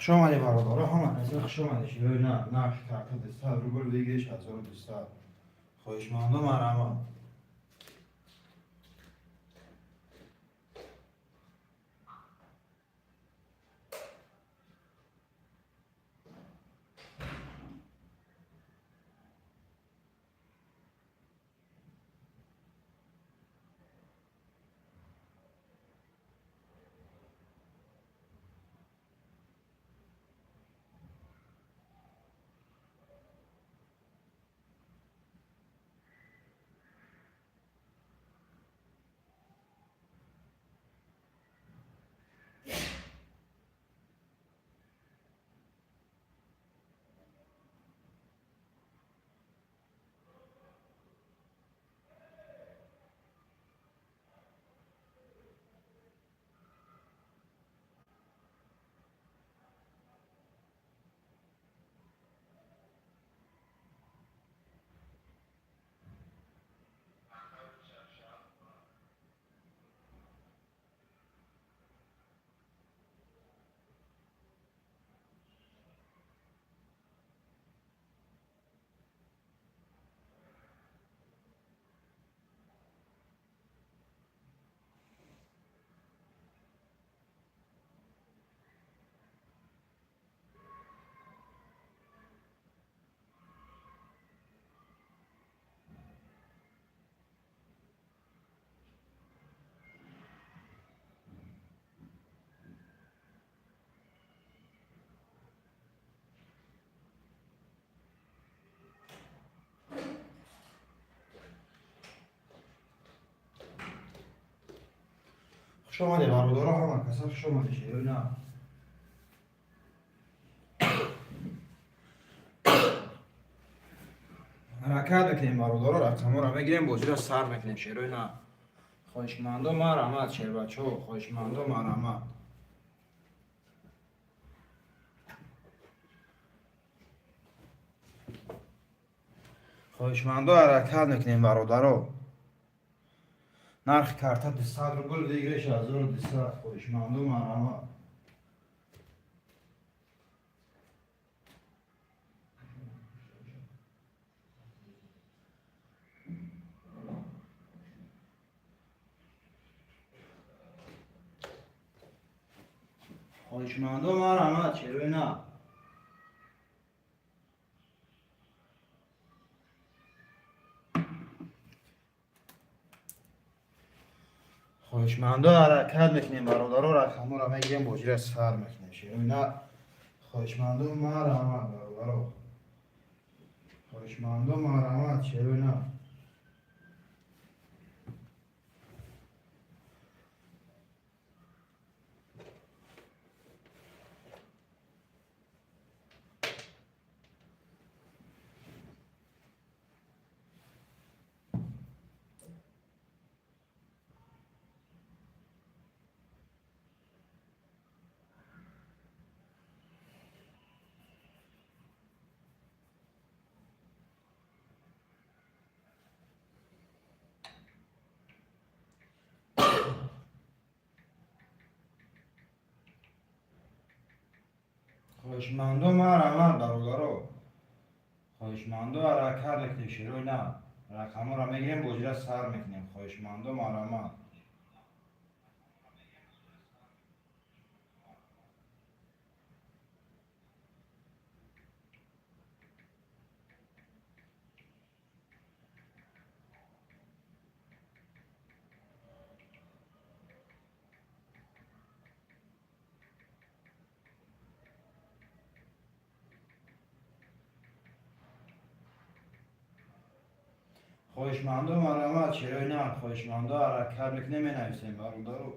Хуш омадед, бародаро, ҳама каса хуш омадед. Широи на, нархи карта 200 рубл, выигрыш 1200. Хоҳишмандо, марҳамат. Хуш омадед, бародаро, ҳама каса хуш омадед. Широи на. Ҳаракат мекунем, бародаро, рақамҳоро мегирем, бозиро сар мекунем. Шерои на. Хоҳишмандо, марҳамат, шербачаҳо, хоҳишмандо, марҳамат. Хоҳишмандо, ҳаракат мекунем, бародаро. Нархи карта 200 рубл, выигрыш 1200. Хоҳишмандо, марҳамат. Хоҳишмандо, марҳамат, шерои на. Хоҳишмандо, ҳаракат мекунем, бародаро, рақамҳоро мегирем, бозиро сар мекунем. Шерои на. Хоҳишмандо, марҳамат, бародаро. Хоҳишмандо, марҳамат, шерои на. Хоҳишмандо, марҳамат, бародаро. Хоҳишмандо, ҳаракат мекунем, шерои на. Рақамҳоро мегирем, бозиро сар мекунем. Хоҳишмандо, марҳамат. Хоҳишмандо, марҳамат, шерои на. Хоҳишмандо, ҳаракат мекунем, менависем, бародаро.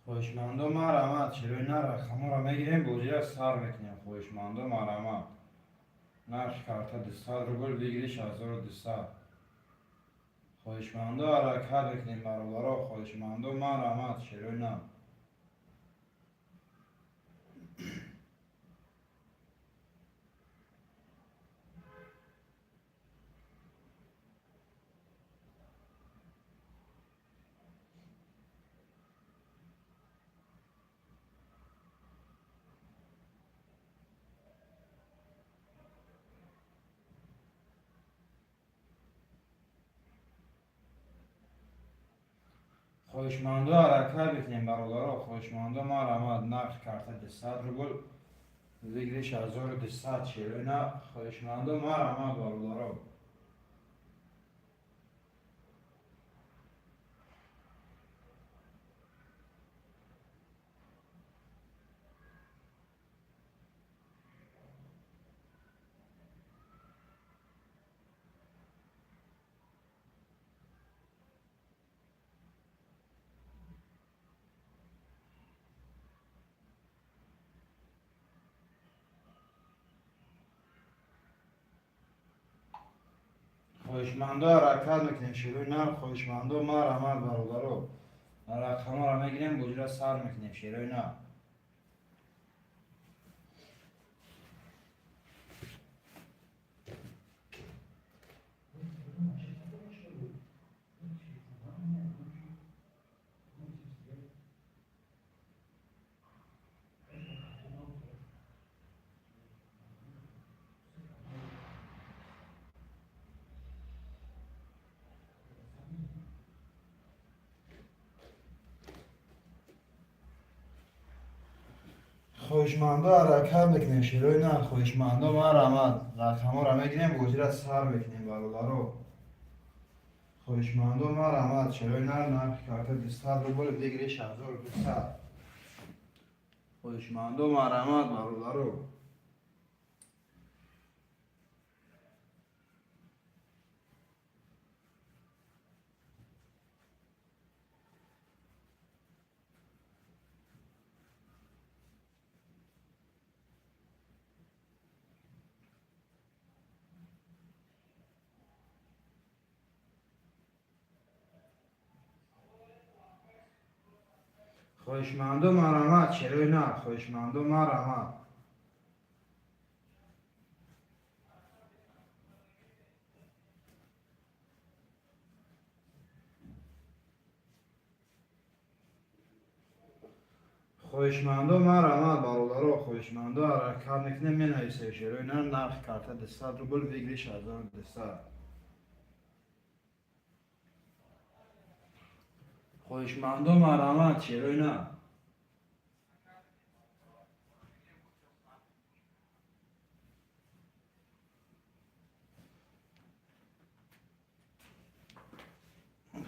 Хоҳишмандо, марҳамат, шерои на, рақамҳоро мегирем, бозиро сар мекунем. Хоҳишмандо, марҳамат. Нархи карта 200 рубл, выигрыш 1200. Хоҳишмандо, ҳаракат мекунем, бародаро. Хоҳишмандо, марҳамат, шерои на. Хоҳишмандо, ҳаракат бикунем, бародаро, хоҳишмандо, марҳамат. Нархи карта 200 рубл, выигрыш 1200. Шерои нар, хоҳишмандо, марҳамат, бародаро. Хоҳишмандо, ҳаракат мекунем, шерои нар, хоҳишмандо, марҳамат, бародаро. Рақамҳоро мегирем, бозиро сар мекунем, шерои нар. Хоҳишмандо, ҳаракат мекунем, шерои нар, хоҳишмандо, марҳамат. Рақамҳоро мегирем, бозиро сар мекунем, бародаро. Хоҳишмандо, марҳамат, шерои нар, нархи карта 200 рубл, выигрыш 1200. Хоҳишмандо, марҳамат, бародаро. Хоҳишмандо, марҳамат, шерои нар, хоҳишмандо, марҳамат. Хоҳишмандо, марҳамат, бародаро, хоҳишмандо, ҳаракат мекунем, менависем, шерои нар, нархи карта 200 рубл, выигрыш 1200. Хоҳишмандо, марҳамат, шерои нар.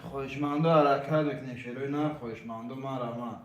Хоҳишмандо, ҳаракат мекунем, шерои нар, хоҳишмандо, марҳамат.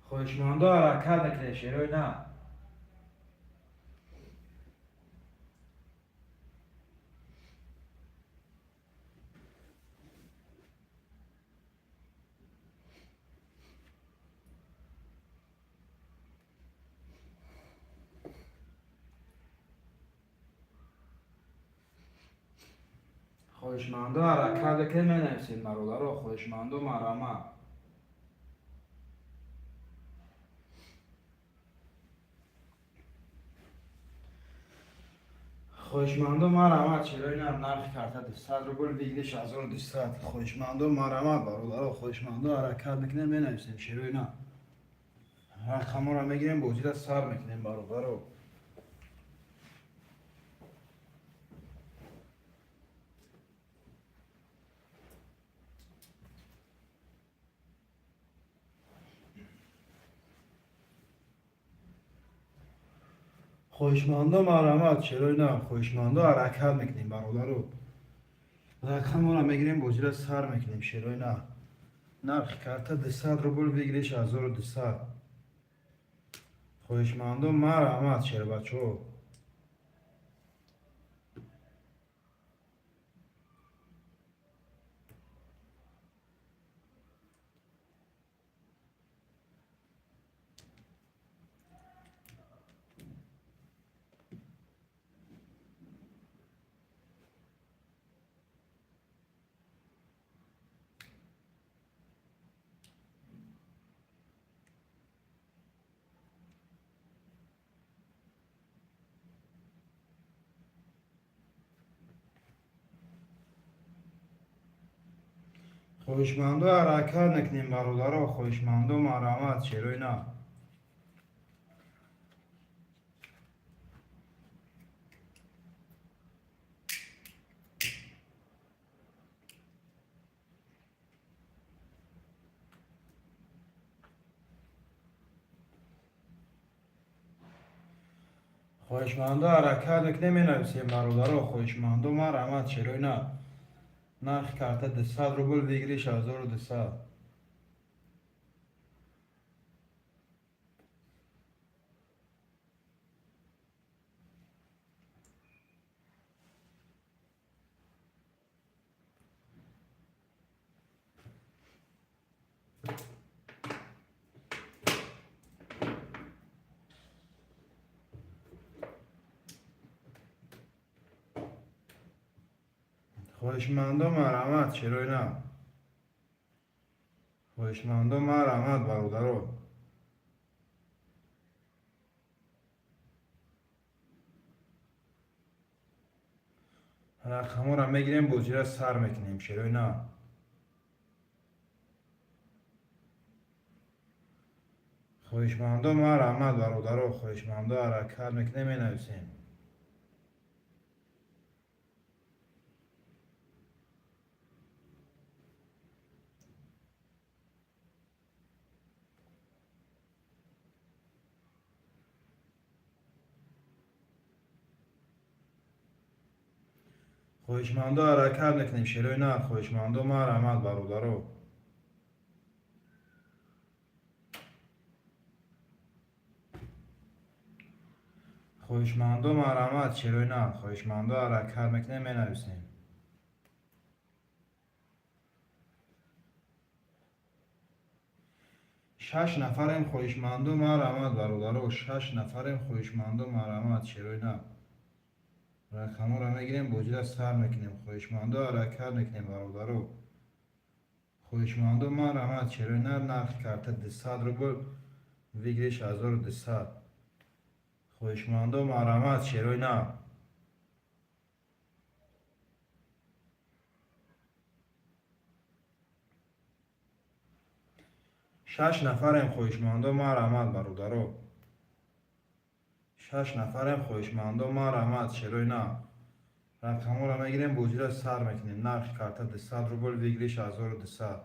Хоҳишмандо, ҳаракат мекунем, шерои нар. Хоҳишмандо, ҳаракат мекунем, менависем, бародаро, хоҳишмандо, марҳамат. Хоҳишмандо, марҳамат, шерои нар, нархи карта 200 рубл, выигрыш 1200. Хоҳишмандо, марҳамат, бародаро, хоҳишмандо, ҳаракат мекунем, менависем, шерои нар. Рақамҳоро мегирем, бозиро сар мекунем, бародаро. Хоҳишмандо, марҳамат, шерои нар, хоҳишмандо, ҳаракат мекунем, бародаро. Рақамҳоро мегирем, бозиро сар мекунем, шерои нар. Нархи карта 200 рубл, выигрыш 1200. Хоҳишмандо, марҳамат, шербачаҳо. Хоҳишмандо, ҳаракат мекунем, бародаро, хоҳишмандо, марҳамат, шерои нав. Хоҳишмандо, ҳаракат мекунем, менависем, бародаро, хоҳишмандо, марҳамат, шерои нав. Нархи карта 200 рубл, выигрыш 1200. Хоҳишмандо, марҳамат, шерои нав. Хоҳишмандо, марҳамат, бародаро. Рақамҳоро мегирем, бозира сар мекунем, шерои нав. Хоҳишмандо, марҳамат, бародаро, хоҳишмандо, ҳаракат мекунем, менависем. Хоҳишмандо, ҳаракат мекунем, шерои нав. Хоҳишмандо, марҳамат, бародаро. Хоҳишмандо, марҳамат, шерои нав. Хоҳишмандо, ҳаракат мекунем, менависем. Шаш нафарем, хоҳишмандо, марҳамат, бародаро. Шаш нафарем, хоҳишмандо, марҳамат, шерои нав. Рақамҳоро мегирем, бозира сар мекунем. Хоҳишмандо, ҳаракат мекунем, бародаро. Хоҳишмандо, марҳамат, шерои нав. Нархи карта 200 рубл, выигрыш 1200. Хоҳишмандо, марҳамат, шерои нав. Шаш нафарем, хоҳишмандо, марҳамат, бародаро. Шаш нафарем, хоҳишмандо, марҳамат, шерои нав. Рақамҳоро мегирем, бозира сар мекунем. Нархи карта 200 рубл, выигрыш 1200.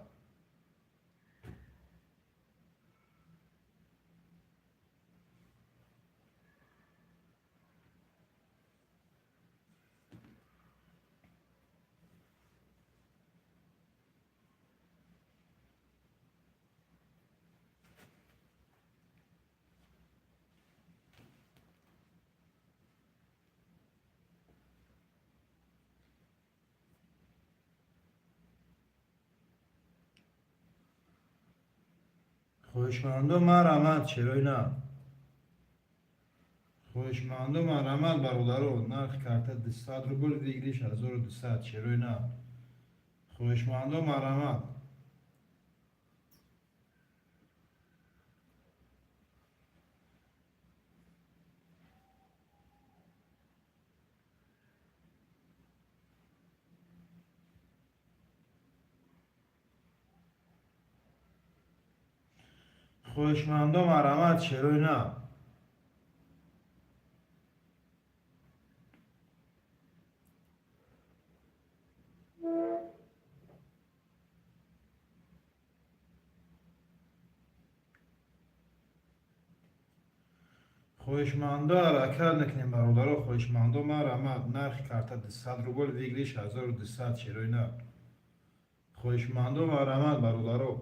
Хоҳишмандо, марҳамат, шерои нав. Хоҳишмандо, марҳамат, бародаро. Нархи карта 200 рубл, выигрыш 1200, шерои нав. Хоҳишмандо, марҳамат. Хоҳишмандо, марҳамат, шерои нав. Хоҳишмандо, ҳаракат мекунем, бародаро, хоҳишмандо, марҳамат. Нархи карта 200 рубл, выигрыш 1200, шерои нав. Хоҳишмандо, марҳамат, бародаро.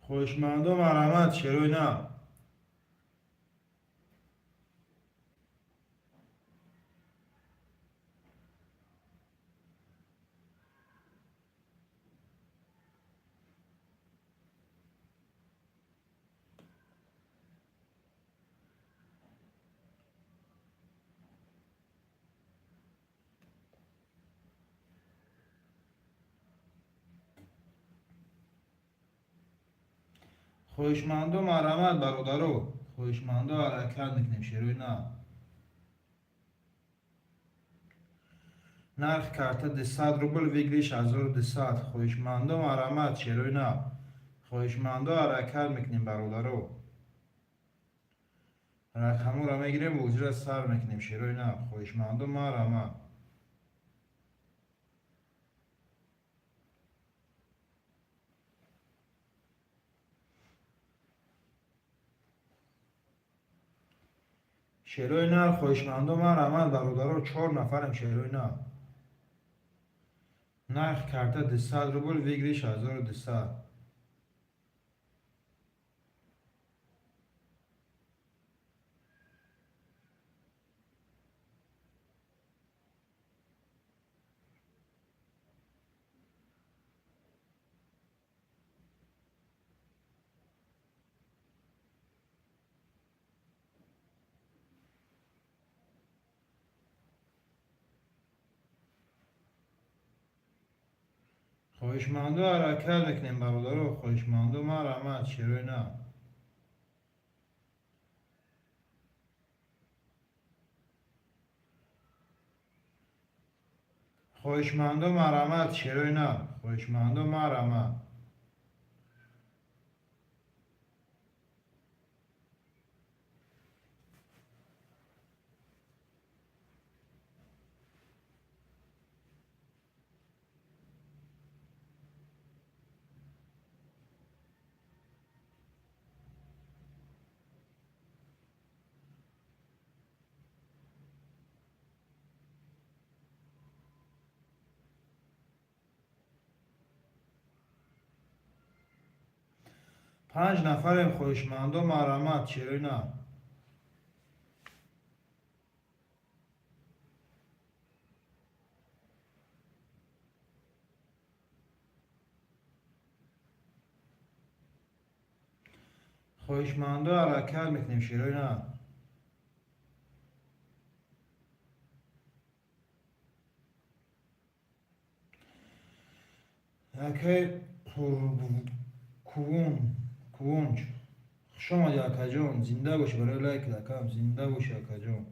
Хоҳишмандо, марҳамат, шерои нав. Хоҳишмандо, марҳамат, бародаро, хоҳишмандо, ҳаракат мекунем, шерои нав. Нархи карта 200 рубл, выигрыш 1200. Хоҳишмандо, марҳамат, шерои нав. Хоҳишмандо, ҳаракат мекунем, бародаро. Рақамҳоро мегирем, бозиро сар мекунем, шерои нав. Хоҳишмандо, марҳамат. Шерои нав, хоҳишмандо, марҳамат, бародаро, чор нафарем, шерои нав. Нархи карта 200 рубл, выигрыш 1200. Хоҳишмандо, ҳаракат мекунем, бародаро, хоҳишмандо, марҳамат, шерои нав. Хоҳишмандо, марҳамат, шерои нав. Хоҳишмандо, марҳамат. Панҷ нафарем, хоҳишмандо, марҳамат, шерои нав. Хоҳишмандо, ҳаракат мекунем, шерои нав. Акай Кувун Кувунч, хуш омадӣ, акаҷон, зинда бошӣ, барои лайк акам, зинда бошӣ, акаҷон.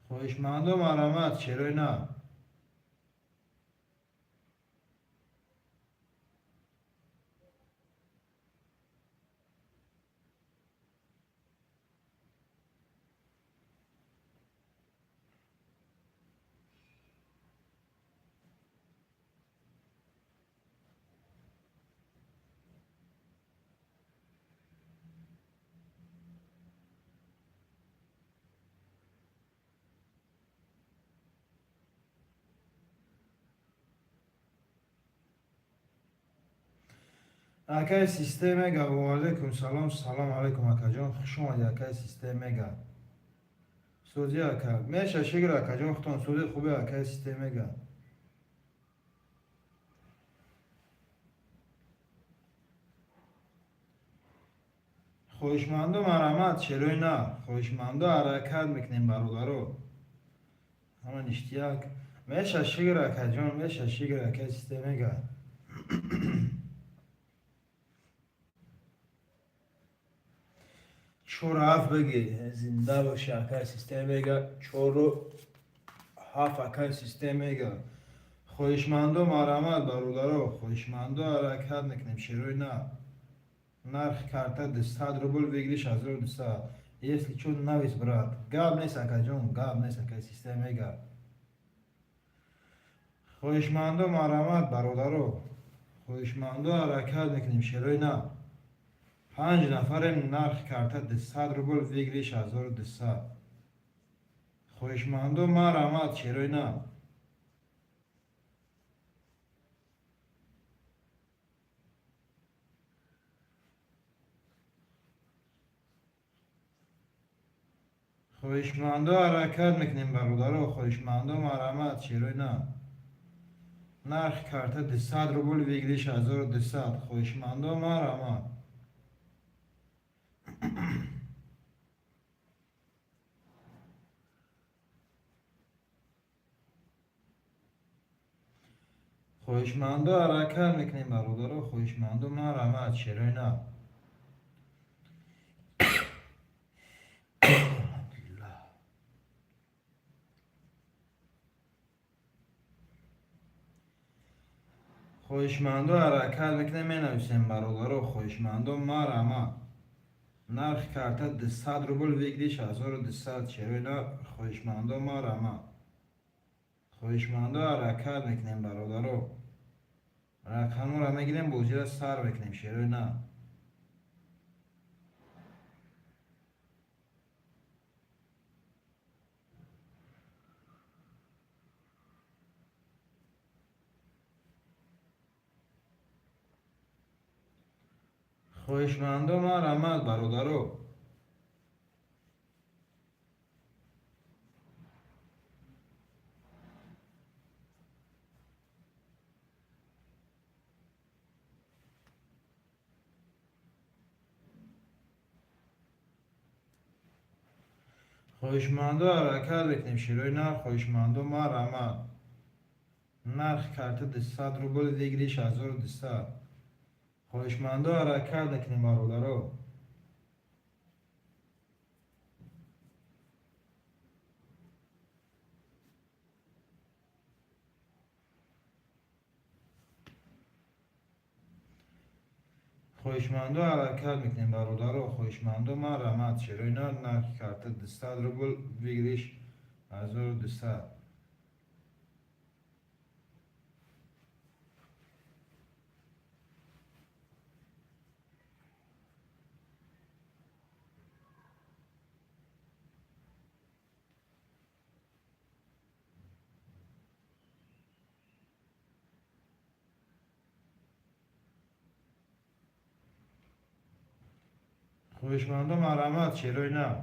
Хоҳишмандо, марҳамат, шерои нав. Акай Систем мега, ва алайкум салом, салом алайкум, акаҷон, хуш омадӣ, акай Систем мега. Сӯзи, ака, меша, шикр, акаҷон, хутон сӯзи, хуби, акай Систем мега. Хоҳишмандо, марҳамат, шерои нав. Хоҳишмандо, ҳаракат мекунем, бародаро. Ҳама ништяк. Меша, шикр, акаҷон, меша, шикр, акай Систем мега. Чору ҳафт бигӣ, зинда бошӣ, акай Систем мега, 4-7, акай Систем мега. Хоҳишмандо, марҳамат, бародаро, хоҳишмандо, ҳаракат мекунем, шерои нав. Нархи карта 200 рубл, выигрыш 1200. Если чё, навис, брат. Гап нест, акаҷон, гап нест, акай Систем мега. Хоҳишмандо, марҳамат, бародаро. Хоҳишмандо, ҳаракат мекунем, шерои нав. Панҷ нафарем, нархи карта 200 рубл, выигрыш 1200. Хоҳишмандо, марҳамат, шерои нав. Хоҳишмандо, ҳаракат мекунем, бародаро, хоҳишмандо, марҳамат, шерои нав. Нархи карта 200 рубл, выигрыш 1200. Хоҳишмандо, марҳамат. Хоҳишмандо, ҳаракат мекунем, бародаро, хоҳишмандо, марҳамат, шерои нав. Алҳамдулиллаҳ. Хоҳишмандо, ҳаракат мекунем, менависем, бародаро, хоҳишмандо, марҳамат. Нархи карта 200 рубл, выигрыш 1200, шерои нав, хоҳишмандо, марҳамат. Хоҳишмандо, ҳаракат мекунем, бародаро. Рақамҳоро мегирем, бозиро сар мекунем, шерои нав. Хоҳишмандо, марҳамат, бародаро. Хоҳишмандо, ҳаракат мекунем, шерои нав, хоҳишмандо, марҳамат. Нархи карта 200 рубл, выигрыш 1200. Хоҳишмандо, ҳаракат мекунем, бародаро. Хоҳишмандо, ҳаракат мекунем, бародаро, хоҳишмандо, марҳамат, шерои нав, нархи карта 200 рубл, выигрыш 1200. Хоҳишмандо, марҳамат, шерои нав.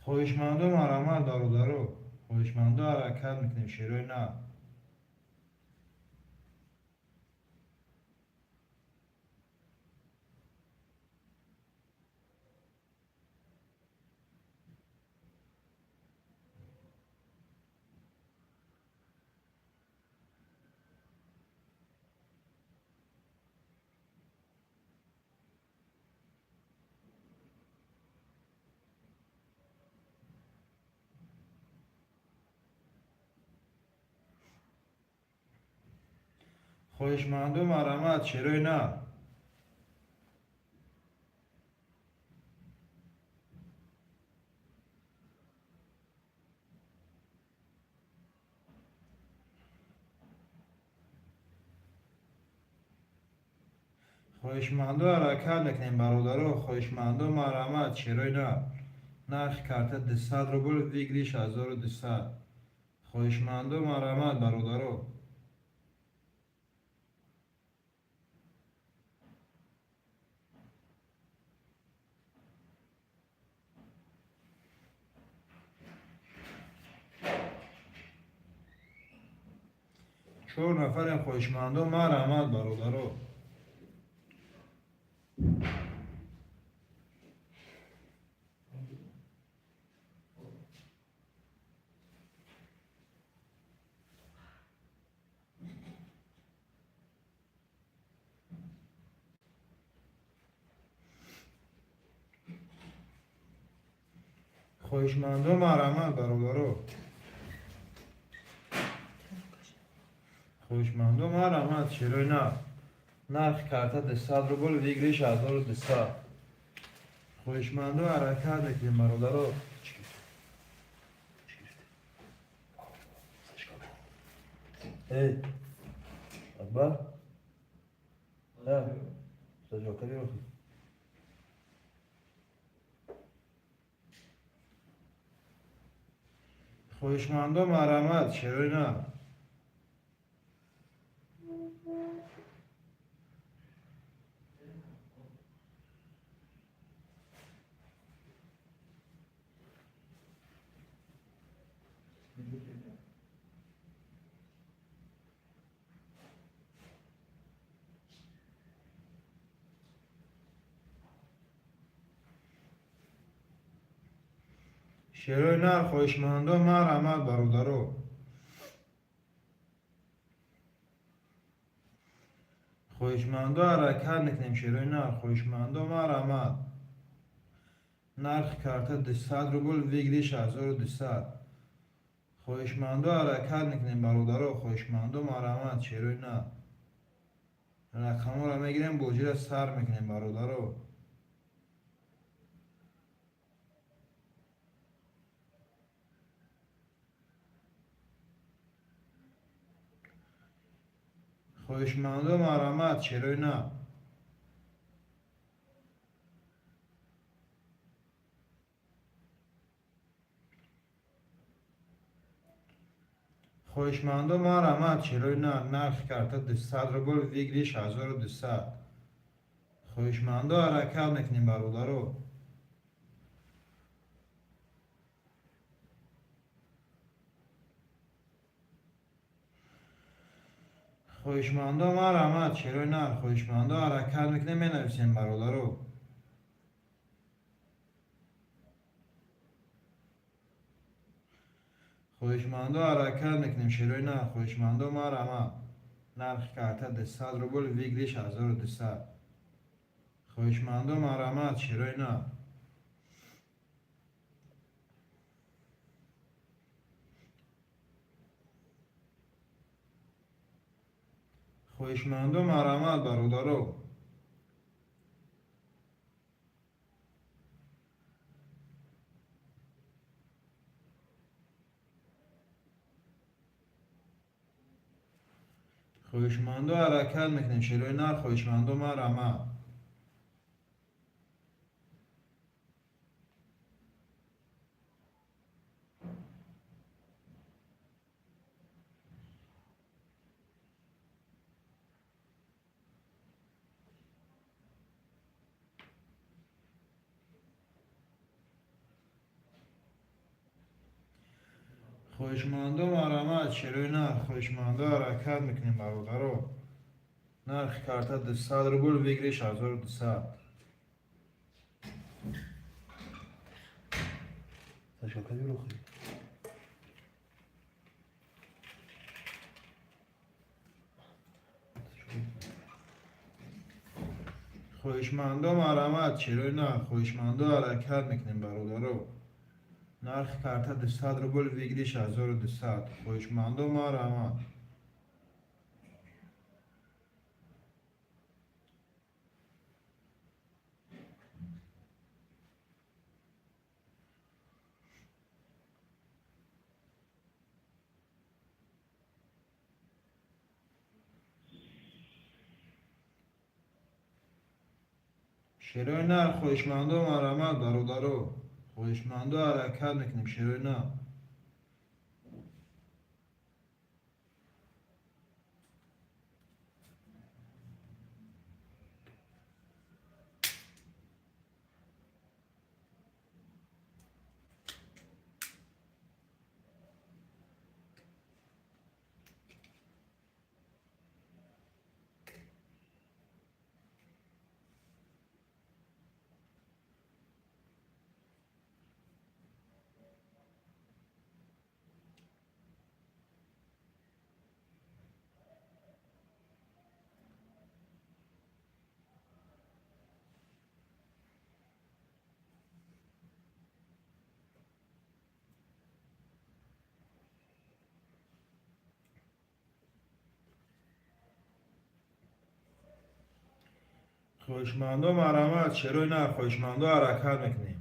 Хоҳишмандо, марҳамат, бародаро. Хоҳишмандо, ҳаракат мекунем, шерои нав. Хоҳишмандо, марҳамат, шерои нав. Хоҳишмандо, ҳаракат мекунем, бародаро, хоҳишмандо, марҳамат, шерои нав. Нархи карта 200 рубл, выигрыш 1200. Хоҳишмандо, марҳамат, бародаро. Чор нафарем, хоҳишмандо, марҳамат, бародаро. Хоҳишмандо, марҳамат, бародаро. Хоҳишмандо, марҳамат, шерои нав. Нархи карта 200 рубл, выигрыш 1200. Хоҳишмандо, ҳаракат мекунем, бародаро. Эй, Акбар? Сажокари охи. Хоҳишмандо, марҳамат, шерои нар. Шерои нар, хоҳишмандо, марҳамат, бародаро. Хоҳишмандо, ҳаракат мекунем, шерои нар. Хоҳишмандо, марҳамат. Нархи карта 200 рубл, выигрыш 1200. Хоҳишмандо, ҳаракат мекунем, бародаро. Хоҳишмандо, марҳамат, шерои нар. Рақамҳоро мегирем, бозиро сар мекунем, бародаро. Хоҳишмандо, марҳамат, шерои нар. Хоҳишмандо, марҳамат, шерои нар. Нархи карта 200 рубл, выигрыш 1200. Хоҳишмандо, ҳаракат мекунем, бародаро. Хоҳишмандо, марҳамат, шерои нар. Хоҳишмандо, ҳаракат мекунем, менависем, бародаро. Хоҳишмандо, ҳаракат мекунем, шерои нар. Хоҳишмандо, марҳамат. Нархи карта 200 рубл, выигрыш 1200. Хоҳишмандо, марҳамат, шерои нар. Хоҳишмандо, марҳамат, бародаро. Хоҳишмандо, ҳаракат мекунем, шерои нар. Хоҳишмандо, марҳамат. Хоҳишмандо, марҳамат, шерои нар. Хоҳишмандо, ҳаракат мекунем, бародаро. Нархи карта 200 рубл, выигрыш 1200. Сашка, кадиро хӯрӣ? Хоҳишмандо, марҳамат, шерои нар. Хоҳишмандо, ҳаракат мекунем, бародаро. Нархи карта 200 рубл, выигрыш 1200. Хоҳишмандо, марҳамат. Шерои нар, хоҳишмандо, марҳамат, бародаро. Хоҳишмандо, ҳаракат мекунем, шерои нар. Хоҳишмандо, марҳамат, шерои нар. Хоҳишмандо, ҳаракат мекунем.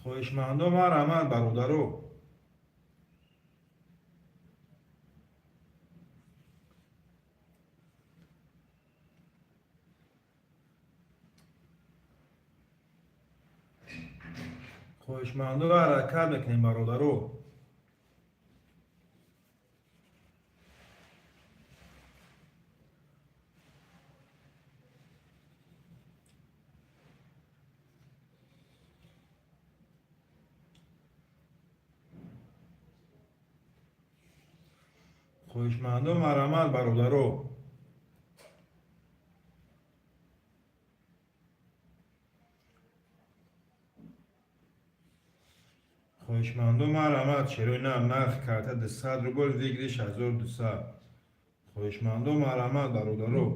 Хоҳишмандо, марҳамат, бародаро. Хоҳишмандо, ҳаракат мекунем, бародаро. Хоҳишмандо, марҳамат, бародаро. Хоҳишмандо, марҳамат. Шерои нав, нархи карта 200 рубл, выигрыш 1200. Хоҳишмандо, марҳамат, бародаро.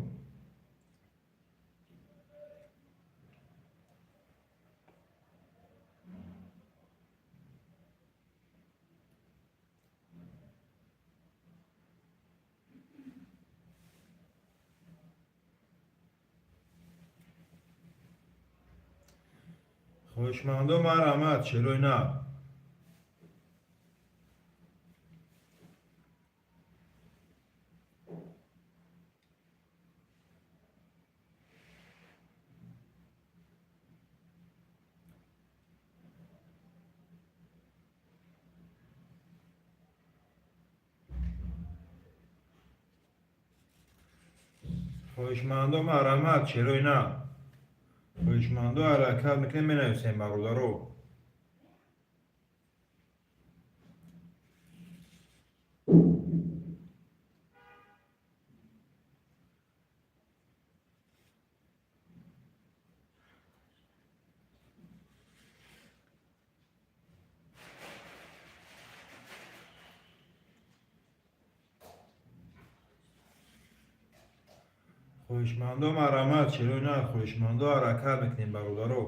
Хоҳишмандо, марҳамат. Шерои нав. Хоҳишмандо, марҳамат. Шерои нав. Хоҳишмандо, ҳаракат мекунем, менависем, бародаро. Хоҳишмандо, марҳамат. Шерои нав. Хоҳишмандо, ҳаракат мекунем, бародаро.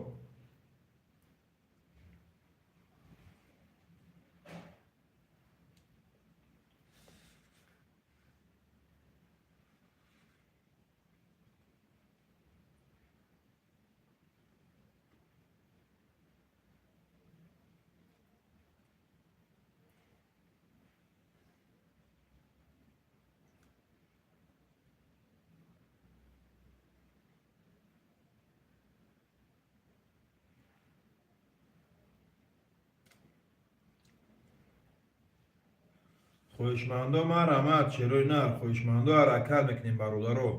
Хоҳишмандо, марҳамат. Шерои нав. Хоҳишмандо, ҳаракат мекунем, бародаро.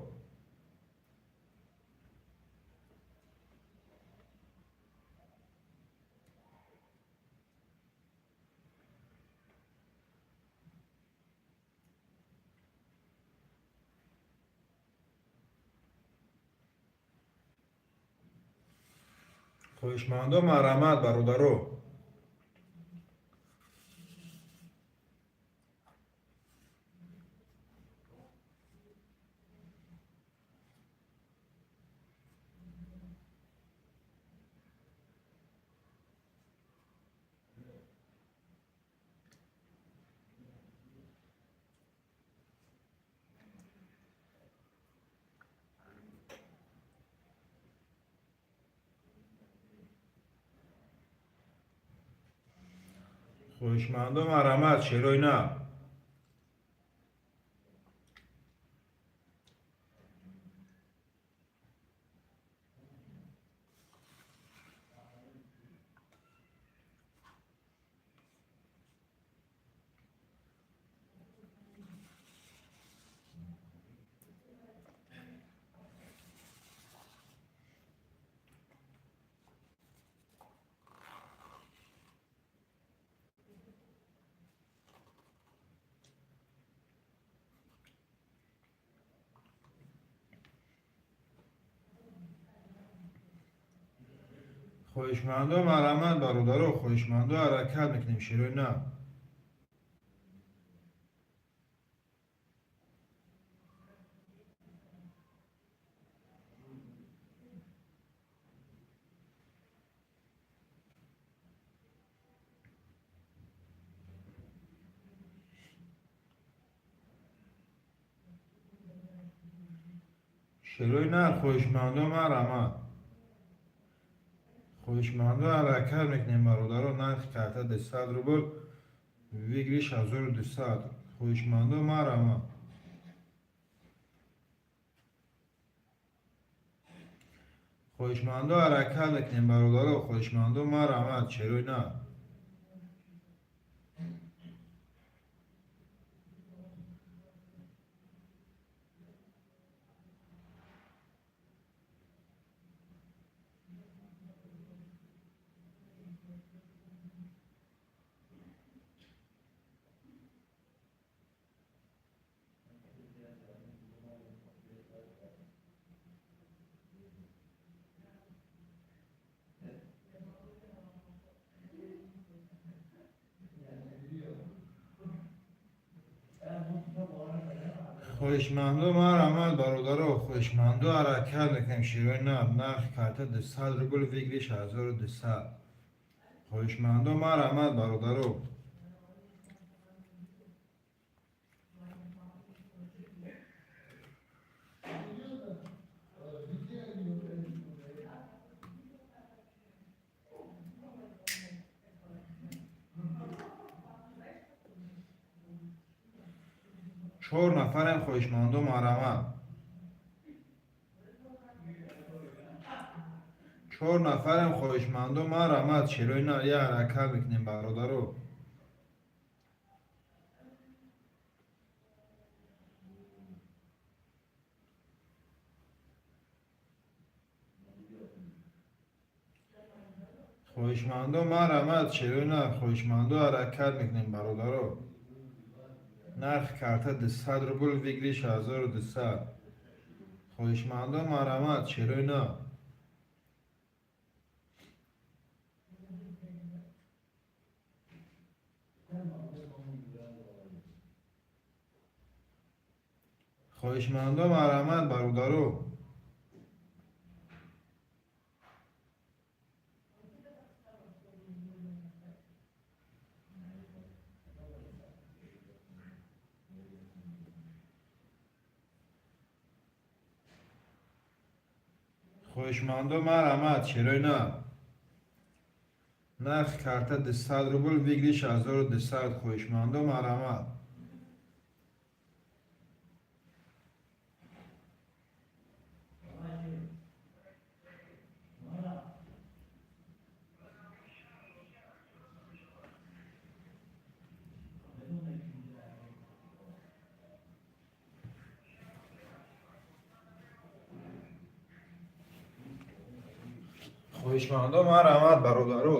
Хоҳишмандо, марҳамат, бародаро. Хоҳишмандо, марҳамат. Шерои нав. Хоҳишмандо, марҳамат, бародаро. Хоҳишмандо, ҳаракат мекунем. Шерои нав. Шерои нав. Хоҳишмандо, марҳамат. Хоҳишмандо, ҳаракат мекунем, бародаро. Нархи карта 200 рубл, выигрыш 1200. Хоҳишмандо, марҳамат. Хоҳишмандо, ҳаракат мекунем, бародаро, хоҳишмандо, марҳамат, шерои на. Хоҳишмандо, марҳамат, бародаро, хоҳишмандо, ҳаракат мекунем, широи наб. Нархи карта 200 рубл, выигрыш 1200. Хоҳишмандо, марҳамат, бародаро. Чор нафарем, хоҳишмандо, марҳамат. Чор нафарем, хоҳишмандо, марҳамат, шерои на, я ҳаракат мекунем, бародаро. Хоҳишмандо, марҳамат, шерои на, хоҳишмандо, ҳаракат мекунем, бародаро. Нархи карта 200 рубл, выигрыш 1200. Хоҳишмандо, марҳамат, шерои на. Хоҳишмандо, марҳамат, бародаро. Хоҳишмандо, марҳамат, шерои на. Нархи карта 200 рубл, выигрыш 1200. Хоҳишмандо, марҳамат. Хоҳишмандо, марҳамат, бародаро.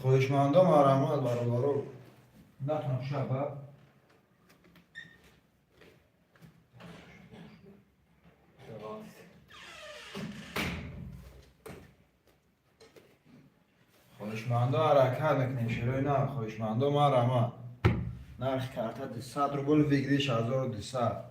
Хоҳишмандо, марҳамат, бародаро. Натонам шаба. Хоҳишмандо, ҳаракат мекунем, шерои на, хоҳишмандо, марҳамат. Нархи карта 200 рубл, выигрыш 1200.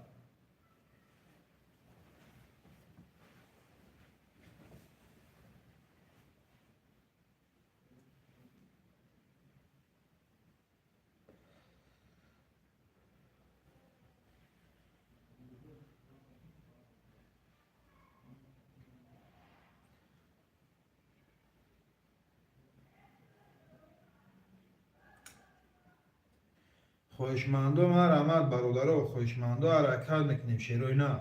Хоҳишмандо, марҳамат, бародаро, хоҳишмандо, ҳаракат мекунем, шерои на.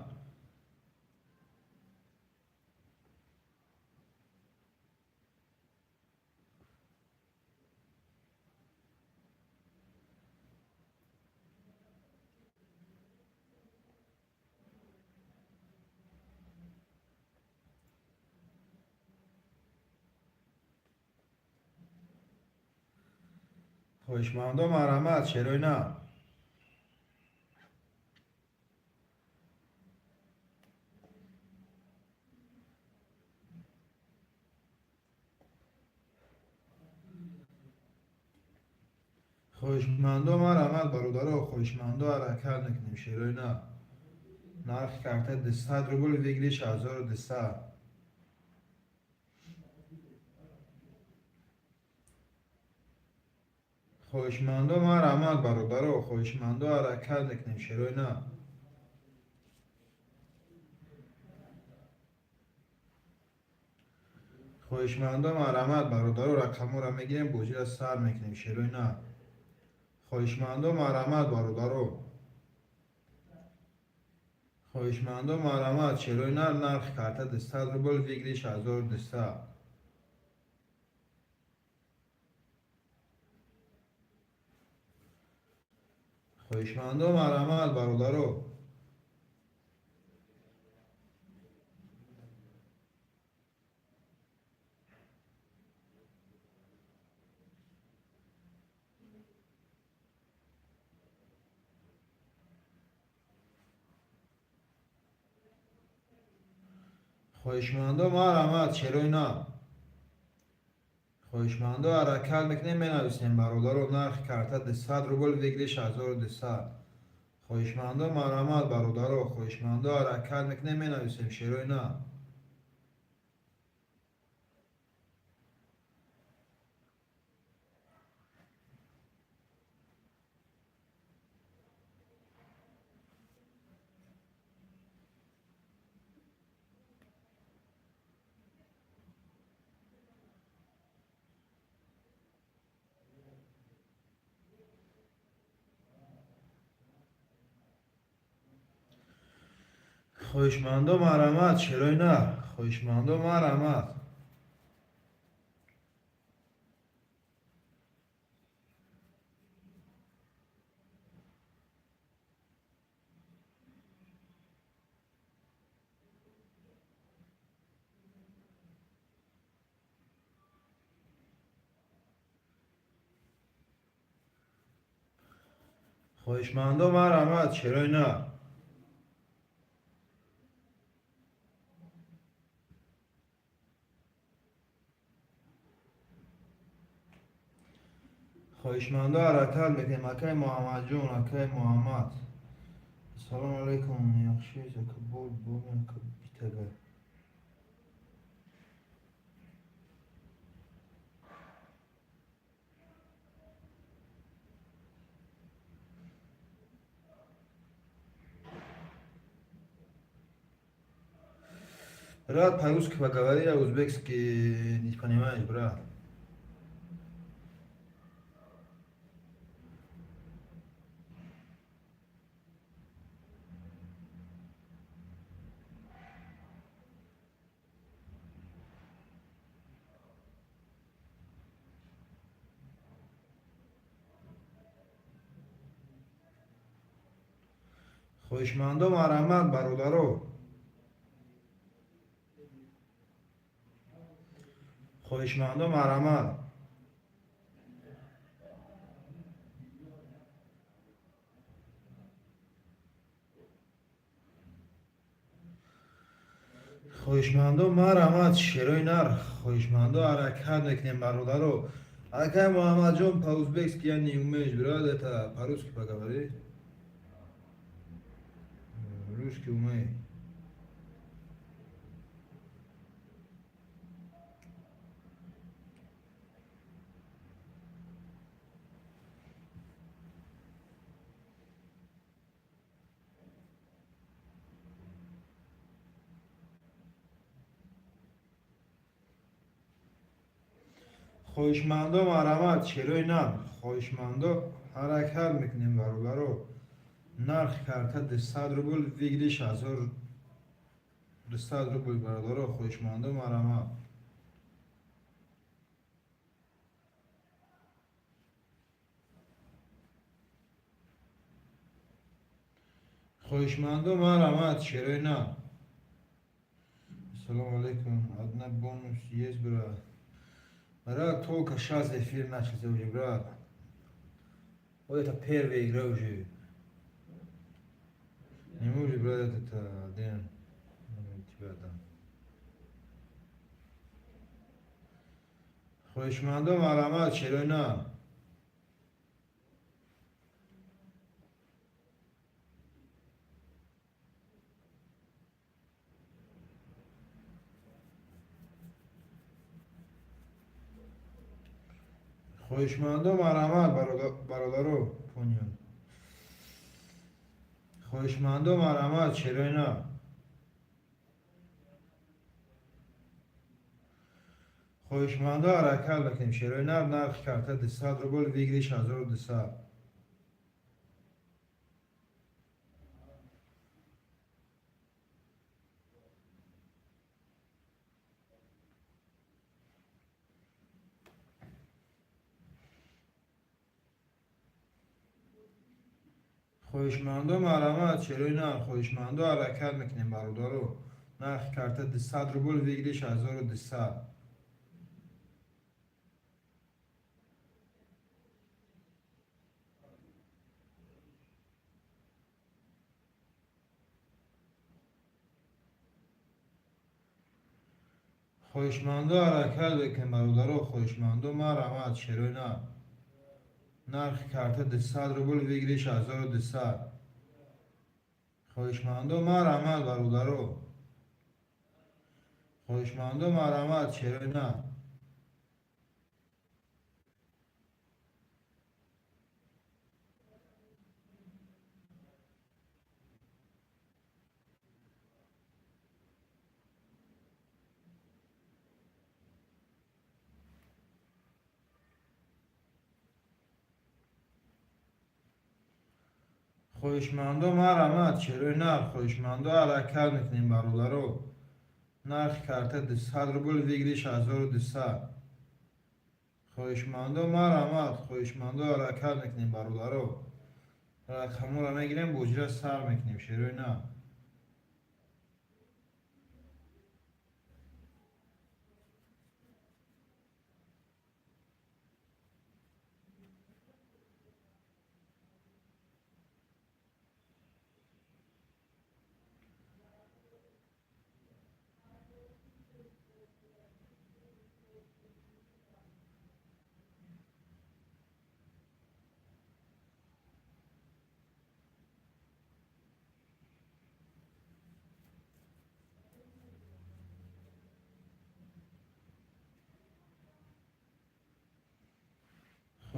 Хоҳишмандо, марҳамат, шерои на. Хоҳишмандо, марҳамат, бародаро, хоҳишмандо, ҳаракат мекунем, шерои на. Нархи карта 200 рубл, выигрыш 1200. Хоҳишмандо, марҳамат, бародаро, хоҳишмандо, ҳаракат мекунем, шерои на. Хоҳишмандо, марҳамат, бародаро, рақамҳоро мегирем, бозиро сар мекунем, шерои на. Хоҳишмандо, марҳамат, бародаро, хоҳишмандо, марҳамат, шерои на. Нархи карта 200 рубл, выигрыш 1200. Хоҳишмандо, марҳамат, бародаро. Хоҳишмандо, марҳамат, шерои на. Хоҳишмандо, ҳаракат мекунем, менависем, бародаро. Нархи карта 200 рубл, выигрыш 1200. Хоҳишмандо, марҳамат, бародаро, хоҳишмандо, ҳаракат мекунем, менависем, шерои на. Хоҳишмандо, марҳамат, шерои на. Хоҳишмандо, марҳамат. Хоҳишмандо, марҳамат, шерои на. Хоҳишмандо, ҳаракат мекунем. Акай Муҳаммадҷон, акай Муҳаммад, ассалому алайкум. Яхши, ака, бол ака, битага. Брат, по-русски поговори, я узбекский не понимаешь, брат. Хоҳишмандо, марҳамат, бародаро, хоҳишмандо, марҳамат. Хоҳишмандо, марҳамат, шерои нар. Хоҳишмандо, ҳаракат мекунем, бародаро. Акай Муҳаммадҷон, по-узбекски я не умеешь, брат, это по-русски поговори. Русский умею. Хоҳишмандо, марҳамат, шерои нар. Хоҳишмандо, Ҳаракат мекунем, бародаро. Нархи карта 200 рубл, выигрыш 1200 рубл, бародаро, хоҳишмандо, марҳамат. Хоҳишмандо, марҳамат, шерои на. Ассалому алайкум. Одна бонус есть, брат? Брат, только сейчас эфир начался уже, брат. Вот это первая игра уже. Не можешь, брат, это один номер тебя дам. Хоҳишмандо, марҳамат, шерои на. Хоҳишмандо, марҳамат, бародаро, понял. Хоҳишмандо, марҳамат, шерои на. Хоҳишмандо, ҳаракат мекунем, шерои нар. Нархи карта 200 рубл, выигрыш 1200. Хоҳишмандо, марҳамат, шерои нар. Хоҳишмандо, ҳаракат мекунем, бародаро. Нархи карта 200 рубл, выигрыш 1200. Хоҳишмандо, ҳаракат мекунем, бародаро. Хоҳишмандо, марҳамат, шерои нар. Нархи карта 200 рубл, выигрыш 1200. Хоҳишмандо, марҳамат, бародаро. Хоҳишмандо, марҳамат, шерои нар. Хоҳишмандо, марҳамат, шерои нар. Хоҳишмандо, ҳаракат мекунем, бародаро. Нархи карта 200 рубл, выигрыш 1200. Хоҳишмандо, марҳамат. Хоҳишмандо, ҳаракат мекунем, бародаро. Рақамҳоро мегирем, бозиро сар мекунем, шерои нар.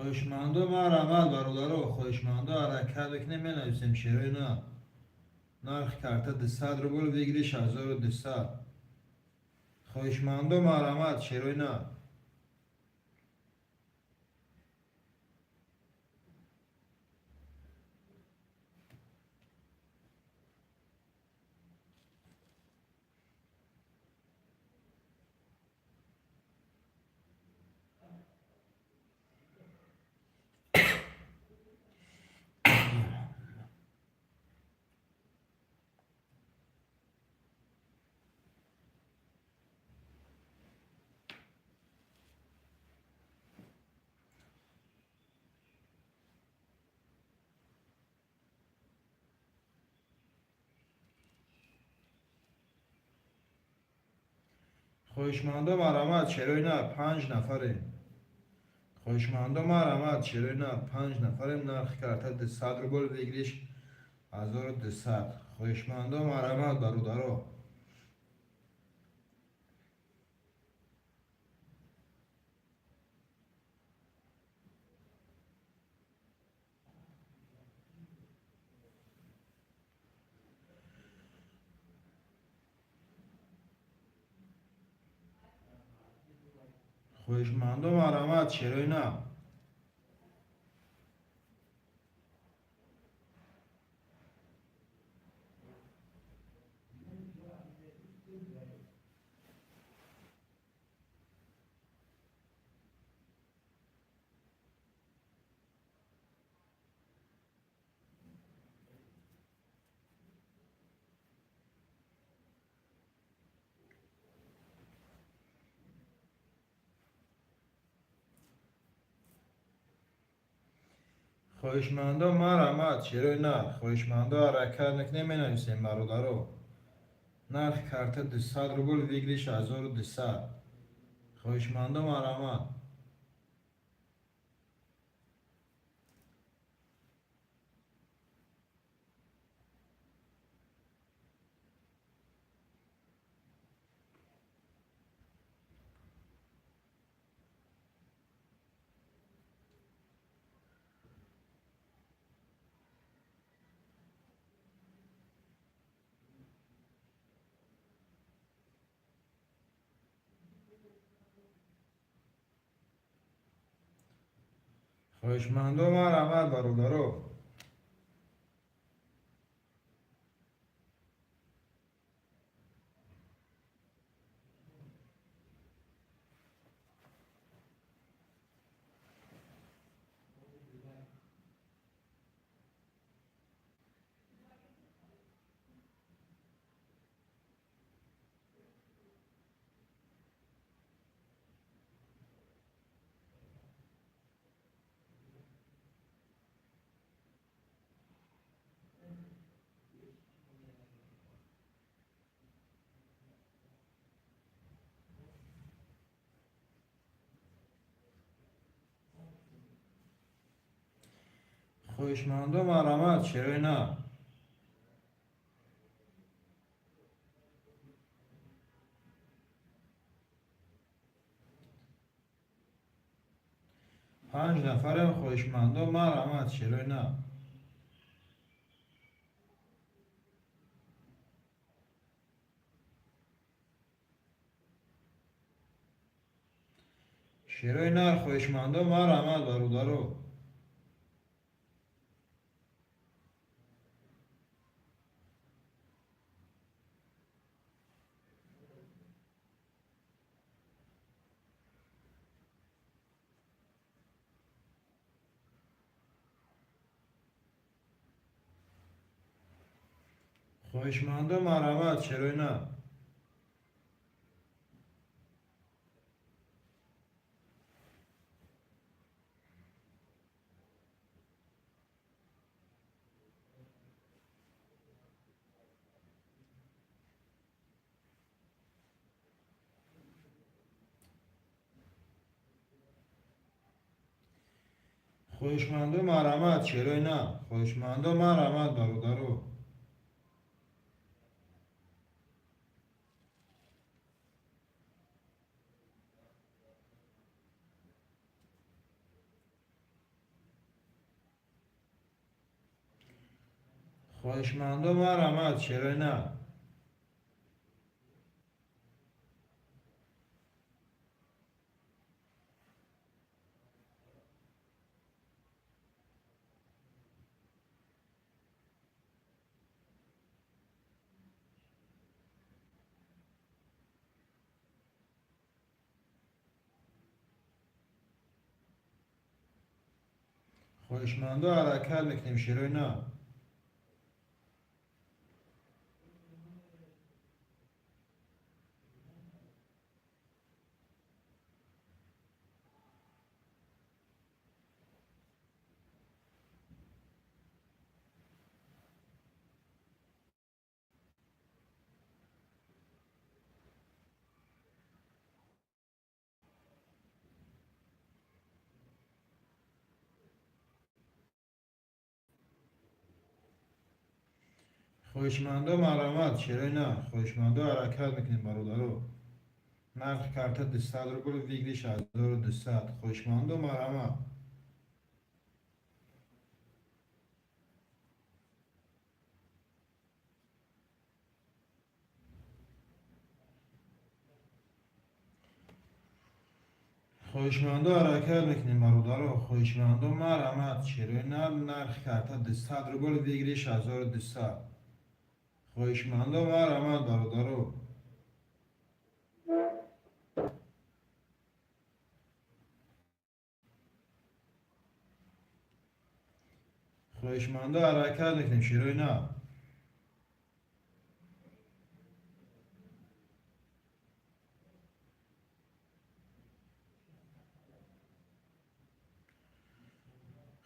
Хоҳишмандо, марҳамат, бародаро. Хоҳишмандо, ҳаракат мекунем, менависем, шерои на. Нархи карта 200 рубл, выигрыш 1200. Хоҳишмандо, марҳамат, шерои на. Хоҳишмандо, марҳамат, шерои нар. Панҷ нафарем. Хоҳишмандо, марҳамат, шерои нар. Панҷ нафарем. Нархи карта 200 рубл, выигрыш 1200. Хоҳишмандо, марҳамат, бародаро. Хоҳишмандо, марҳамат, шерои на. Хоҳишмандо, марҳамат, шерои нар. Хоҳишмандо, ҳаракат мекунем, менависем, бародаро. Нархи карта 200 рубл, выигрыш 1200. Хоҳишмандо, марҳамат. Хоҳишмандо, марҳамат, бародаро. Хоҳишмандо, марҳамат, шерои нар. Панҷ нафарем, хоҳишмандо, марҳамат, шерои нар. Шерои нар, хоҳишмандо, марҳамат, бародаро. Хоҳишмандо, марҳамат, шерои нар. Хоҳишмандо, марҳамат, шерои нар. Хоҳишмандо, марҳамат, бародаро. Хоҳишмандо, марҳамат, шерои нар. Хоҳишмандо, ҳаракат мекунем, шерои нар. Хоҳишмандо, марҳамат, шерои нар. Хоҳишмандо, ҳаракат мекунем, бародаро. Нархи карта 200 рубл, выигрыш 1200. Хоҳишмандо, марҳамат. Хоҳишмандо, ҳаракат мекунем, бародаро. Хоҳишмандо, марҳамат, шерои нар. Нархи карта 200 рубл, выигрыш 1200. Хоҳишмандо, марҳамат, бародаро. Хоҳишмандо, ҳаракат мекунем, шерои нар.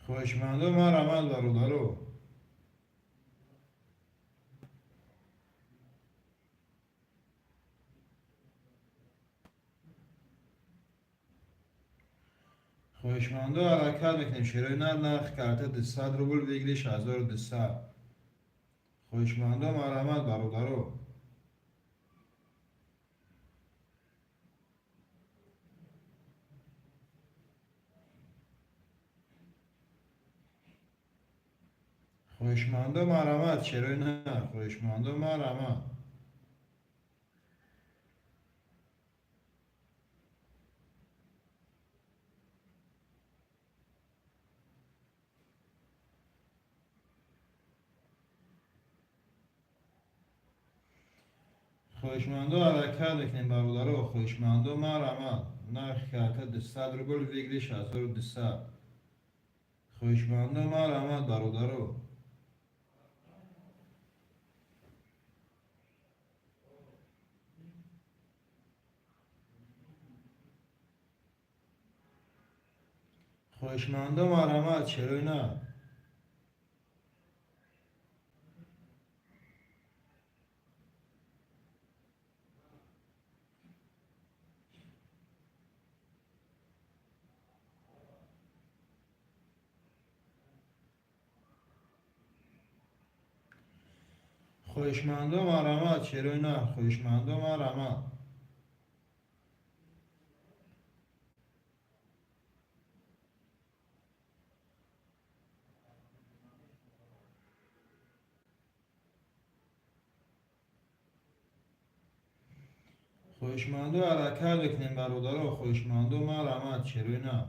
Хоҳишмандо, марҳамат, бародаро. Хоҳишмандо, ҳаракат мекунем. Шерои нар, нархи карта 200 рубл, выигрыш 1200. Хоҳишмандо, марҳамат, бародаро. Хоҳишмандо, марҳамат, шерои нар. Хоҳишмандо, марҳамат. Хоҳишмандо, ҳаракат мекунем, бародаро. Хоҳишмандо, марҳамат. Нархи карта 200 рубл, выигрыш 1200. Хоҳишмандо, марҳамат, бародаро. Хоҳишмандо, марҳамат, шерои нар. Хоҳишмандо, марҳамат, шерои нар. Хоҳишмандо, марҳамат. Хоҳишмандо, ҳаракат мекунем, бародаро. Хоҳишмандо, марҳамат, шерои нар.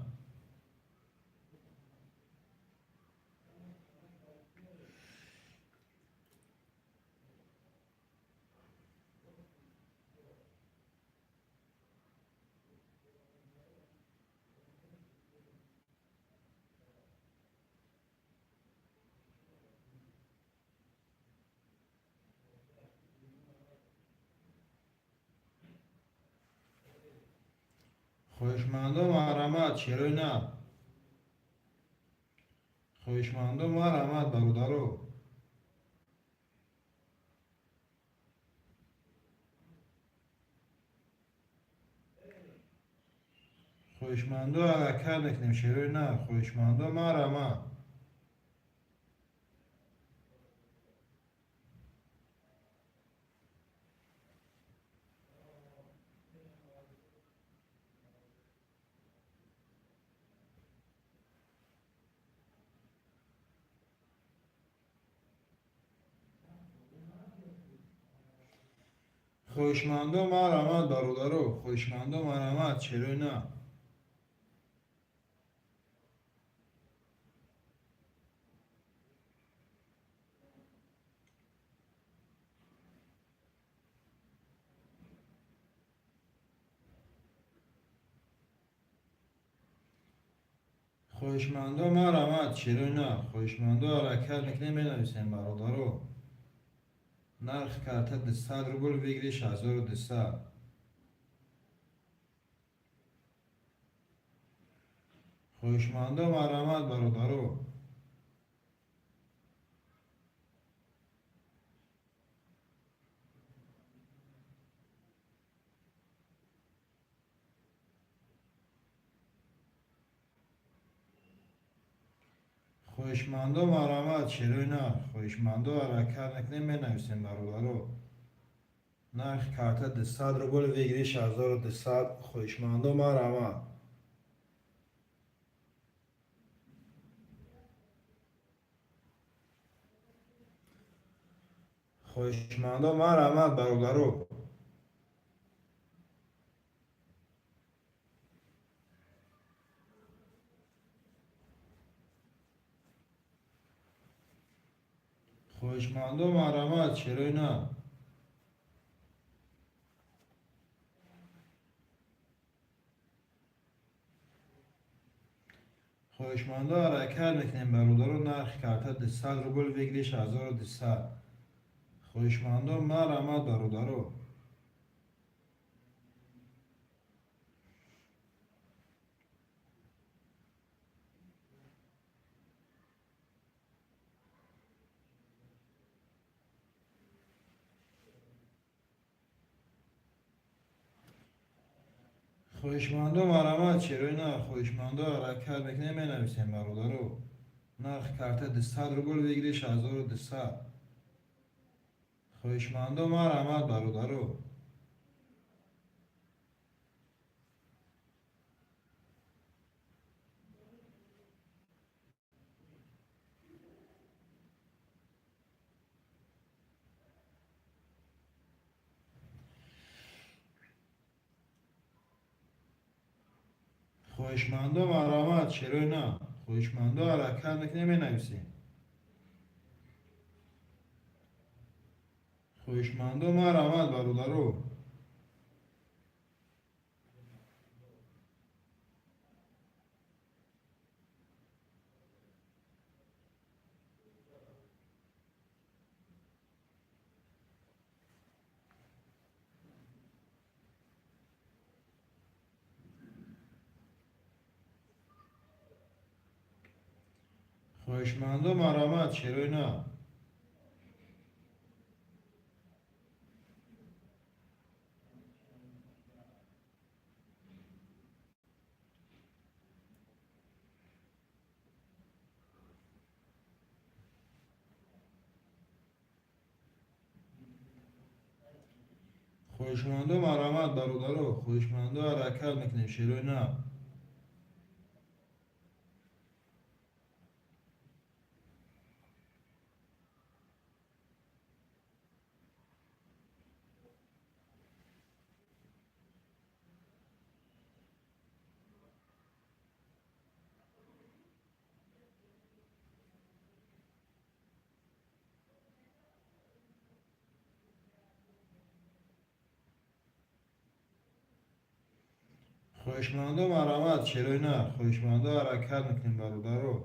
Хоҳишмандо, марҳамат, шерои нар. Хоҳишмандо, марҳамат, бародаро. Хоҳишмандо, ҳаракат мекунем, шерои нар. Хоҳишмандо, марҳамат. Хоҳишмандо, марҳамат, бародаро. Хоҳишмандо, марҳамат, шерои нар. Хоҳишмандо, марҳамат, шерои нар. Хоҳишмандо, ҳаракат мекунем, менависем, бародаро. Нархи карта 200 рубл, выигрыш 1200. Хоҳишмандо, марҳамат, бародаро. Хоҳишмандо, марҳамат, шерои нар. Хоҳишмандо, ҳаракат мекунем, менависем, бародаро. Нархи карта 200 рубл, выигрыш 1200. Хоҳишмандо, марҳамат. Хоҳишмандо, марҳамат, бародаро. Хоҳишмандо, марҳамат, шерои нар. Хоҳишмандо, ҳаракат мекунем, бародаро. Нархи карта 200 рубл, выигрыш 1200. Хоҳишмандо, марҳамат, бародаро. Хоҳишмандо, марҳамат, шерои нар. Хоҳишмандо, ҳаракат мекунем, менависем, бародаро. Нархи карта 200 рубл, выигрыш 1200. Хоҳишмандо, марҳамат, бародаро. Хоҳишмандо, марҳамат, шерои на. Хоҳишмандо, ҳаракат мекунем, менависем. Хоҳишмандо, марҳамат, бародаро. Хоҳишмандо, марҳамат, шерои на. Хоҳишмандо, марҳамат, бародаро. Хоҳишмандо, ҳаракат мекунем, шерои на. Хоҳишмандо, марҳамат, шерои нар. Хоҳишмандо, ҳаракат мекунем, бародаро.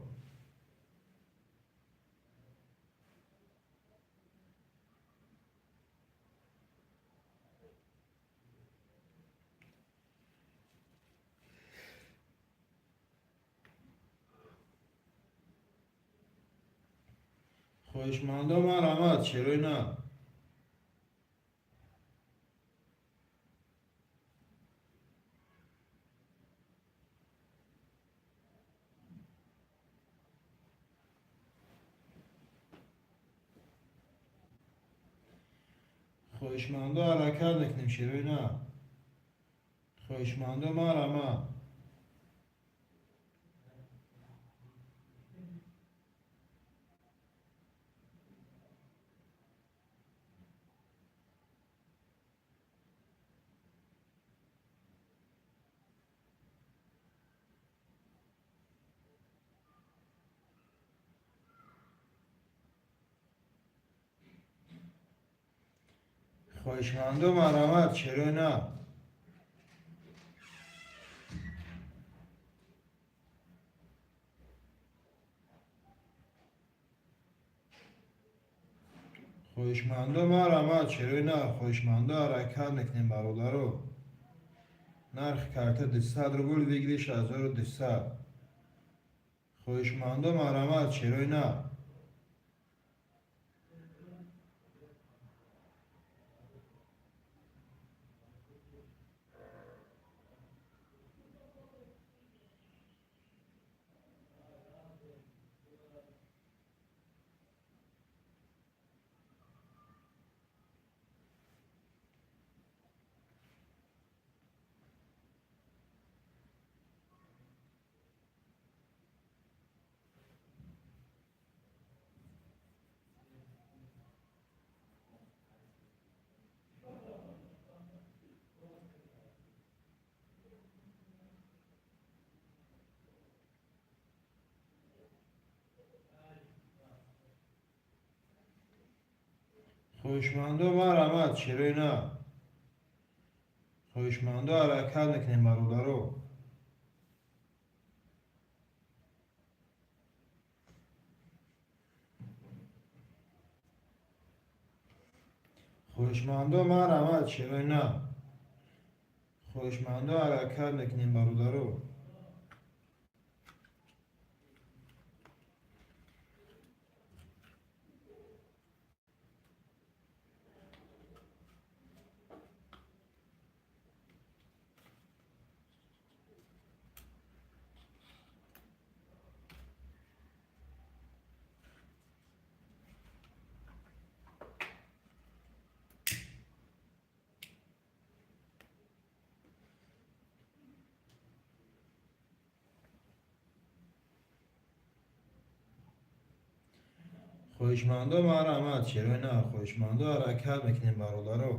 Хоҳишмандо, марҳамат, шерои нар. Хоҳишмандо, ҳаракат мекунем, шерои нар. Хоҳишмандо, марҳамат. Хоҳишмандо, марҳамат, шерои нар. Хоҳишмандо, марҳамат, шерои нар. Хоҳишмандо, ҳаракат мекунем, бародаро. Нархи карта 200 рубл, выигрыш 1200. Хоҳишмандо, марҳамат, шерои нар. Хоҳишмандо, марҳамат, шерои нар. Хоҳишмандо, ҳаракат мекунем, бародаро. Хоҳишмандо, марҳамат, шерои нар. Хоҳишмандо, ҳаракат мекунем, бародаро. Хоҳишмандо, марҳамат, шерои нар. Хоҳишмандо, ҳаракат мекунем, бародаро.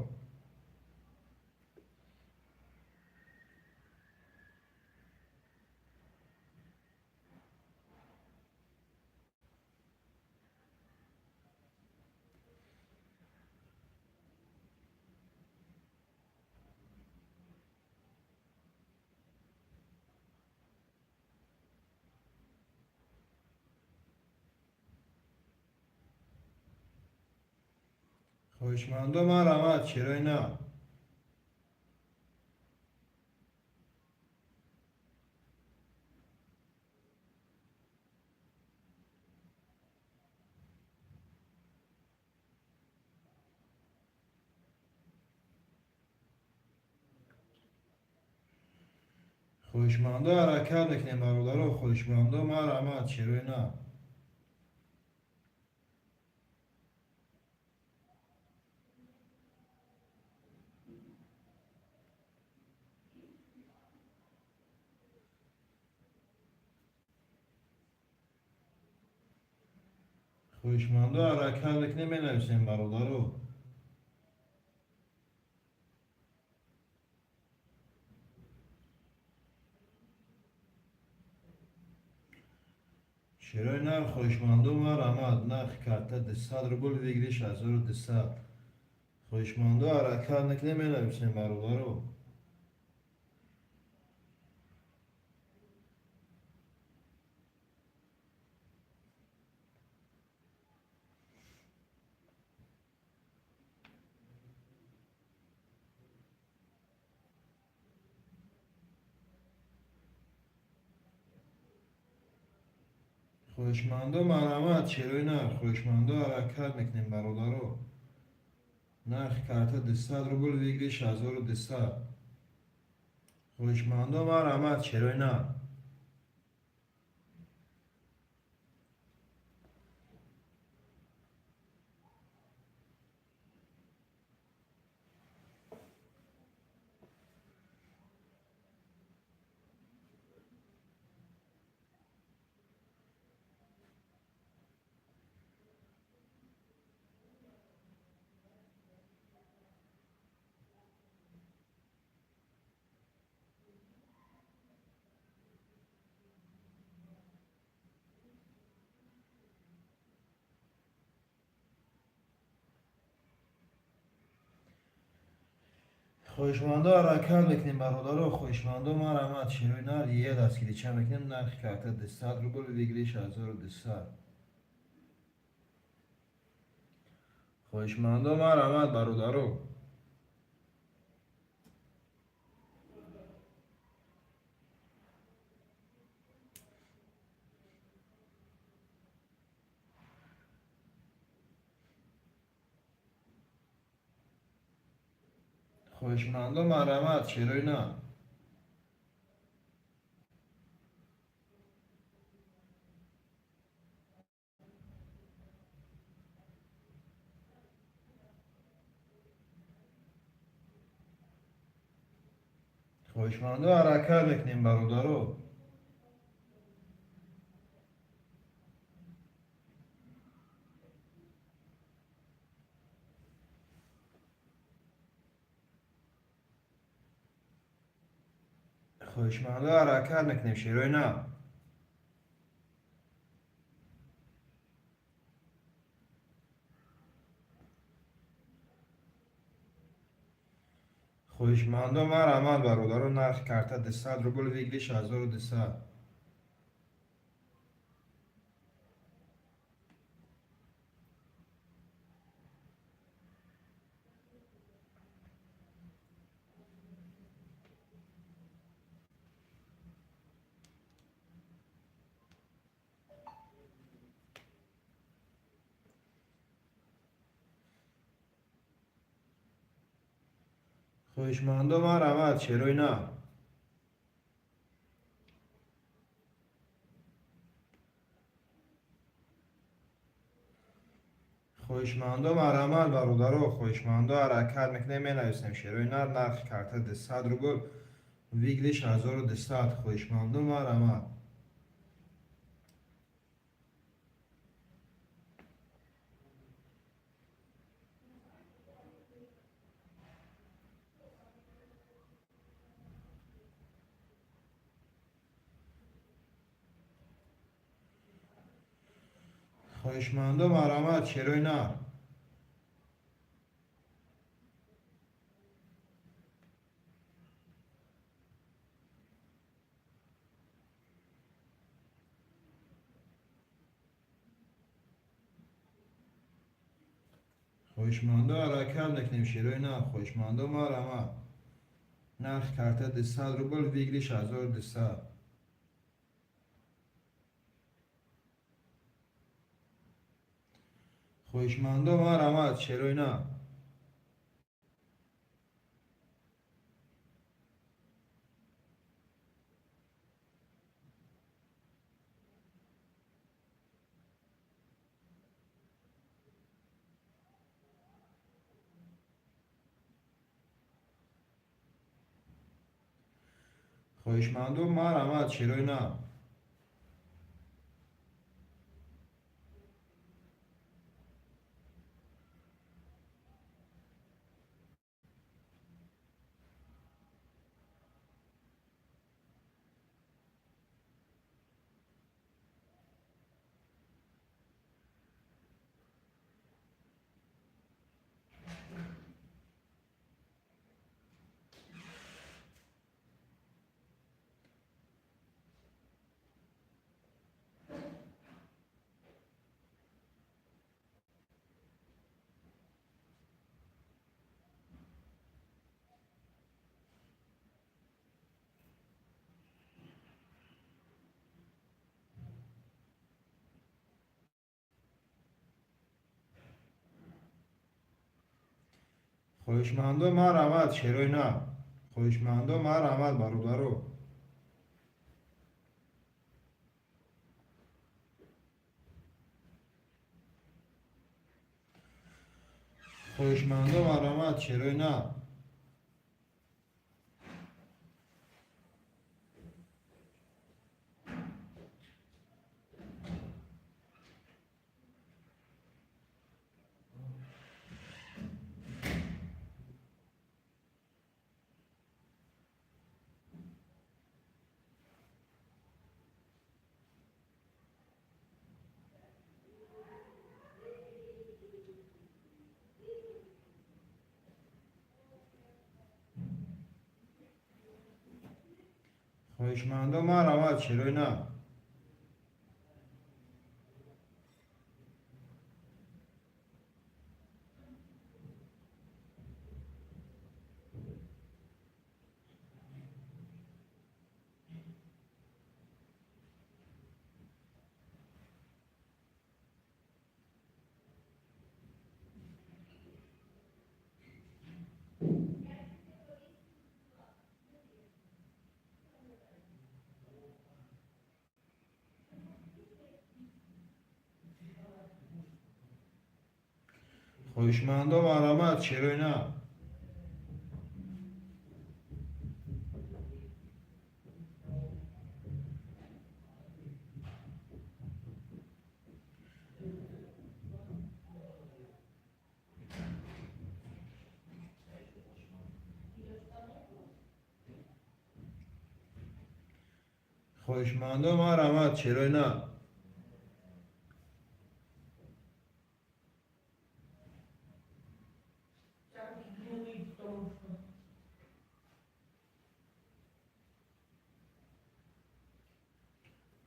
Хоҳишмандо, марҳамат, шерои нар. Хоҳишмандо, ҳаракат мекунем, бародаро. Хоҳишмандо, марҳамат, шерои нар. Хоҳишмандо, ҳаракат мекунем, менависем, бародаро. Шерои нар, хоҳишмандо, марҳамат. Нархи карта 200 рубл, выигрыш 1200. Хоҳишмандо, ҳаракат мекунем, менависем, бародаро. Хоҳишмандо, марҳамат, шерои нар. Хоҳишмандо, ҳаракат мекунем, бародаро. Нархи карта 200 рубл, выигрыш 1200. Хоҳишмандо, марҳамат, шерои нар. Хоҳишмандо, ҳаракат мекунем, бародаро. Хоҳишмандо, марҳамат, шерои нар. Е дастгирича мекунем. Нархи карта 200 рубл, выигрыш 1200. Хоҳишмандо, марҳамат, бародаро. Хоҳишмандо, марҳамат, шерои нар. Хоҳишмандо, ҳаракат мекунем, бародаро. Хоҳишмандо, ҳаракат мекунем, шерои нар. Хоҳишмандо, марҳамат, бародаро. Нархи карта 200 рубл, выигрыш 1200. Хоҳишмандо, марҳамат, шерои нар. Хоҳишмандо, марҳамат, бародаро. Хоҳишмандо, ҳаракат мекунем, менависем, шерои нар. Нархи карта 200 рубл, выигрыш 1200. Хоҳишмандо, марҳамат. Хоҳишмандо, марҳамат, шерои нар. Хоҳишмандо, ҳаракат мекунем, шерои нар. Хоҳишмандо, марҳамат. Нарх карта 200 рубл, выигрыш 1200. Хоҳишмандо, марҳамат, шерои нар. Хоҳишмандо, марҳамат, шерои нар. Хоҳишмандо, марҳамат, шерои нар. Хоҳишмандо, марҳамат, бародаро. Хоҳишмандо, марҳамат, шерои нар. Хоҳишмандо, марҳамат, шерои нар. Хоҳишмандо, марҳамат, шерои нар. Хоҳишмандо, марҳамат, шерои нар.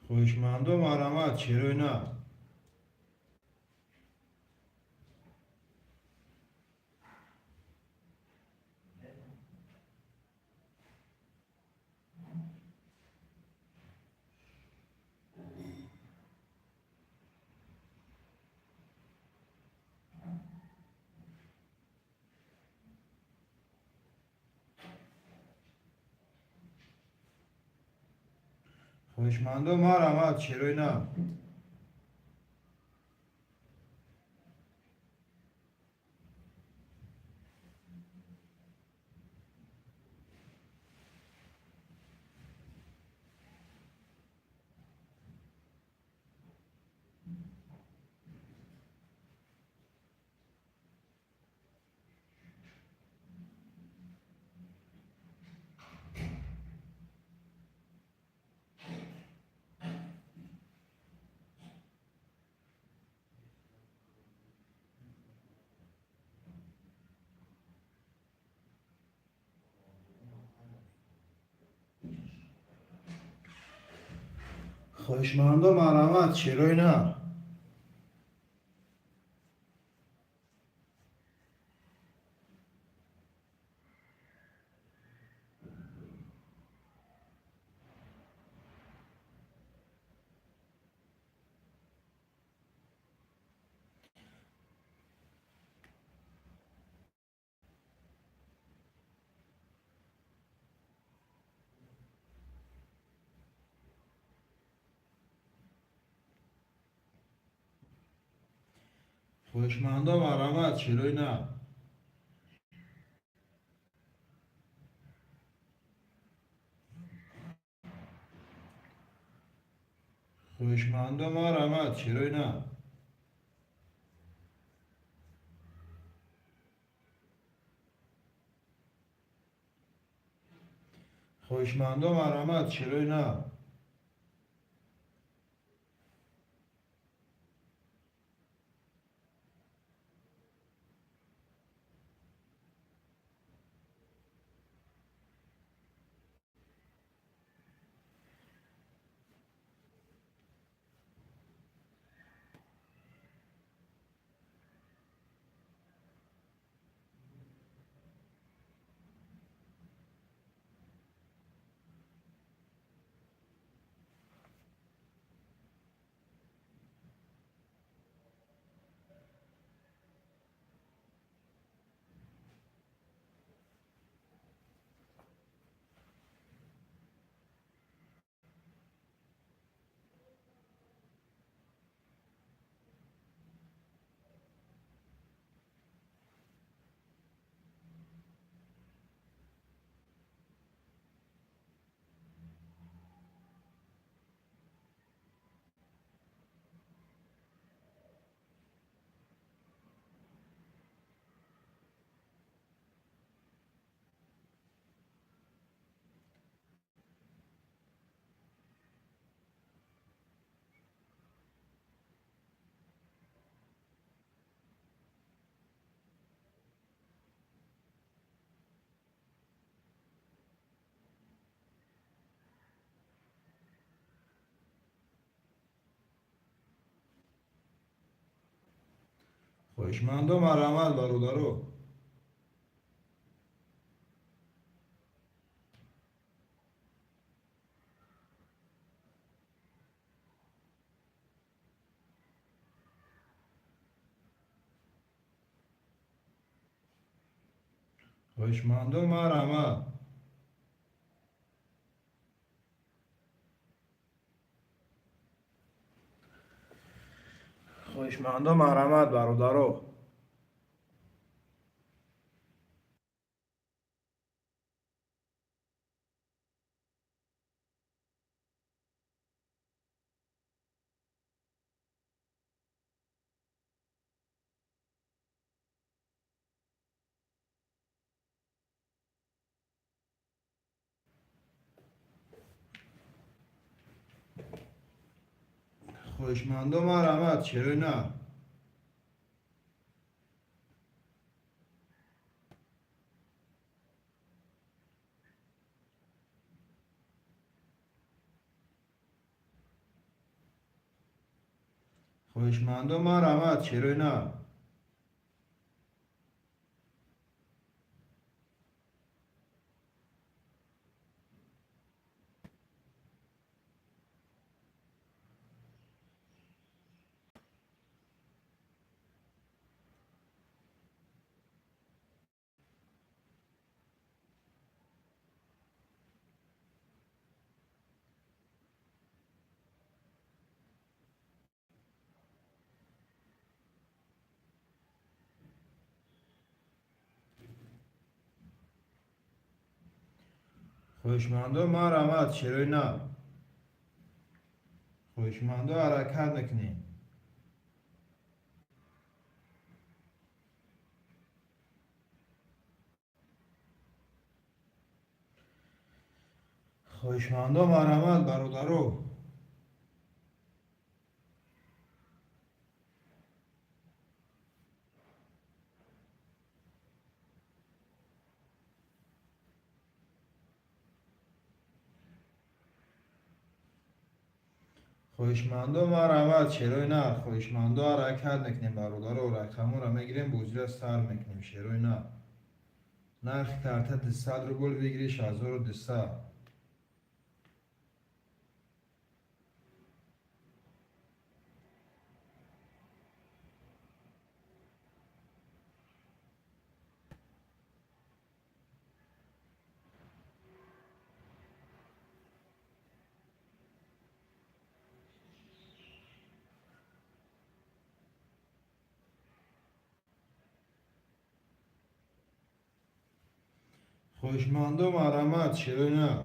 Хоҳишмандо, марҳамат, шерои нар. Хоҳишмандо, марҳамат, шерои нар. Хоҳишмандо, марҳамат, шерои нар. Хоҳишмандо, марҳамат, шерои нар. Хоҳишмандо, марҳамат, шерои нар. Хоҳишмандо, марҳамат, шерои нар. Хоҳишмандо, марҳамат, бародаро. Хоҳишмандо, марҳамат. Хоҳишмандо, марҳамат, бародаро. Хоҳишмандо, марҳамат, шерои нар. Хоҳишмандо, марҳамат, шерои нар. Хоҳишмандо, марҳамат, шерои нар. Хоҳишмандо, ҳаракат мекунем. Хоҳишмандо, марҳамат, бародаро. Хоҳишмандо, марҳамат, шерои нар. Хоҳишмандо, ҳаракат мекунем, бародаро, рақаморо мегирем, бозиро сар мекунем, шерои нар. Нархи карта 200 рубл, выигрыш 1200. Хоҳишмандо, марҳамат, шерои нар.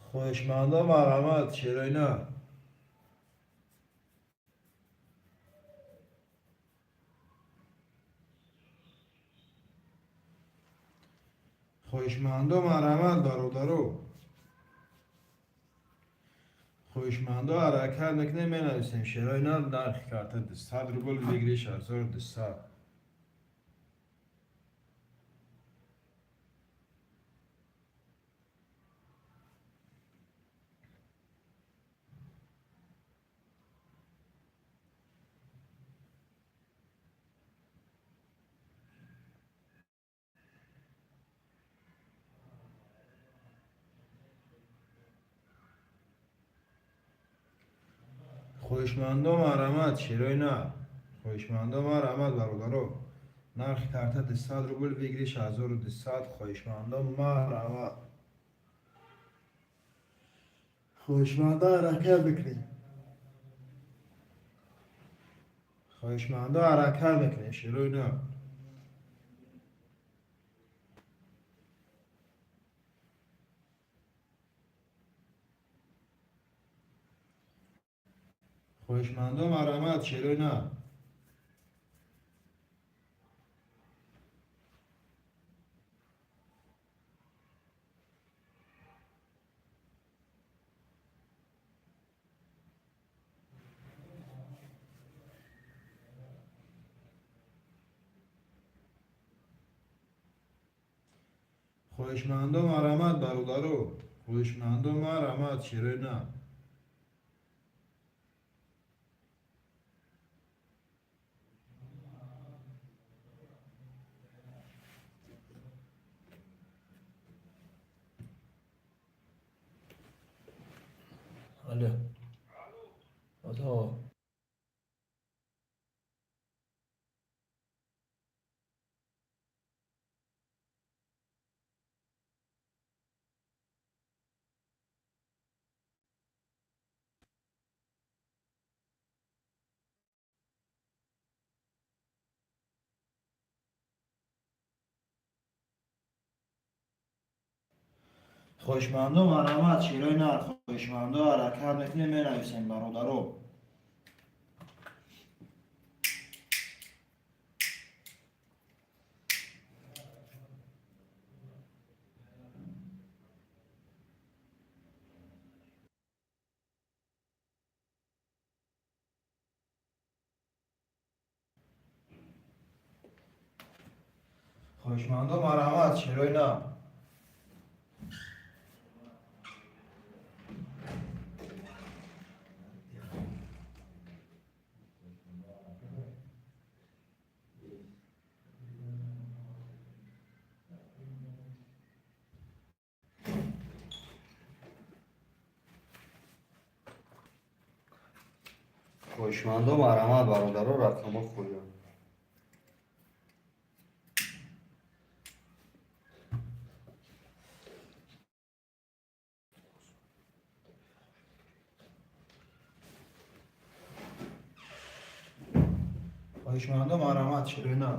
Хоҳишмандо, марҳамат, шерои нар. Хоҳишмандо, марҳамат, бародаро. Хоҳишмандо, ҳаракат мекунем, менависем, шерои нар. Нархи карта 200 рубл, выигрыш 1200. Хоҳишмандо, марҳамат, шерои нар. Хоҳишмандо, марҳамат, бародаро. Нархи карта 200 рубл, выигрыш 1200. Хоҳишмандо, марҳамат. Хоҳишмандо, ҳаракат мекунем. Хоҳишмандо, ҳаракат мекунем, шерои нар. Хоҳишмандо, марҳамат, шерои нар. Хоҳишмандо, марҳамат, бародаро. Хоҳишмандо, марҳамат, шерои нар. Алло. Алло. Хоҳишмандо, марҳамат, шерои нар. Хоҳишмандо, ҳаракат мекунем, менависем, бародаро. Хоҳишмандо, марҳамат, шерои нар. Хоҳишмандо, марҳамат, бародаро, рақамҳо хӯям. Хоҳишмандо, марҳамат, шерои нар.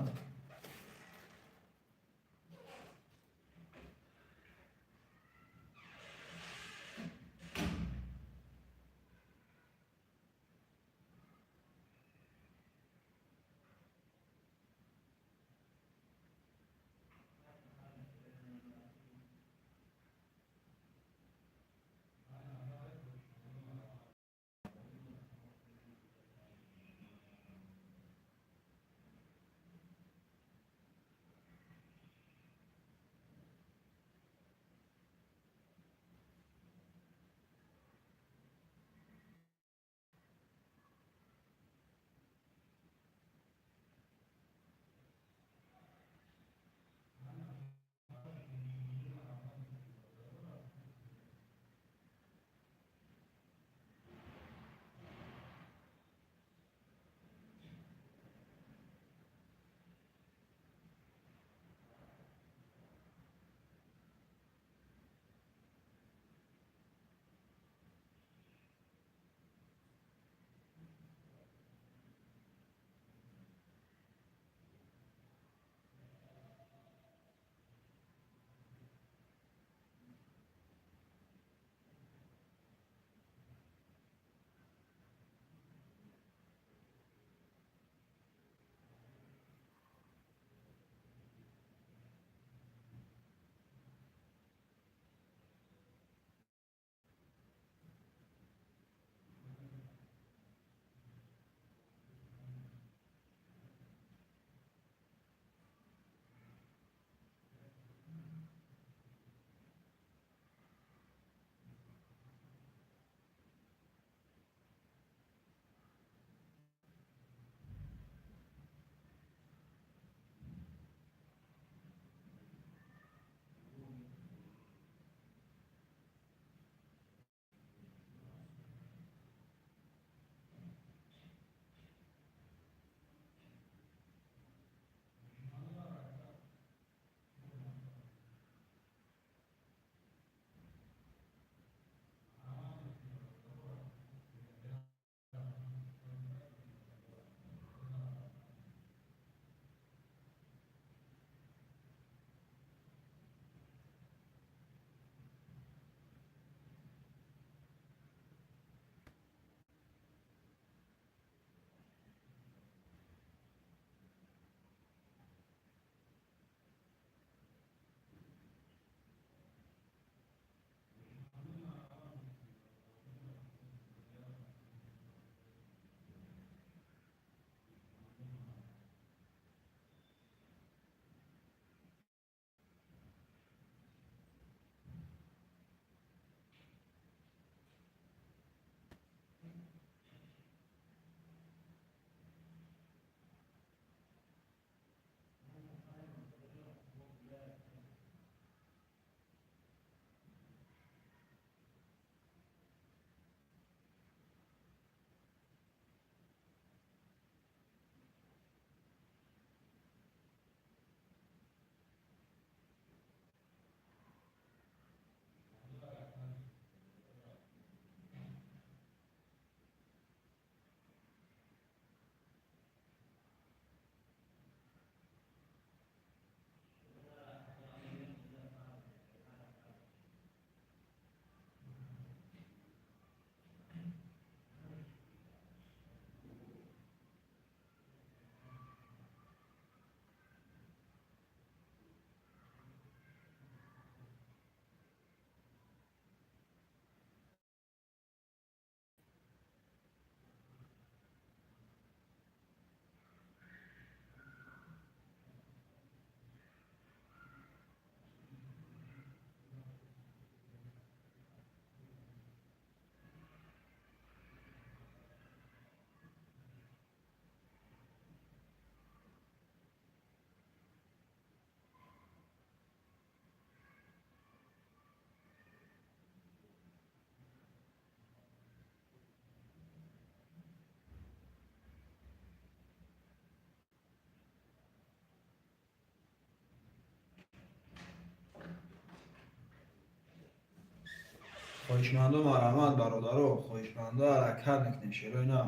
Хоҳишмандо, марҳамат, бародаро, хоҳишмандо, ҳаракат мекунем. Шерои на,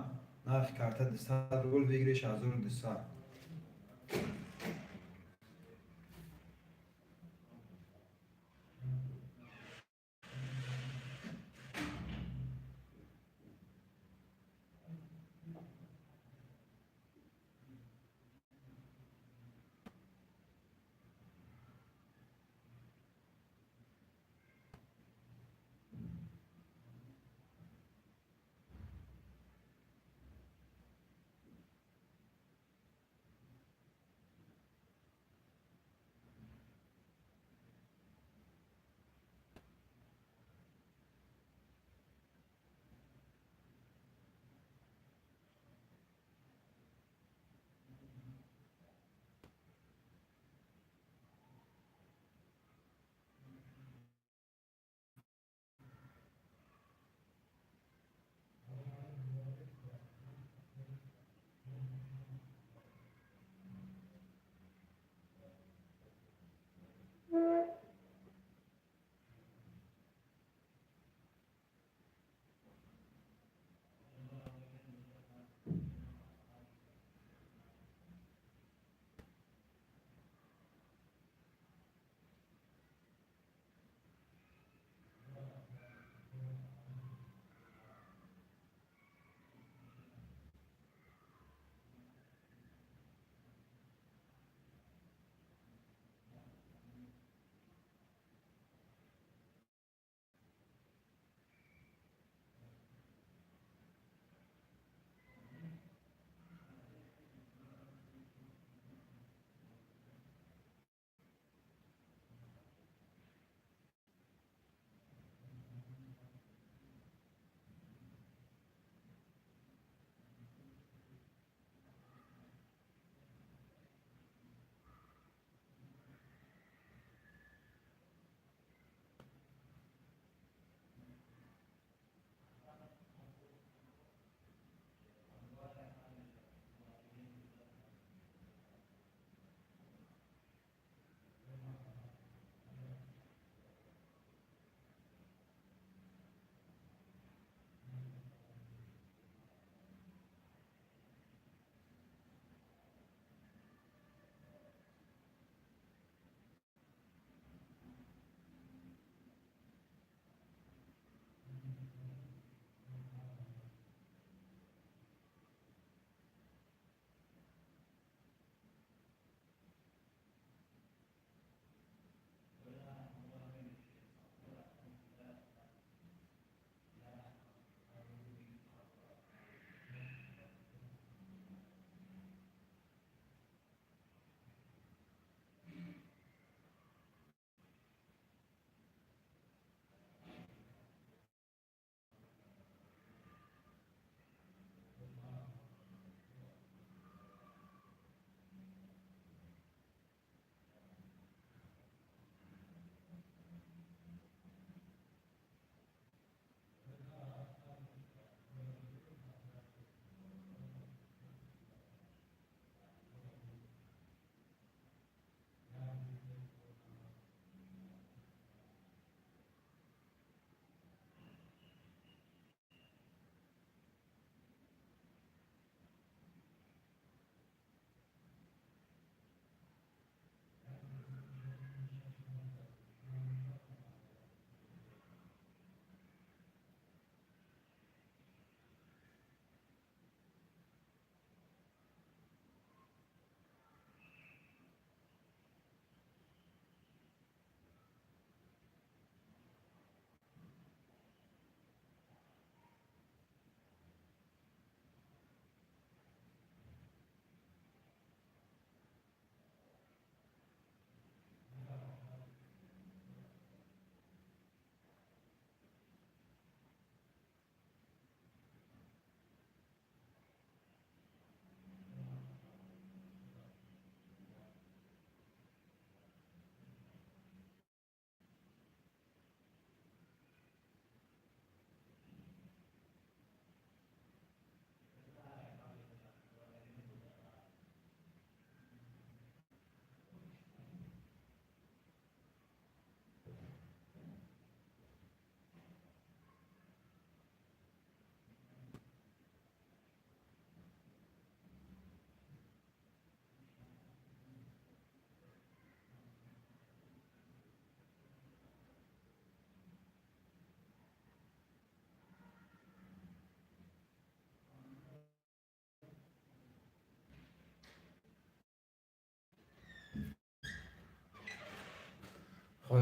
нархи карта 200 рубл, выигрыш 1200.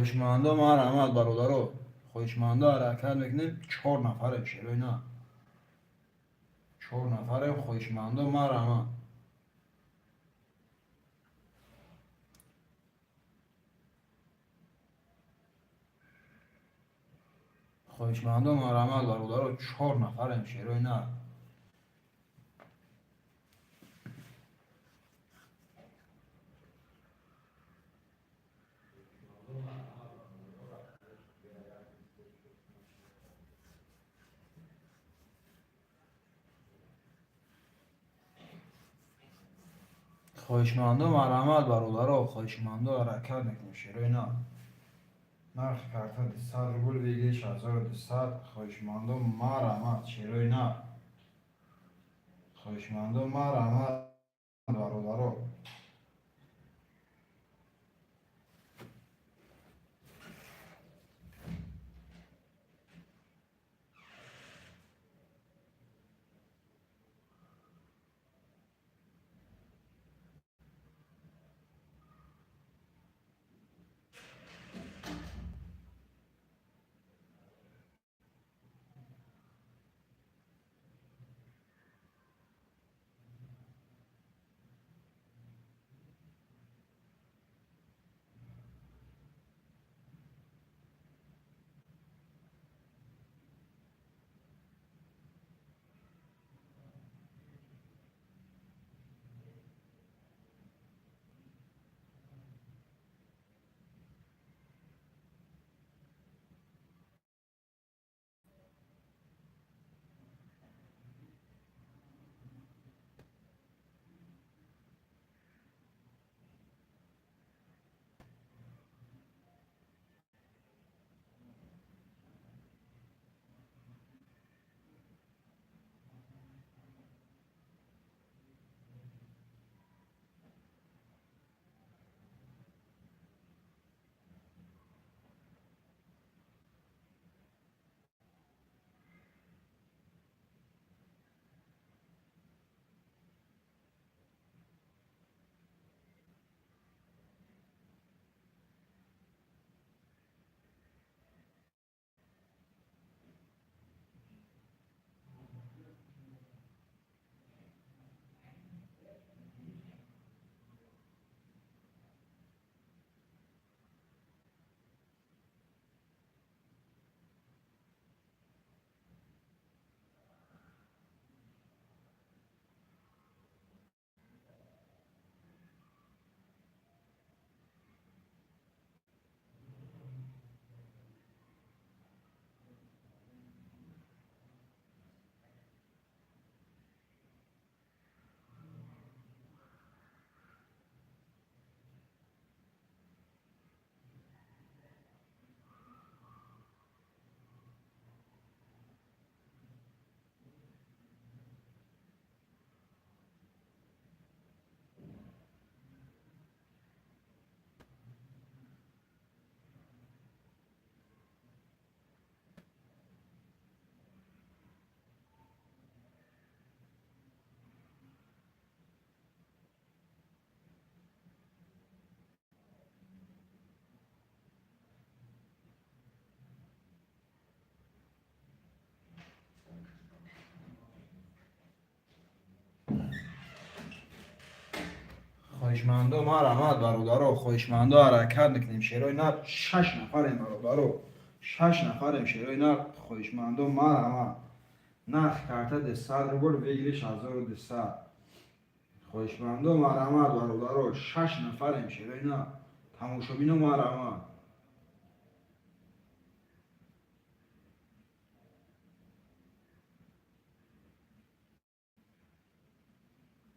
Хоҳишмандо, марҳамат, бародаро. Хоҳишмандо, ҳаракат мекунем. Чор нафарем, шерои на, чор нафарем. Хоҳишмандо, марҳамат. Хоҳишмандо, марҳамат, бародаро. Чор нафарем, шерои на. Хоҳишмандо, марҳамат, бародаро. Хоҳишмандо, ҳаракат мекунем, шерои на. Нархи карта 200 рубл, выигрыш 1200. Хоҳишмандо, марҳамат, шерои на. Хоҳишмандо, марҳамат, бародаро. Хоҳишмандо, марҳамат, бародаро. Хоҳишмандо, ҳаракат мекунем, шерои нар. Шаш нафарем, бародаро, шаш нафарем, шерои нар. Хоҳишмандо, марҳамат. Нархи карта 200 рубл, выигрыш 1200. Хоҳишмандо, марҳамат, бародаро. Шаш нафарем, шерои нар. Тамошобино, марҳамат.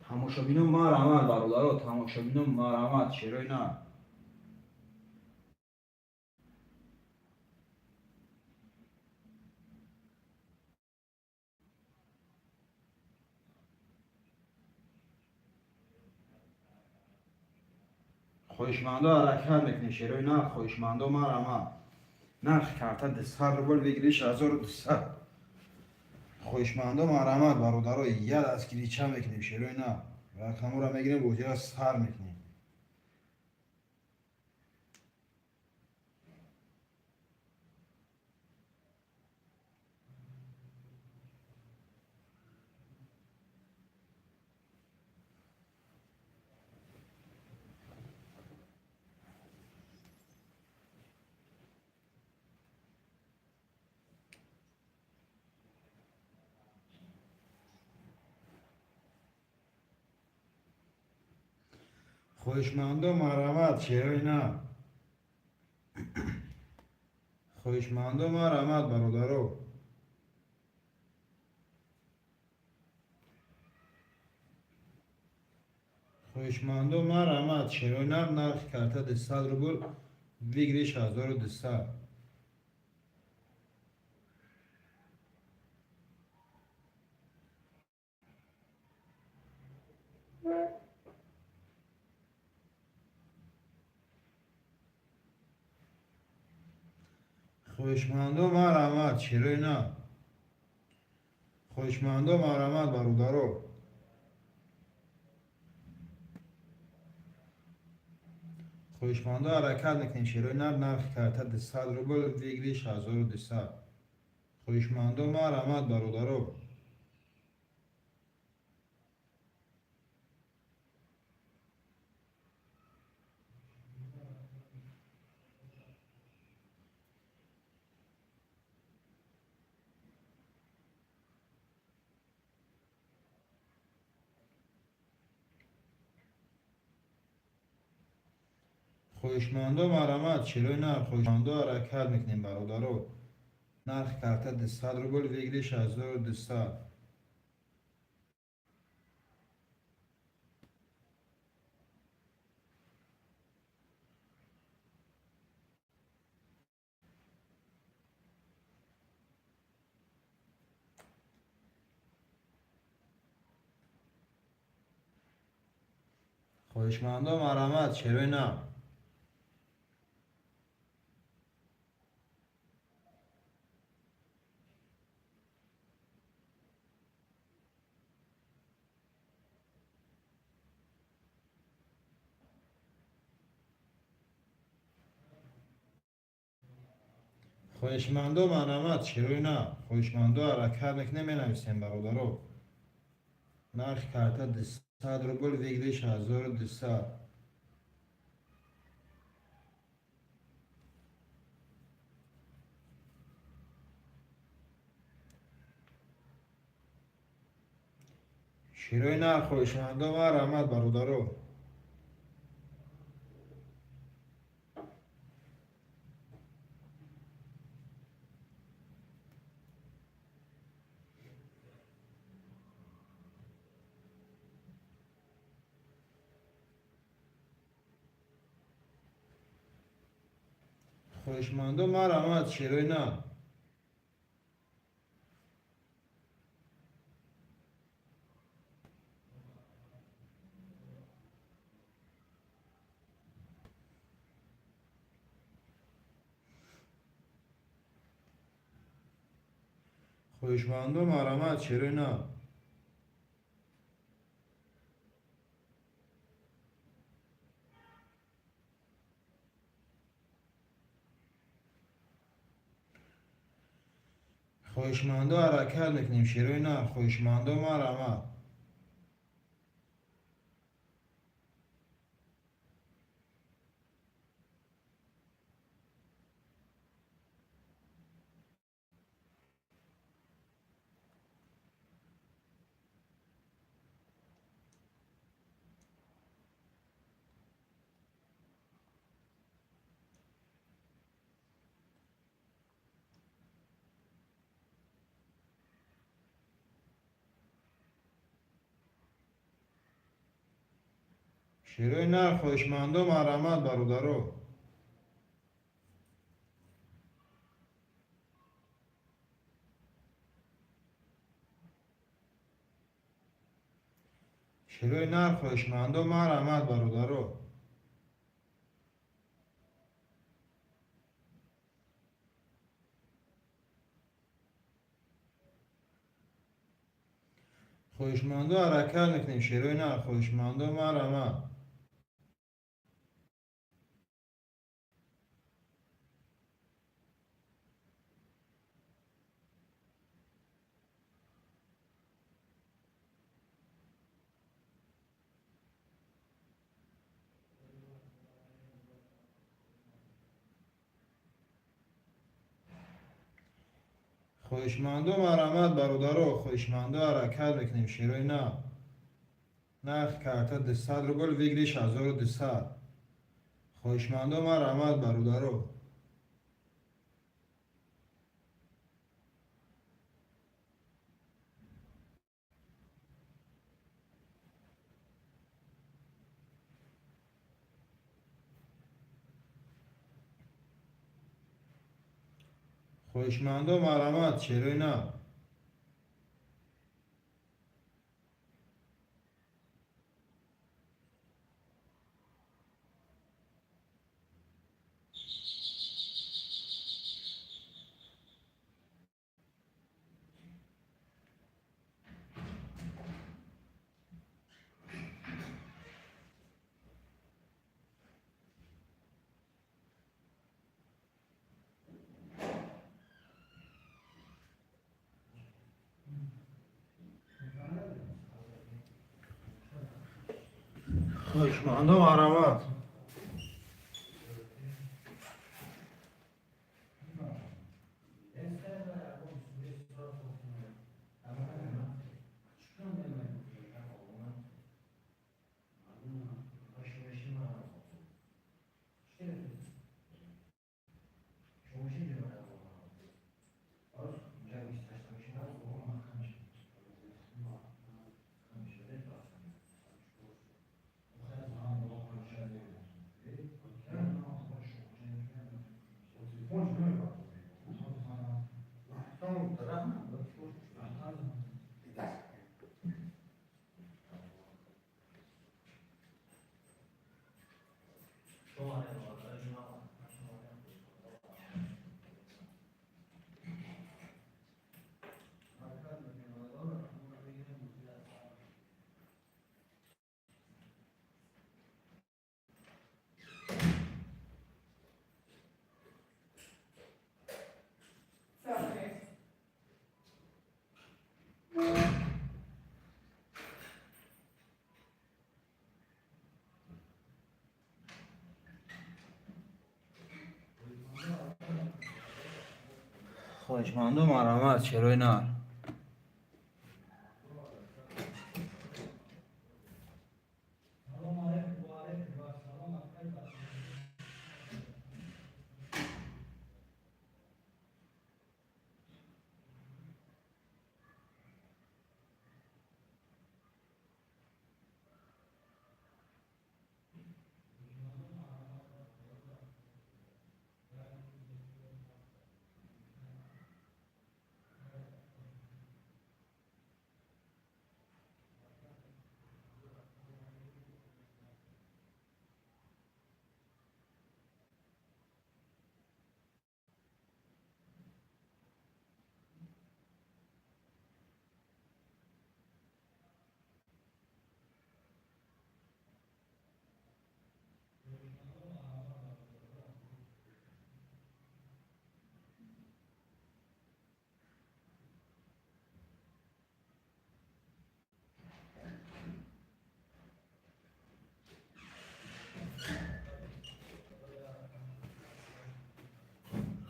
Тамошобино, марҳамат, бародаро. Тамошобино, марҳамат, шерои нар. Хоҳишмандо, ҳаракат мекунем, шерои нар. Хоҳишмандо, марҳамат. Нархи карта 200 рубл, выигрыш 1200. Хоҳишмандо, марҳамат, бародаро. Як дастгирича мекунем, шерои нар. Рақаморо мегирем, бозиро сар мекунем. Хоҳишмандо, марҳамат, шерои нар. Хоҳишмандо, марҳамат, бародаро. Хоҳишмандо, марҳамат, шерои нар. Нархи карта 200 рубл, выигрыш 1200. Хоҳишмандо, марҳамат, шерои нар. Хоҳишмандо, марҳамат, бародаро. Хоҳишмандо, ҳаракат мекунем, шерои нар. Нархи карта 200 рубл, выигрыш 1200. Хоҳишмандо, марҳамат, бародаро. Хоҳишмандо, марҳамат, шерои нар. Хоҳишмандо, ҳаракат мекунем, бародаро. Нархи карта 200 рубл, выигрыш 1200. Хоҳишмандо, марҳамат, шерои нар. Хоҳишмандо, марҳамат, шерои нар. Хоҳишмандо, ҳаракат мекунем, менависем, бародаро. Нархи карта 200 рубл, выигрыш 1200. Шерои нар. Хоҳишмандо, марҳамат, бародаро. Хоҳишмандо, марҳамат, шерои нар. Хоҳишмандо, марҳамат, шерои нар. Хоҳишмандо, ҳаракат мекунем, шерои нар. Хоҳишмандо, марҳамат. Шерои нар. Хоҳишмандо, марҳамат, бародаро. Шерои нар. Хоҳишмандо, марҳамат, бародаро. Хоҳишмандо, ҳаракат мекунем, шерои нар. Хоҳишмандо, марҳамат. Хоҳишмандо, марҳамат, бародаро. Хоҳишмандо, ҳаракат мекунем, шерои нар. Нархи карта 200 рубл, выигрыш 1200. Хоҳишмандо, марҳамат, бародаро. Хоҳишмандо, марҳамат, шерои нав. Хоҳишмандо, марҳамат. Хоҳишмандо, марҳамат, шерои нар.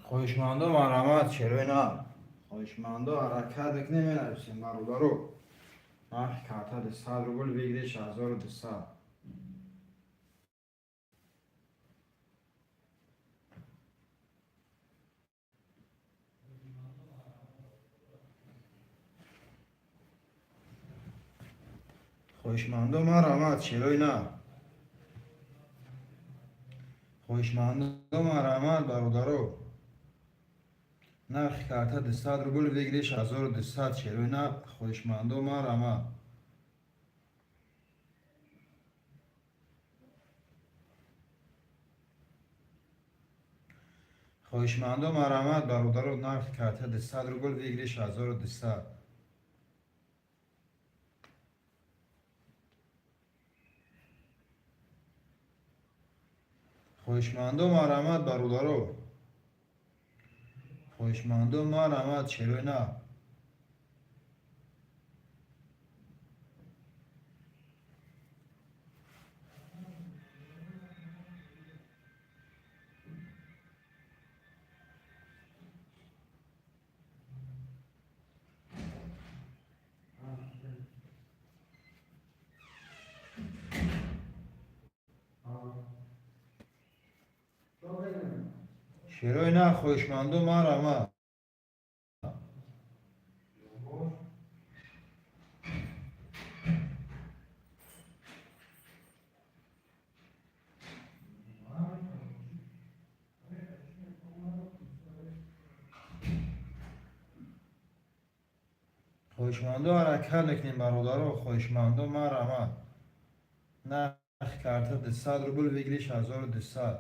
Хоҳишмандо, марҳамат, шерои нар. Хоҳишмандо, ҳаракат мекунем, менависем, бародаро. Нархи карта 200 рубл, выигрыш 1200. Хоҳишмандо, марҳамат, шерои нар. Хоҳишмандо, марҳамат, бародаро. Нархи карта 200 рубл, выигрыш 1200, шерои нав. Хоҳишмандо, марҳамат. Хоҳишмандо, марҳамат, бародаро. Нархи карта 200 рубл, выигрыш 1200. Хоҳишмандо, марҳамат, бародаро. Хоҳишмандо, марҳамат, шерои нав. Шерои нар, хоҳишмандо, марҳамат. Хоҳишмандо, ҳаракат мекунем, бародаро, хоҳишмандо, марҳамат. Нархи карта 200 рубл, выигрыш 1200.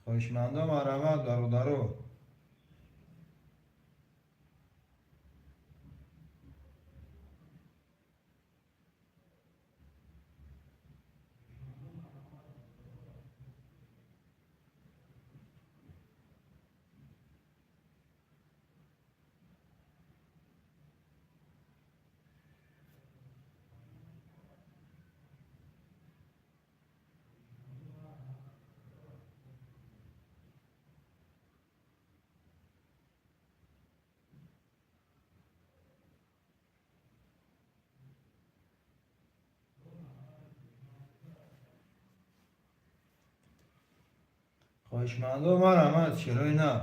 Хоҳишмандо, марҳамат, бародаро. Хоҳишмандо, марҳамат, шерои нар.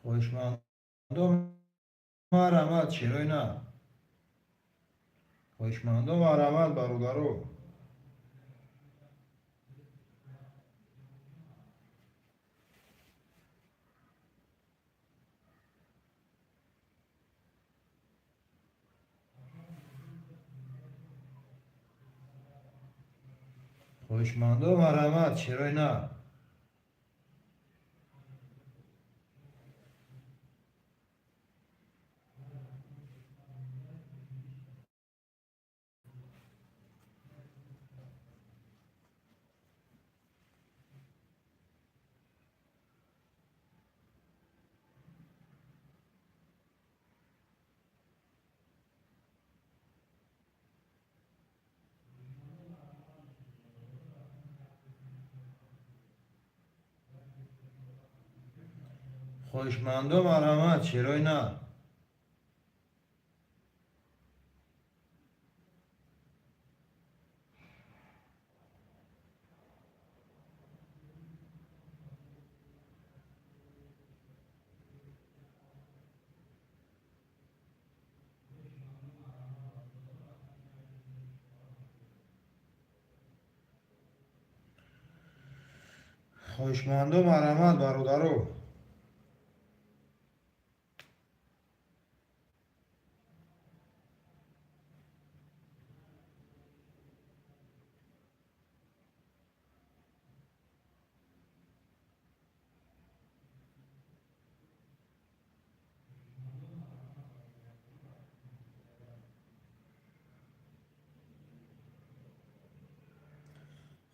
Хоҳишмандо, марҳамат, шерои нар. Хоҳишмандо, марҳамат, бародаро. Хоҳишмандо, марҳамат, шерои нар. Хоҳишмандо, марҳамат, шерои нар. Хоҳишмандо, марҳамат, бародаро.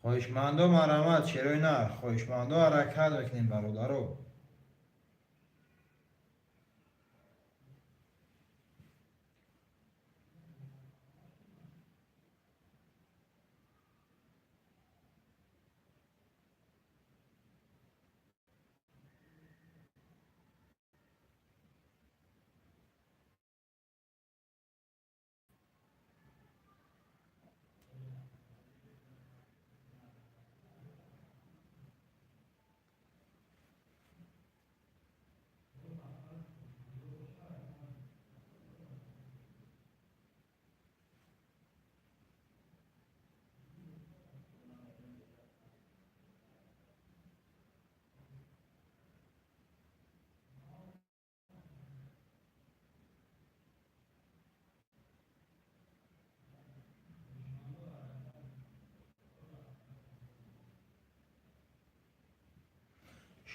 Хоҳишмандо, марҳамат, шерои нар. Хоҳишмандо, ҳаракат мекунем, бародаро.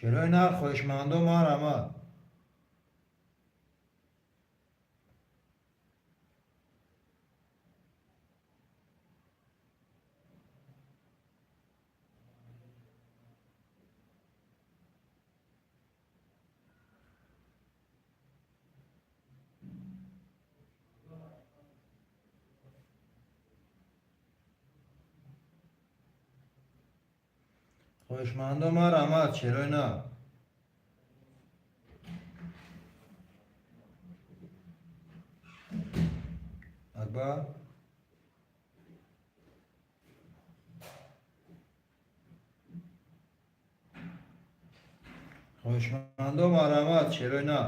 Шерои нар, хоҳишмандо, марҳамат. Хоҳишмандо, марҳамат, шерои на. Акбар, хоҳишмандо, марҳамат, шерои на.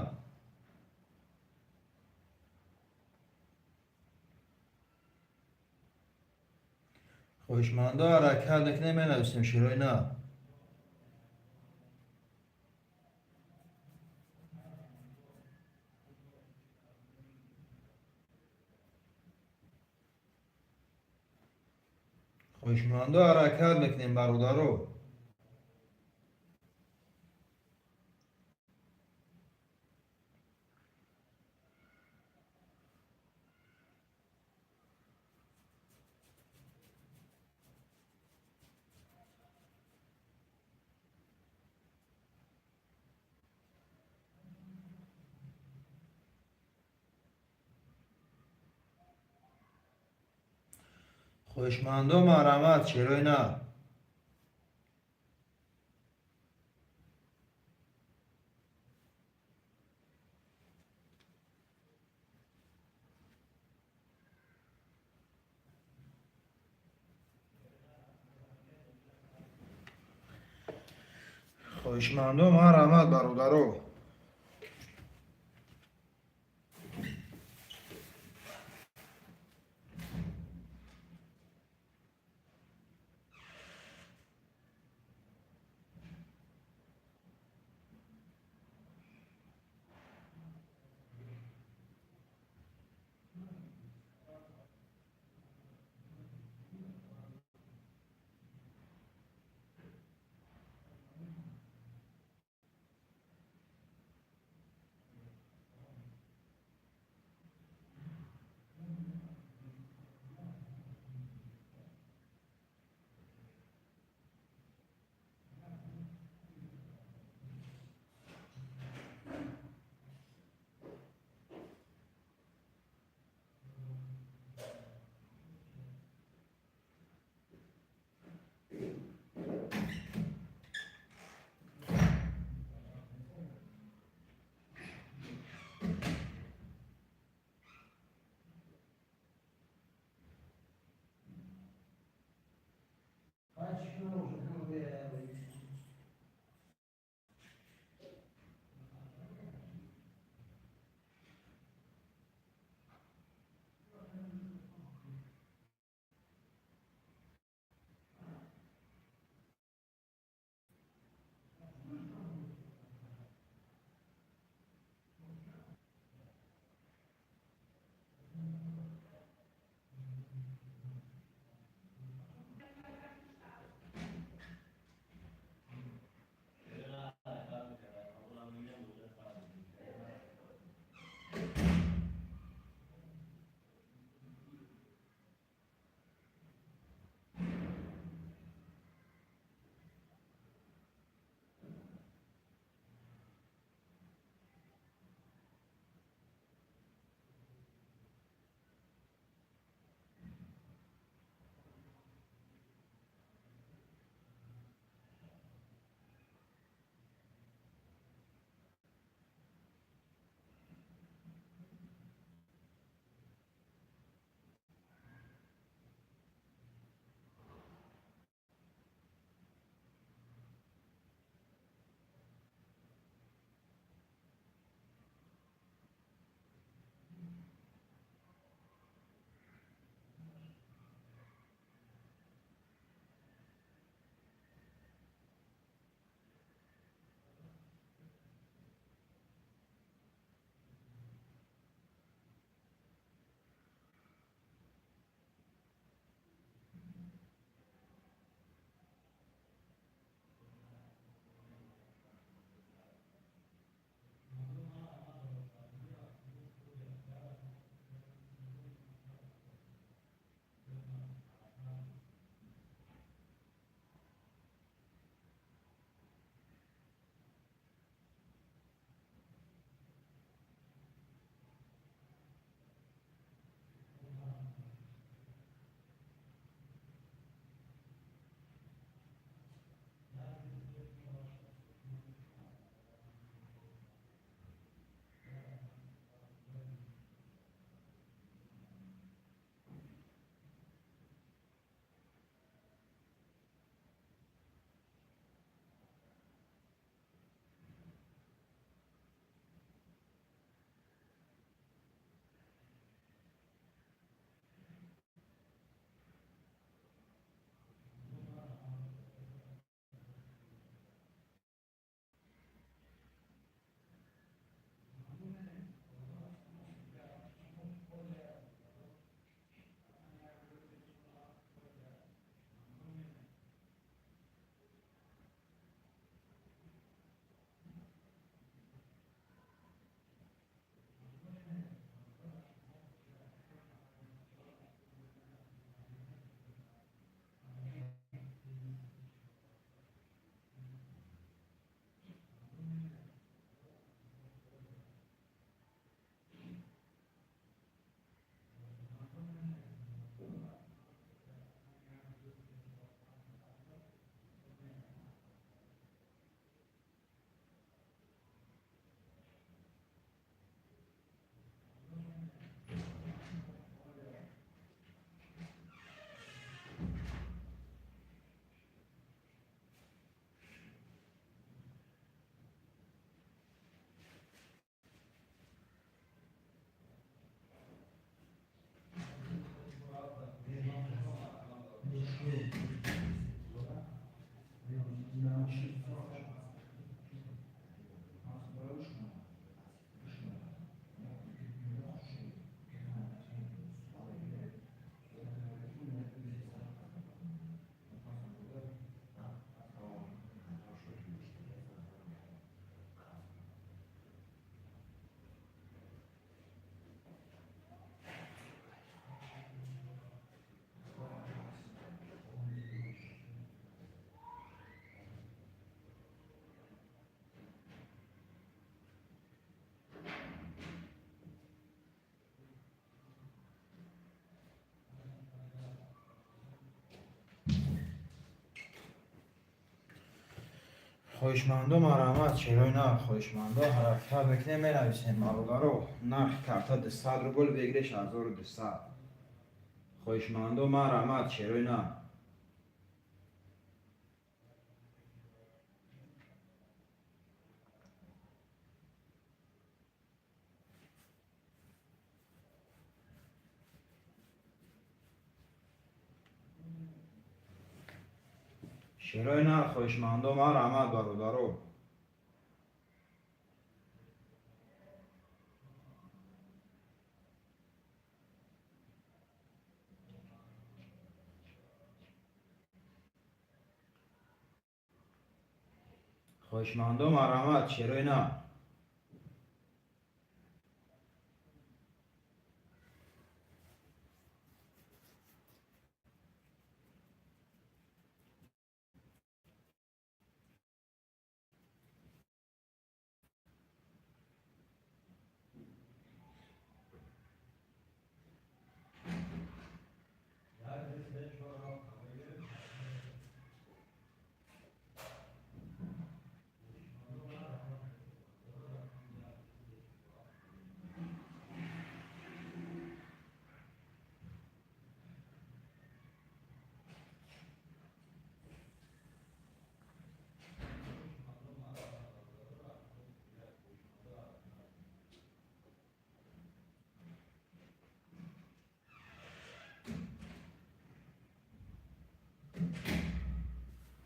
Хоҳишмандо, ҳаракат мекунем, менависем шерои на. Хоҳишмандо, ҳаракат мекунем, бародаро. Хоҳишмандо, марҳамат, шерои на. Хоҳишмандо, марҳамат, бародаро. Хоҳишмандо, марҳамат, шерои нар. Хоҳишмандо, ҳаракат мекунем, менависем, бародаро. Нархи карта 200 рубл, выигрыш 1200. Хоҳишмандо, марҳамат, шерои нар. Шерои нар, хоҳишмандо, марҳамат, бародаро. Хоҳишмандо, марҳамат, шерои нар.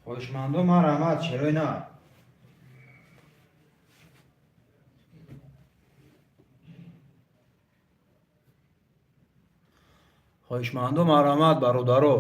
Хоҳишмандо, марҳамат, шерои нар. Хоҳишмандо, марҳамат, бародаро.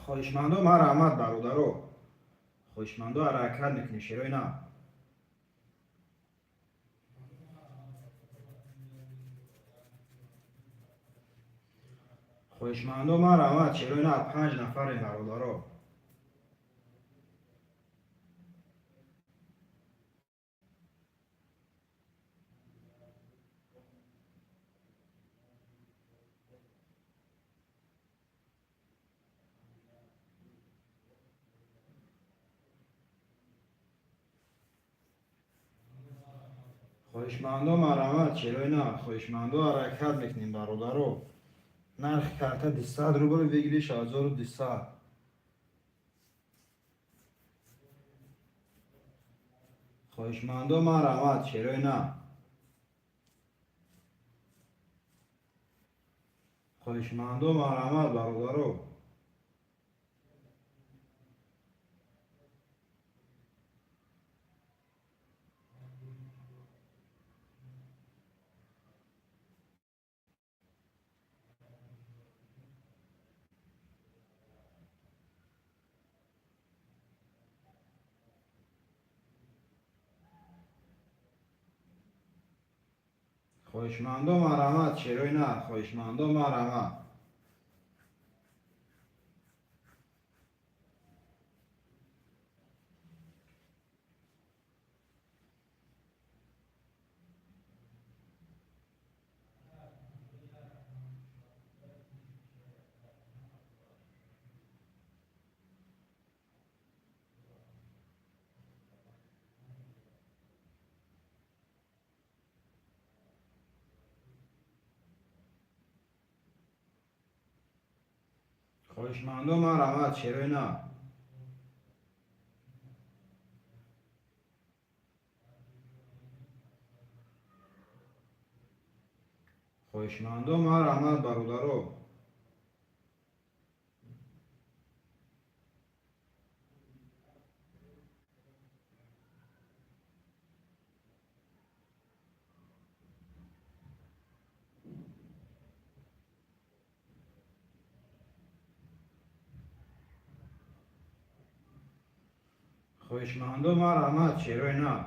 Хоҳишмандо, марҳамат, бародаро. Хоҳишмандо, ҳаракат мекунем, шерои нар. Хоҳишмандо, марҳамат, шерои нар. Панҷ нафарем, бародаро. Хоҳишмандо, марҳамат, шерои нар. Хоҳишмандо, ҳаракат мекунем, бародаро. Нархи карта 200 рубл, выигрыш 1200. Хоҳишмандо, марҳамат, шерои нар. Хоҳишмандо, марҳамат, бародаро. Хоҳишмандо, марҳамат, шерои нар. Хоҳишмандо, марҳамат. Хоҳишмандо, марҳамат, шерои нар. Хоҳишмандо, марҳамат, бародаро. Хоҳишмандо, марҳамат, шерои нар.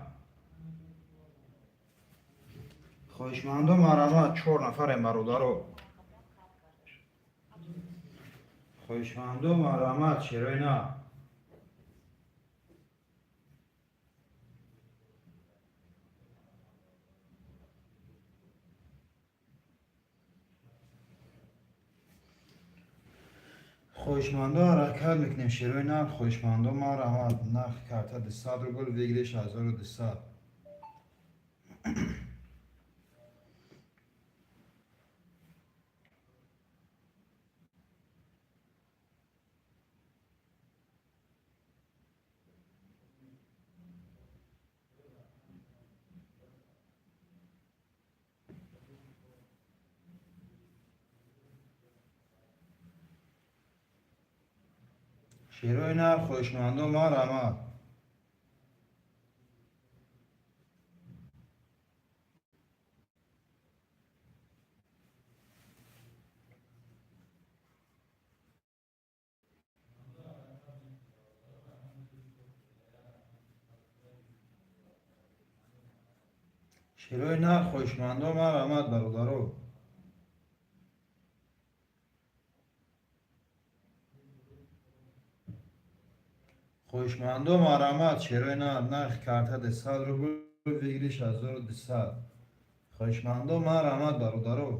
Хоҳишмандо, марҳамат. Чор нафарем, бародаро. Хоҳишмандо, марҳамат, шерои нар. Хоҳишмандо, ҳаракат мекунем, шерои нар. Хоҳишмандо, марҳамат. Нархи карта 200 рубл, выигрыш 1200. Шерои нар, хоҳишмандо, марҳамат. Шерои нар, хоҳишмандо, марҳамат, бародаро. Хоҳишмандо, марҳамат, шерои нар. Нархи карта 200 рубл, выигрыш 1200. Хоҳишмандо, марҳамат, бародаро.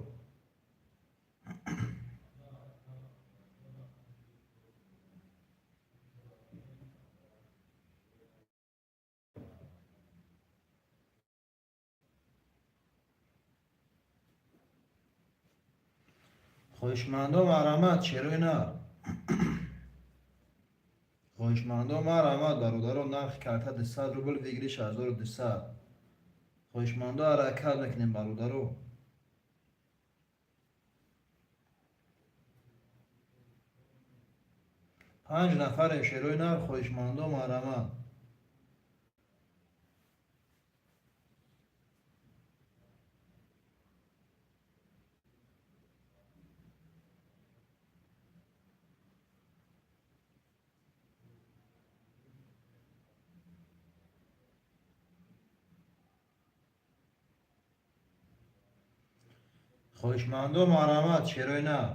Хоҳишмандо, марҳамат, шерои нар. Хоҳишмандо, марҳамат, бародаро. Нархи карта 200 рубл, выигрыш 1200. Хоҳишмандо, ҳаракат мекунем, бародаро. Панҷ нафарем, шерои нар. Хоҳишмандо, марҳамат. Хоҳишмандо, марҳамат, шерои нар.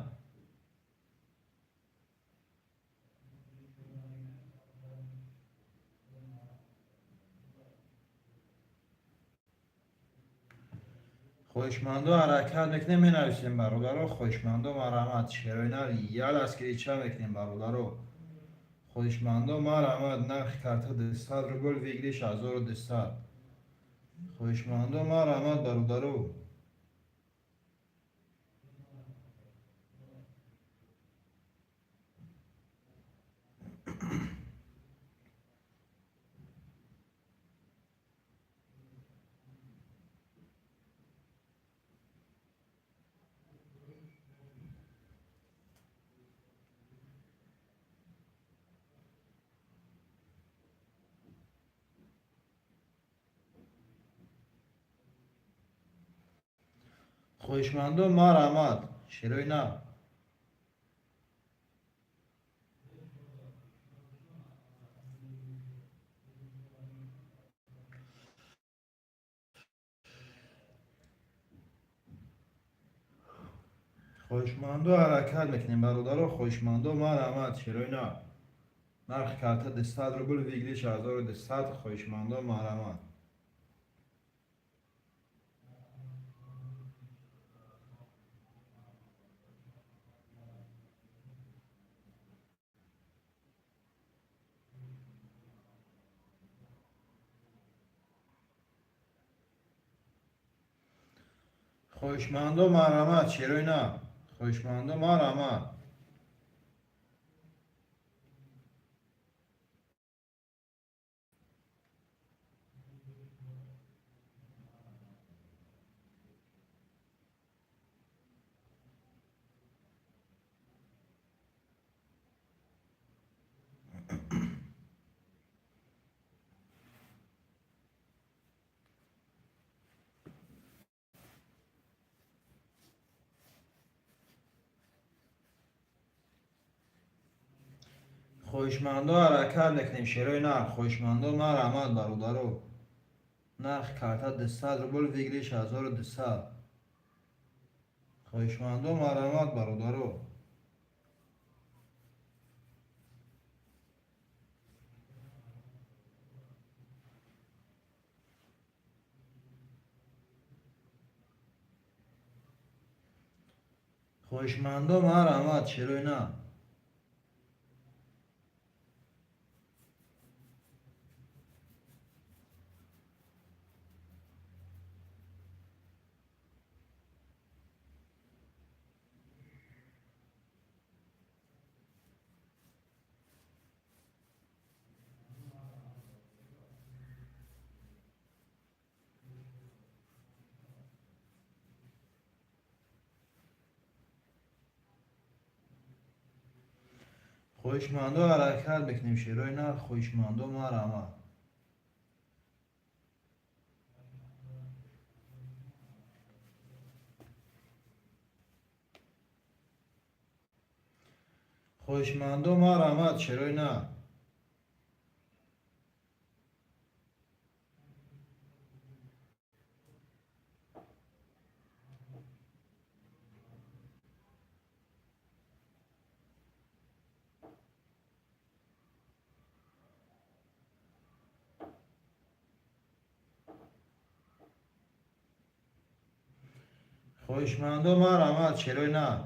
Хоҳишмандо, ҳаракат мекунем, менависем, бародаро. Хоҳишмандо, марҳамат, шерои нар як дастгирича мекунем, бародаро. Хоҳишмандо, марҳамат, нархи карта 200 рубл, выигрыш 1200. Хоҳишмандо, марҳамат, бародаро. Хоҳишмандо, марҳамат, шерои нар. Хоҳишмандо, ҳаракат мекунем, бародаро. Хоҳишмандо, марҳамат, шерои нар. Нархи карта 200 рубл, выигрыш 1200. Хоҳишмандо, марҳамат. Хоҳишмандо, марҳамат, шерои нар. Хоҳишмандо, марҳамат. Хоҳишмандо, ҳаракат мекунем, шерои нар. Хоҳишмандо, марҳамат, бародаро. Нархи карта 200 рубл, выигрыш 1200. Хоҳишмандо, марҳамат, бародаро. Хоҳишмандо, марҳамат, шерои нар. Хоҳишмандо, ҳаракат мекунем, шерои нар. Хоҳишмандо, марҳамат. Хоҳишмандо, марҳамат, шерои нар. Хоҳишмандо, марҳамат, шерои нар.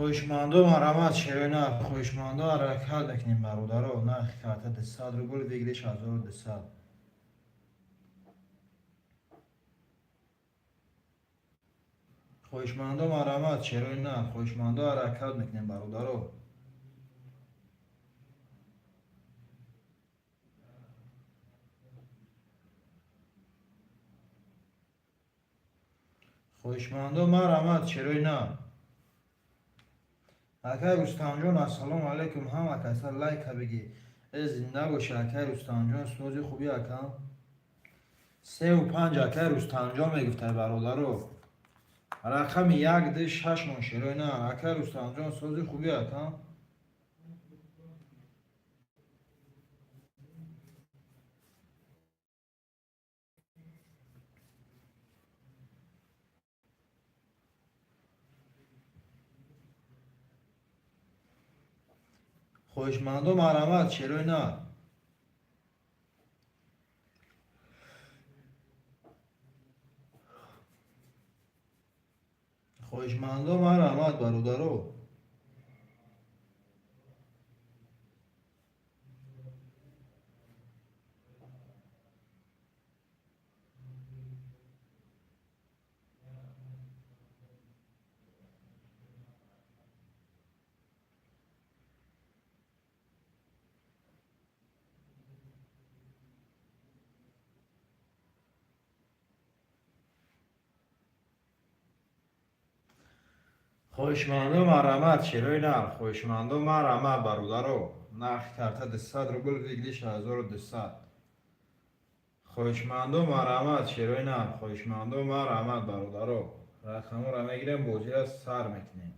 Хоҳишмандо, марҳамат, шерои нар. Хоҳишмандо, ҳаракат мекунем, бародаро. Нархи карта 200 рубл, выигрыш 1200. Хоҳишмандо, марҳамат, шерои нар. Хоҳишмандо, ҳаракат мекунем, бародаро. Хоҳишмандо, марҳамат, шерои нар. Акай Рустамҷон, ассалому алайкум. Ҳама каса лайка бигӣ. Э, зинда бошӣ, акай Рустамҷон, сози хуби, акам. Сеу панҷ, акай Рустамҷон мегуфтай, бародаро. Рақами 1 2 6 мон шерои нар. Ака Рустамҷон, сози хуби ака. Хоҳишмандо марҳамат, шерои нар. Хоҳишмандо марҳамат, бародаро. Хоҳишмандо марҳамат, шерои нар. Хоҳишмандо марҳамат, бародаро. Нархи карта 200 рубл, выигрыш 1200. Хоҳишмандо марҳамат, шерои нар. Хоҳишмандо марҳамат, бародаро. Рақамҳоро мегирем, бозиро сар мекунем.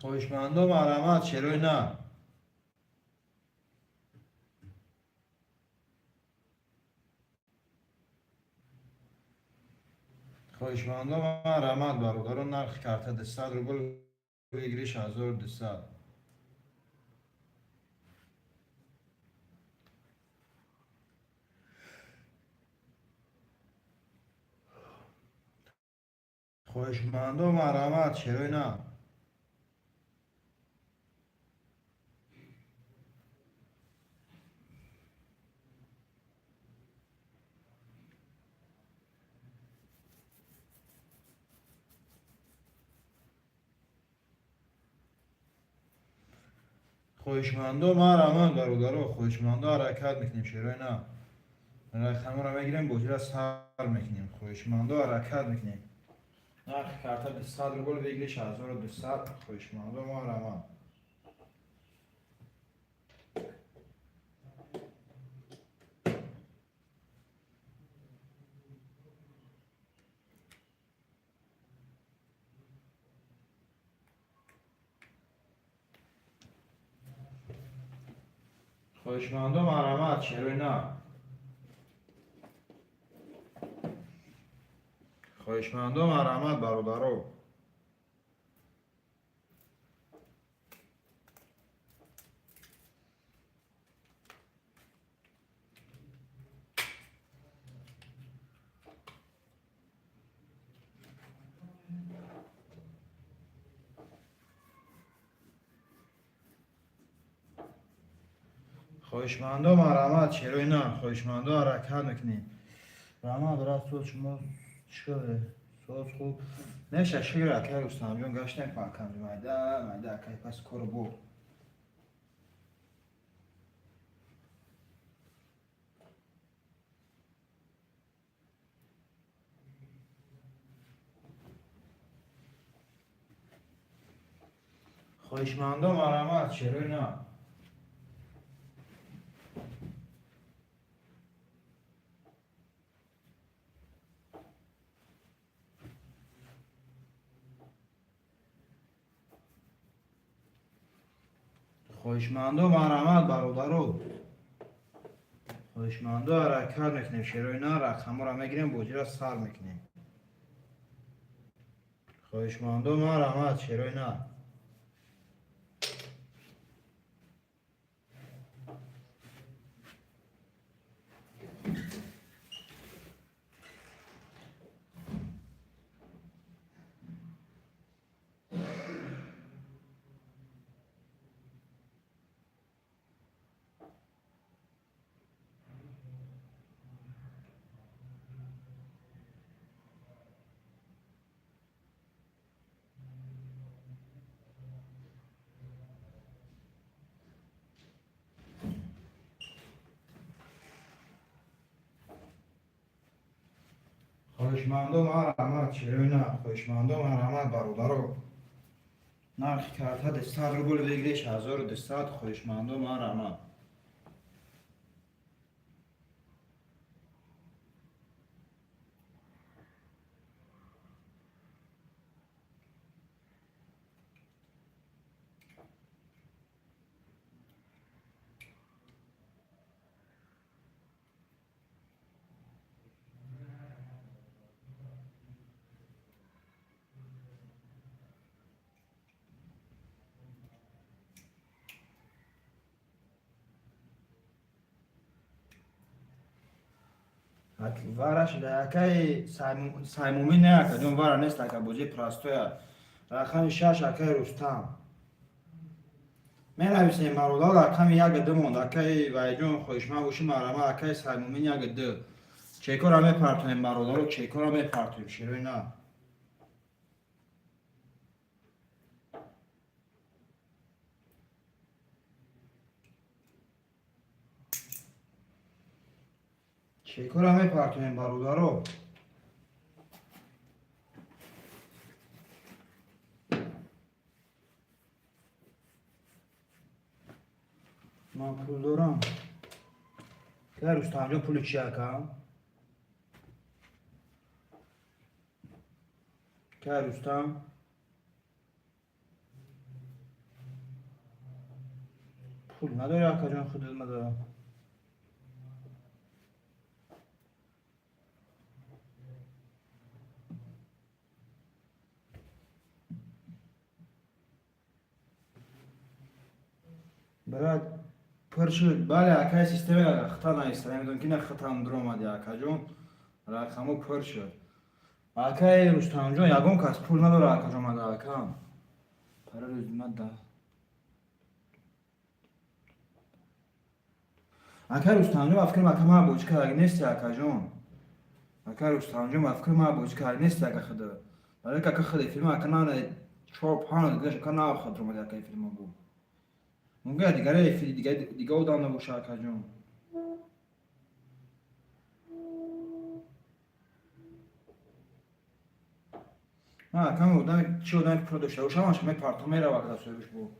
Хоҳишмандо марҳамат, шерои нар. Хоҳишмандо марҳамат, бародаро. Нархи карта 200 рубл, выигрыш 1200. Хоҳишмандо марҳамат, шерои нар. Хоҳишмандо марҳамат, бародаро. Хоҳишмандо ҳаракат мекунем, шерои нар. Рақамҳоро мегирем, бозиро сар мекунем. Хоҳишмандо ҳаракат мекунем. Нархи карта 200 рубл, выигрыш 1200. Хоҳишмандо марҳамат. Хоҳишмандо марҳамат, шерои нар. Хоҳишмандо марҳамат, бародаро. Хоҳишмандо марҳамат, шерои нар. Хоҳишмандо ҳаракат мекунем. Раҳмат, брат, соз шумо чӣ соз хуб меша. Шукр, акай Рустамҷон, гаштем пакам майда майда, акай, пас кору буд. Хоҳишмандо марҳамат, шерои нар. Хоҳишмандо марҳамат, бародаро. Хоҳишмандо ҳаракат мекунем, шерои нар. Рақамҳоро мегирем, бозиро сар мекунем. Хоҳишмандо марҳамат, шерои нар. Хоҳишмандо, марҳамат, шероина. Хоҳишмандо, марҳамат, бародаро. Нархи карта 200 рубл, выигрыш 1200. Хоҳишмандо, марҳамат. Вараш акаи Саймумин не, акаҷон, вара нест, ака, бозии простоя. Рақами 6, акаи Рустам. Менависем, бародар, рақами як ду монд. Акаи Вайҷон, хоҳишманд бошӣ, марҳамат, акаи Саймумин, як ду. Чекора мепартоем, бародаро, чекора мепартоем, шерои на. Чекора мепартоем, бародаро. Ман пул дорам. Ка Рустамҷон, пули чи, ака? Ка Рустам? Пул надори, акаҷон, худат мадорам. Брат, пур шуд. Бале, акай, система хата наиста. Намедонам, ки на хатам дуромади, акаҷон. Рақамо пур шуд. Акай Рустамҷон, ягон кас пул надора, акаҷон, мада акам. Параллел мада. Акай Рустамҷон, ба фикр ака ма бозӣ кардаги нести, акаҷон. Акай Рустамҷон, ба фикр ма бозӣ кардаги нести, ака худа. Барои ки ака худ эфирма ака на чор панҷ дигаш ака на худ омади, ака, эфирма бу. Мумкин дигаре эфири дига одам набоша, акаҷон. Ман акам одаме чи одаме пул дошта боша, ҳамаш мепарто мерава ака дастоибиш бу.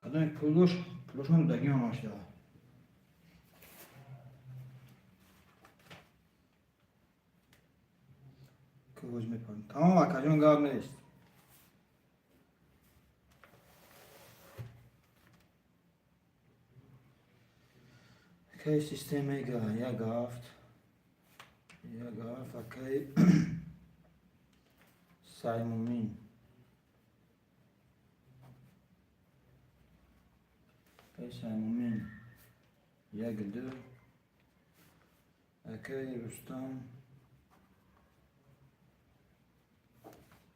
Кадоме пул дошт, пулошон додагӣ ҳамаш да. Кӯз мепарем. Тамом, акаҷон, гап нест. Акай системега як ҳафт. Як ҳафт, акай Саймумин. Акай Саймумин. Як ду. Акай Рустам.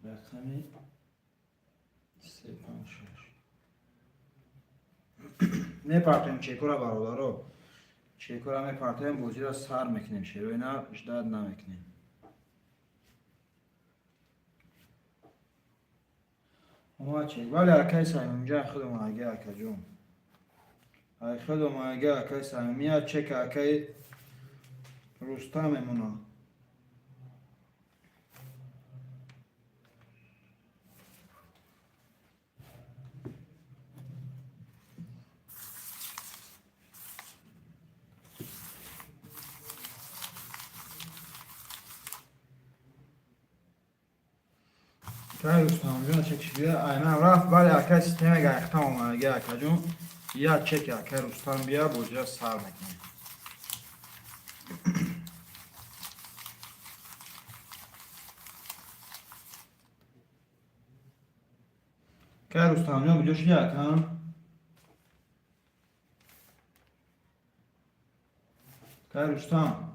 Рақами се панҷ шаш. Мепартоем чекора, бародаро. Чекора мепартоем, бозиро сар мекунем, шероина ждать намекунем. Омад чек. Бале, акай Саймуминҷа худ омадаги, акаҷон. Ай худ омадаги, акай Саймумин, чек акай Рустам мемонад. Акай Рустамҷон, чекш бия, айнан рафт. Бале, акай система гайхтам омадаги, акаҷон. Як чеки акай Рустам бия, бозиро сар мекунем. Акай Рустамҷон, куҷо шуди, акам? Акай Рустам.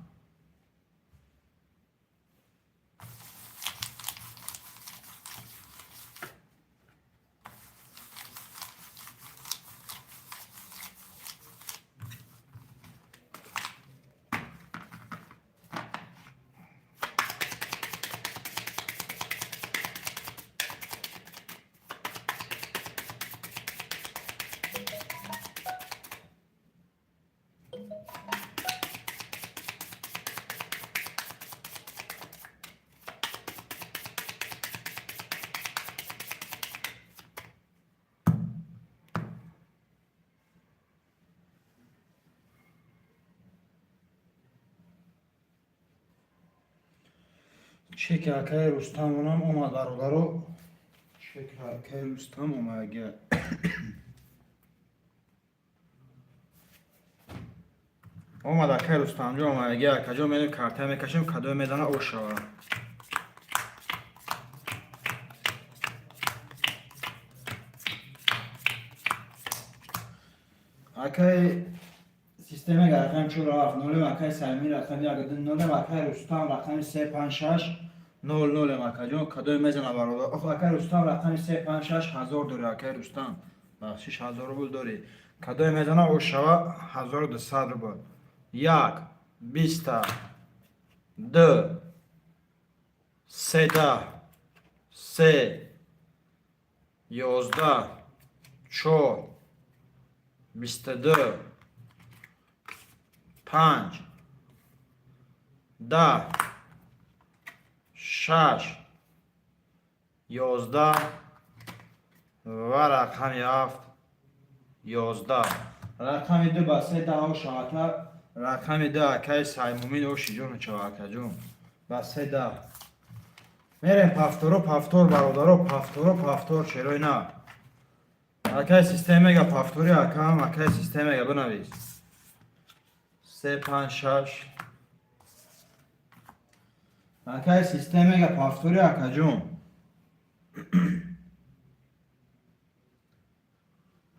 Чеки акаи Рустамонам омад, бародаро. Чеки акаи Рустам омадага. Омад, акаи Рустамҷон омадага. Акаҷон, мерем, карта мекашем, кадоме медана, ош шава. Акаи система рақами чор ҳафт нолем, акаи Саймин рақами як ду нолем, акаи Рустам рақами 3 5 6 0 нолем. Акаҷон, кадоме мезана, бародар? Ох, акаи Рустам рақами 3 5 6 1000 дорӣ. Акаи Рустам, бахшиш, 1000 рубл дорӣ. Кадоме мезана, ош шава. 1200 рубл. Як биста ду, се даҳ, се 11, чор 22, панҷ 10, шаш 11 ва рақами ҳафт 11. Рақами ду ба се даҳо шавата. Рақами ду, акаи Саймумин, ошиҷону чава, акаҷон, ба се даҳ. Мерем повторо, повтор, бародаро, повторо, повтор. Шерои на, акаи система мега повтори. Акам, акаи система мега, бинавис: 3 5 6. Акаи система мега повтори, акаҷон,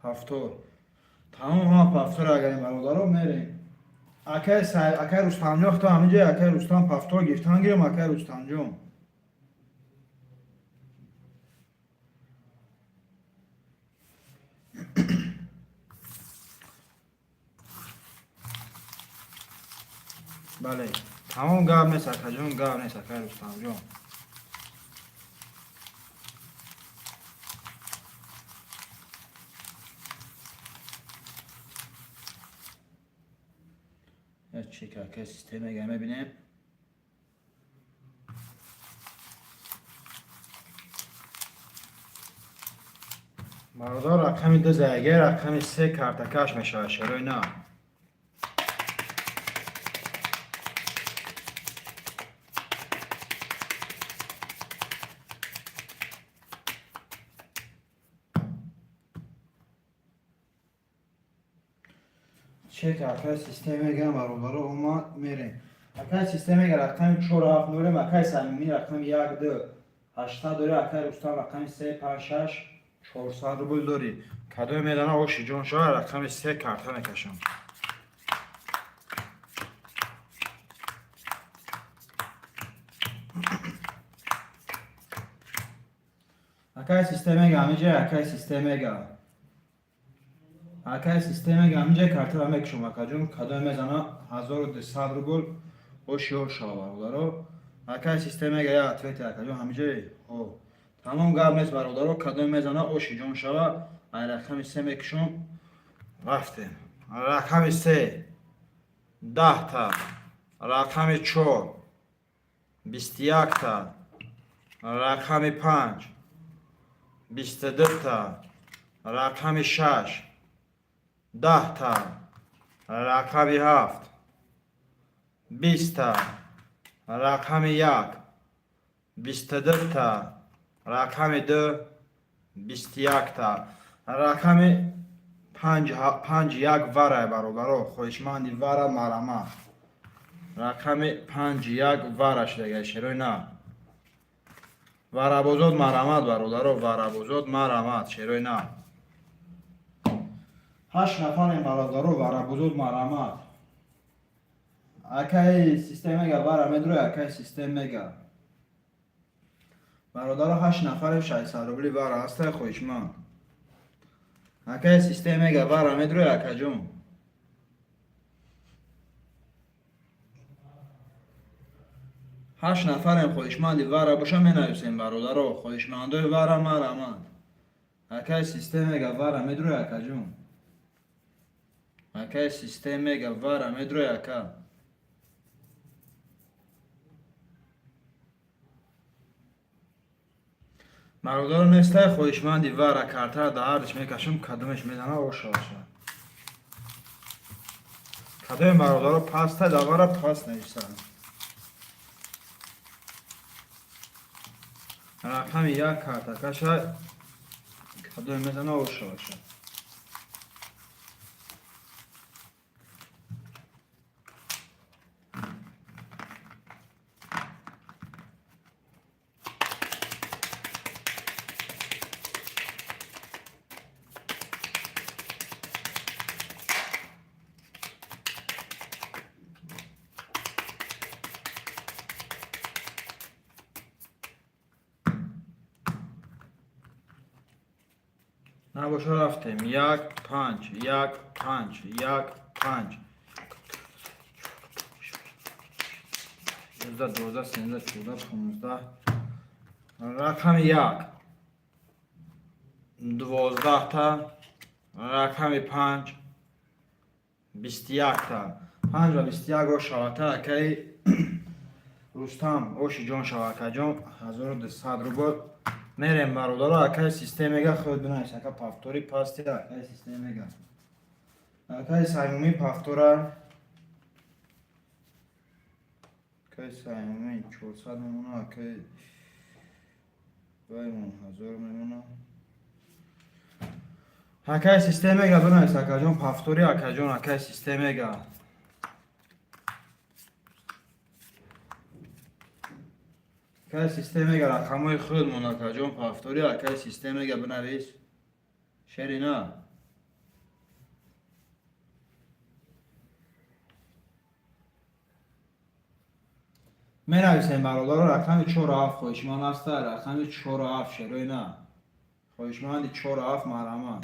повтор. Тамом, ҳама повтор агарем, бародаро, мерем. Акаи Рустамҷон, хто ҳаминҷо? Акаи Рустам, повтор гирифтан гирем, акаи Рустамҷон. Бале, тамом, гап нест, акаҷон, гап нест, акаи Рустамҷон. Чек акаи система мебинем. Бародар, рақами ду заягер, рақами се картакаш мешавад, шерои на. Чек акаи система мегам, бародаро, омад, мерем. Акаи система мега рақами чор ҳафт нолем, акаи Самимӣ рақами як ду ҳаштад дорӣ, акаи Рустам рақами 3 5 6 400 рубл дорӣ. Кадоме медана, оши ҷон шава. Рақами се карта мекашам. Акаи система мега ҳамиҷа, акаи система мега, акаи система мега ҳамиҷа картаро мекушам, акаҷон. Кадоме мезана, 1200 рубл, оши ош шава, бародаро. Акаи система мега, я ответи, акаҷон, ҳамиҷаи? Хо, тамом, гап нест, бародаро. Кадоме мезана, оши ҷон шава. Ай рақами се мекушам, рафтем. Рақами се 10-та, рақами чор 21-та, рақами панҷ 22-та, рақами шаш 10-та, рақами ҳафт 20-та, рақами як 22-та, рақами ду 21-та, рақами панҷ як варай. Бародаро, хоҳишманди вара, марама, рақами панҷ як вара шудага, шерои на. Варабозод, марамат, бародаро, варабозод, марамат, шерои на. Ҳашт нафарем, бародаро, варабозод, марамат. Акаи система мега вара медрои, акаи система мега, бародаро, ҳашт нафарем, 600 рубли вара ҳастай, хоҳишманд. Акаи система мега вара медрои, акаҷон. Ҳашт нафарем, хоҳишманди вара боша, менависем, бародаро. Хоҳишмандои вара, марамат. Акаи система мега вара медрои, акаҷон. Акаи система мега вара медрои, ака. Бародаро, нестай хоҳишманди вара? Картара да ҳардиш мекашам, кадомеш мезана, ошаша. Кадоме, бародаро, пастай да вара, пас нависанд. Рақами 1 картакаша кадоме мезана, ошаваша. Набоша, рафтем. 1, 5, 1, 5, 1, 5, 11, 12, 13, 14, 15. Рақами 1 12-та, рақами 5 21-та. 5 ва 21 ошавата. Акаи Рустам, оши ҷон шава, акаҷон, 1200 рубл. Мерем, бародаро. Акаи системега худ бинавис, ака. Повтори пасти, акаи системега. Акаи Саймумӣ повтора. Акаи Саймумӣ 400 мемона, акаи ваймон 1000 мемона. Акаи системега бинавис, акаҷон, повтори, акаҷон, акаи системега. Акаи системега рақамҳои худмон, акаҷон, повтори, акаи системега бинавис. Шерина. Менависем, бародаро, рақами чору ҳафт хоҳишманд аста, рақами чору ҳафт, шерои на. Хоҳишманди чору ҳафт, марҳамат.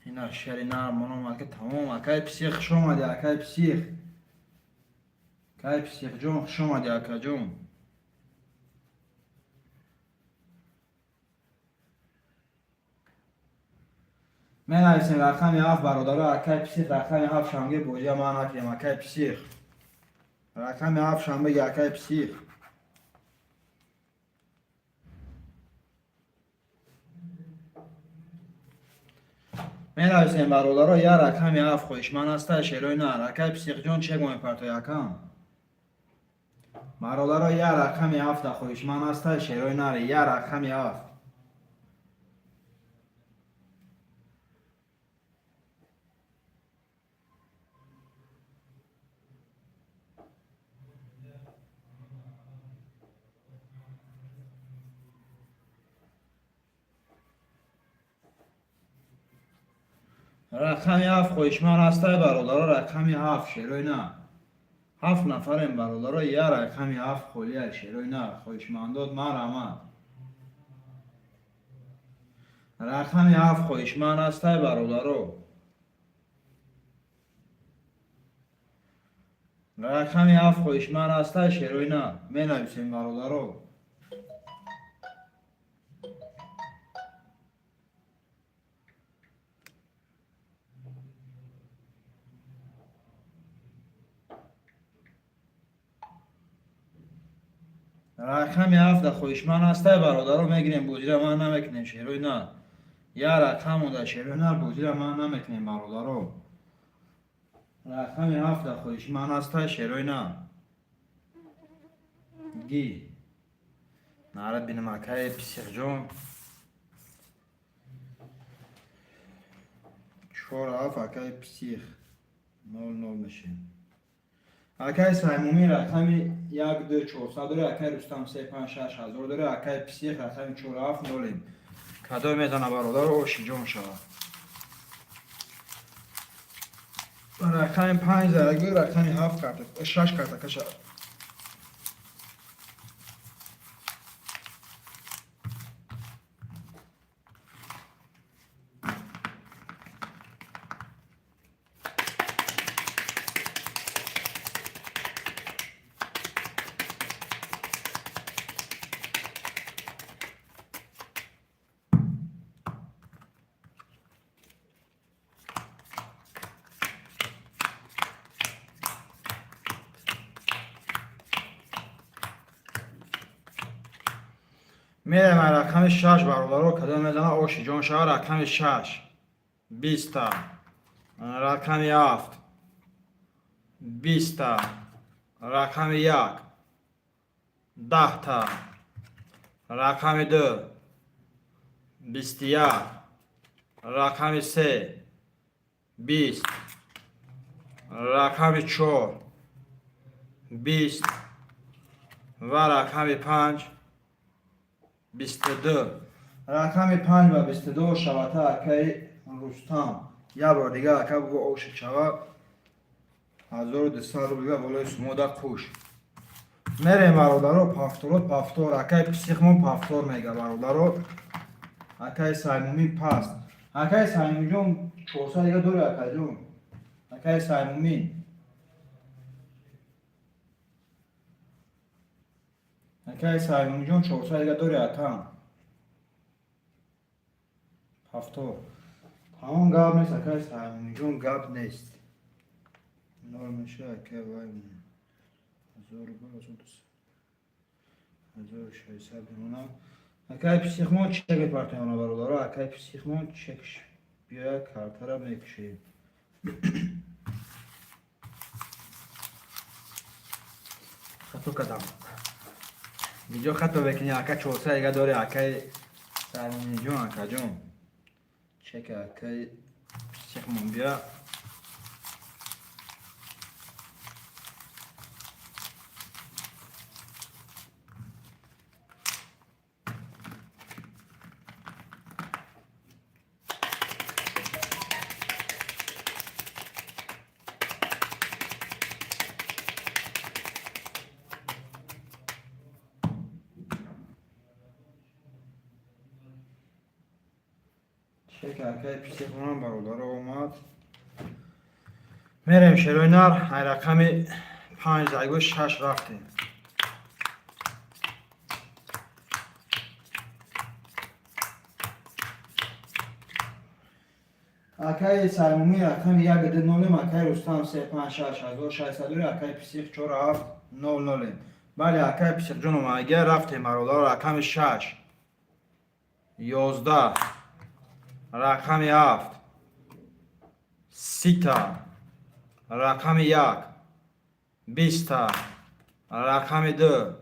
Ина шери нармон омад, ки тамом. Акаи Псих, хуш омадӣ, акаи Псих. Акаи Психҷон, хуш омадӣ, акаҷон. Менависем рақами ҳафт, бародаро, акаи Псих, рақами ҳафт шанбе бозия ман накунем, акаи Псих. Рақами ҳафт шанбеги, акаи Псих. Менависем, бародаро, я рақами ҳафт хоҳишманд аста, шерои нар. Акаи Психҷон, чек мепартои, акам. Бародаро, я рақами ҳафта хоҳишманд аста, шерои нар, я рақами ҳафт. Рақами ҳафт хоҳишманд ҳастай, бародаро, рақами ҳафт, шерои на. Ҳафт нафарем, бародаро, я рақами ҳафт холия, шерои на. Хоҳишмандот, марҳамат. Рақами ҳафт хоҳишманд ҳастай, бародаро. Рақами ҳафт хоҳишманд ҳастай, шерои на. Менависем, бародаро. Рақами ҳафта хоҳишманд ҳастай, бародаро, мегирем, бозира ман намекунем, шерои на. Я рақам монда, шерои нар, бозира ман намекунем, бародаро. Рақами ҳафта хоҳишманд ҳастай, шерои на. Ги. Нара бинам, акаи Психҷон. Чор ҳафт, акаи Псих. Нол нол мешем. Акаи Саймумӣ рақами як ду 400 дора, акаи Рустам се панҷ шаш ҳазор дора, акаи Псих рақами чору ҳафт нолем. Кадом мезана, бародаро, оши ҷон шавад. Рақами панҷ зарагӯ, рақами ҳафт карта, шаш карта каша. Мерем рақами шаш, бародаро, кадом мезана, оши ҷон шава. Рақами шаш 20-та, рақами ҳафт 20-та, рақами як 10 та, рақами 2, 21, рақами 3, 20, рақами 4, 20 ва рақами 5, 22. Рақами 5 ва 22 шавата, акаи Рустам. Як бор дига, ака, бугӯ, оши шава, 1200 рубл болои сумода қуш. Мерем, бародаро, повторот, повтор. Акаи Психмон повтор мега, бародаро. Акаи Саймумин паст. Акаи Саймуминҷон, 400 дига дори, акаҷон, акаи Саймумин. Акаи Саймуминҷон, 400 дига дори, акам. Повтор, тамом, гап нест, акаи Саймуминҷон, гап нест. Нол меша, акаи. Вай, 1600 мемонад. Акаи Психмон чек мепартояна, бародаро. Акаи Психмон чек биёя, картара мекушем. Хато кардам, видео хато мекунӣ, ака. 400 дига дори, акаи Саймуминҷон, акаҷон. Чека акаи Психмон бия. Чек акаи Психмонам, бародаро, омад. Мерем, шерои нар, ай рақами 5 зайгои 6 рафтем. Акаи Саймумӣ, рақами 1, 2, нолем. Акаи Рустам, 3, 5, 6, 1600 дори. Акаи Псих, 4, 7, 0, нолем. Бале, акаи Психҷон омадагия. Рафтем, бародаро. Рақами 6, 11, рақами 7, 30 та, рақами 1, 20 та, рақами 2,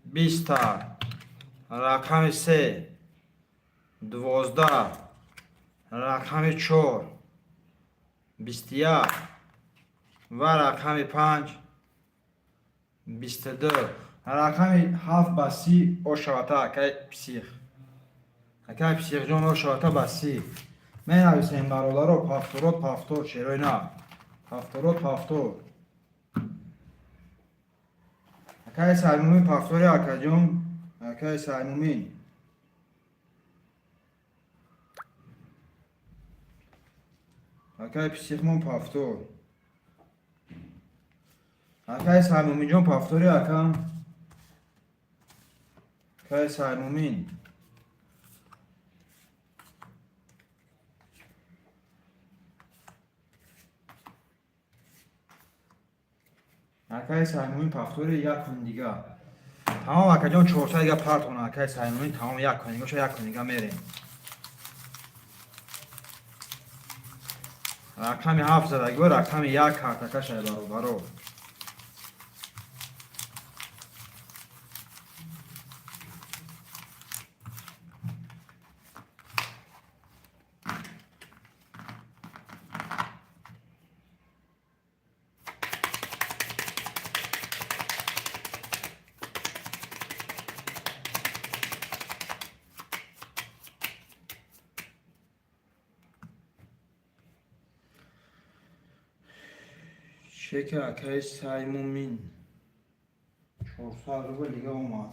20 та, рақами 3, 12, рақами 4, 21 ва рақами 5, 22. Рақами 7 ба 30 ошавата, акаи Псих. Акаи Психҷон, ошавата ба 30. Менависем, бародаро, повторот, повтор, шерои на, повторот, повтор. Акаи Саймумин, повтори, акаҷон, акаи Саймумин. Акаи Психмон, повтор. Акаи Саймуминҷон, повтори, акам, акаи Саймумин. Акаи Саймумин, повтори, як кун дига. Тамом, акаҷон, 400 дига партона, акаи Саймумин. Тамом, як кун дига, як кун дига мерем. Рақами 7 задагио, рақами 1 картакашай, бародаро. Чеки акаи Саймумин, 400 рубл дига омад.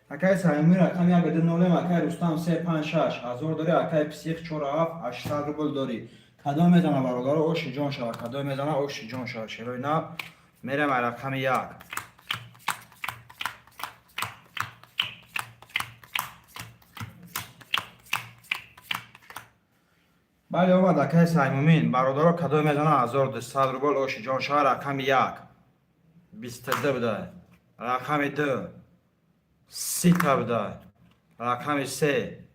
Акаи Саймумин, рақами 1, 2, нолем. Акаи Рустам, 3, 5, 6, 1000 дорӣ. Акаи Псих, 4, 7, 800 рубл дорӣ. Кадом мезана, бародаро, оши ҷон шава? Кадом мезана, оши ҷон шава? Шерои нав, мерем ай рақами 1. Бале, омад, акаи Саймумин. Бародаро, кадом мезана, 1200 рубл, оши ҷон шава? Рақами 1, 22 буда, рақами 2, 30 та буда, рақами 3,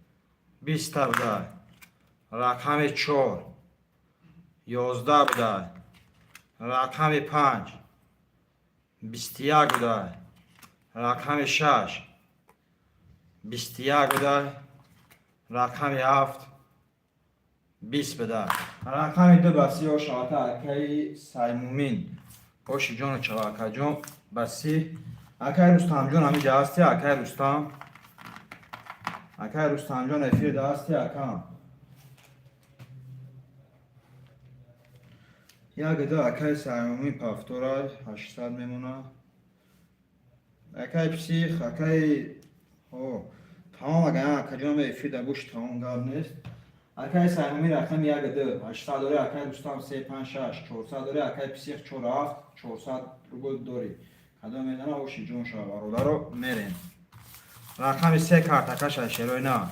20 та буда, рақами 4, 11 буда, рақами 5. 21 будай, рақами 6 21 будай, рақами 7 20 буда. Рақами 2 ба 30 ошавата, акаи Саймумин. Оши ҷону чава, акаҷон, ба 30. Акаи Рустамҷон ҳамиҷа ҳасти, акаи Рустам? Акаи Рустамҷон, эфирда ҳасти, акам? Як ду, акаи Саймумин, повторай, 800 мемона. Акаи Псих, акаи тамом, агар акаҷон эфирда гӯш, тамом, гап нест. Акаи Саймумин, рақами як ду 800 дори, акаи Рустам се панҷ шаш 400 дори, акаи Псих чор ҳафт 400 рубл дори. Кадом медана, оши ҷон шава, бародаро. Мерем, рақами се картакаша, шерои на.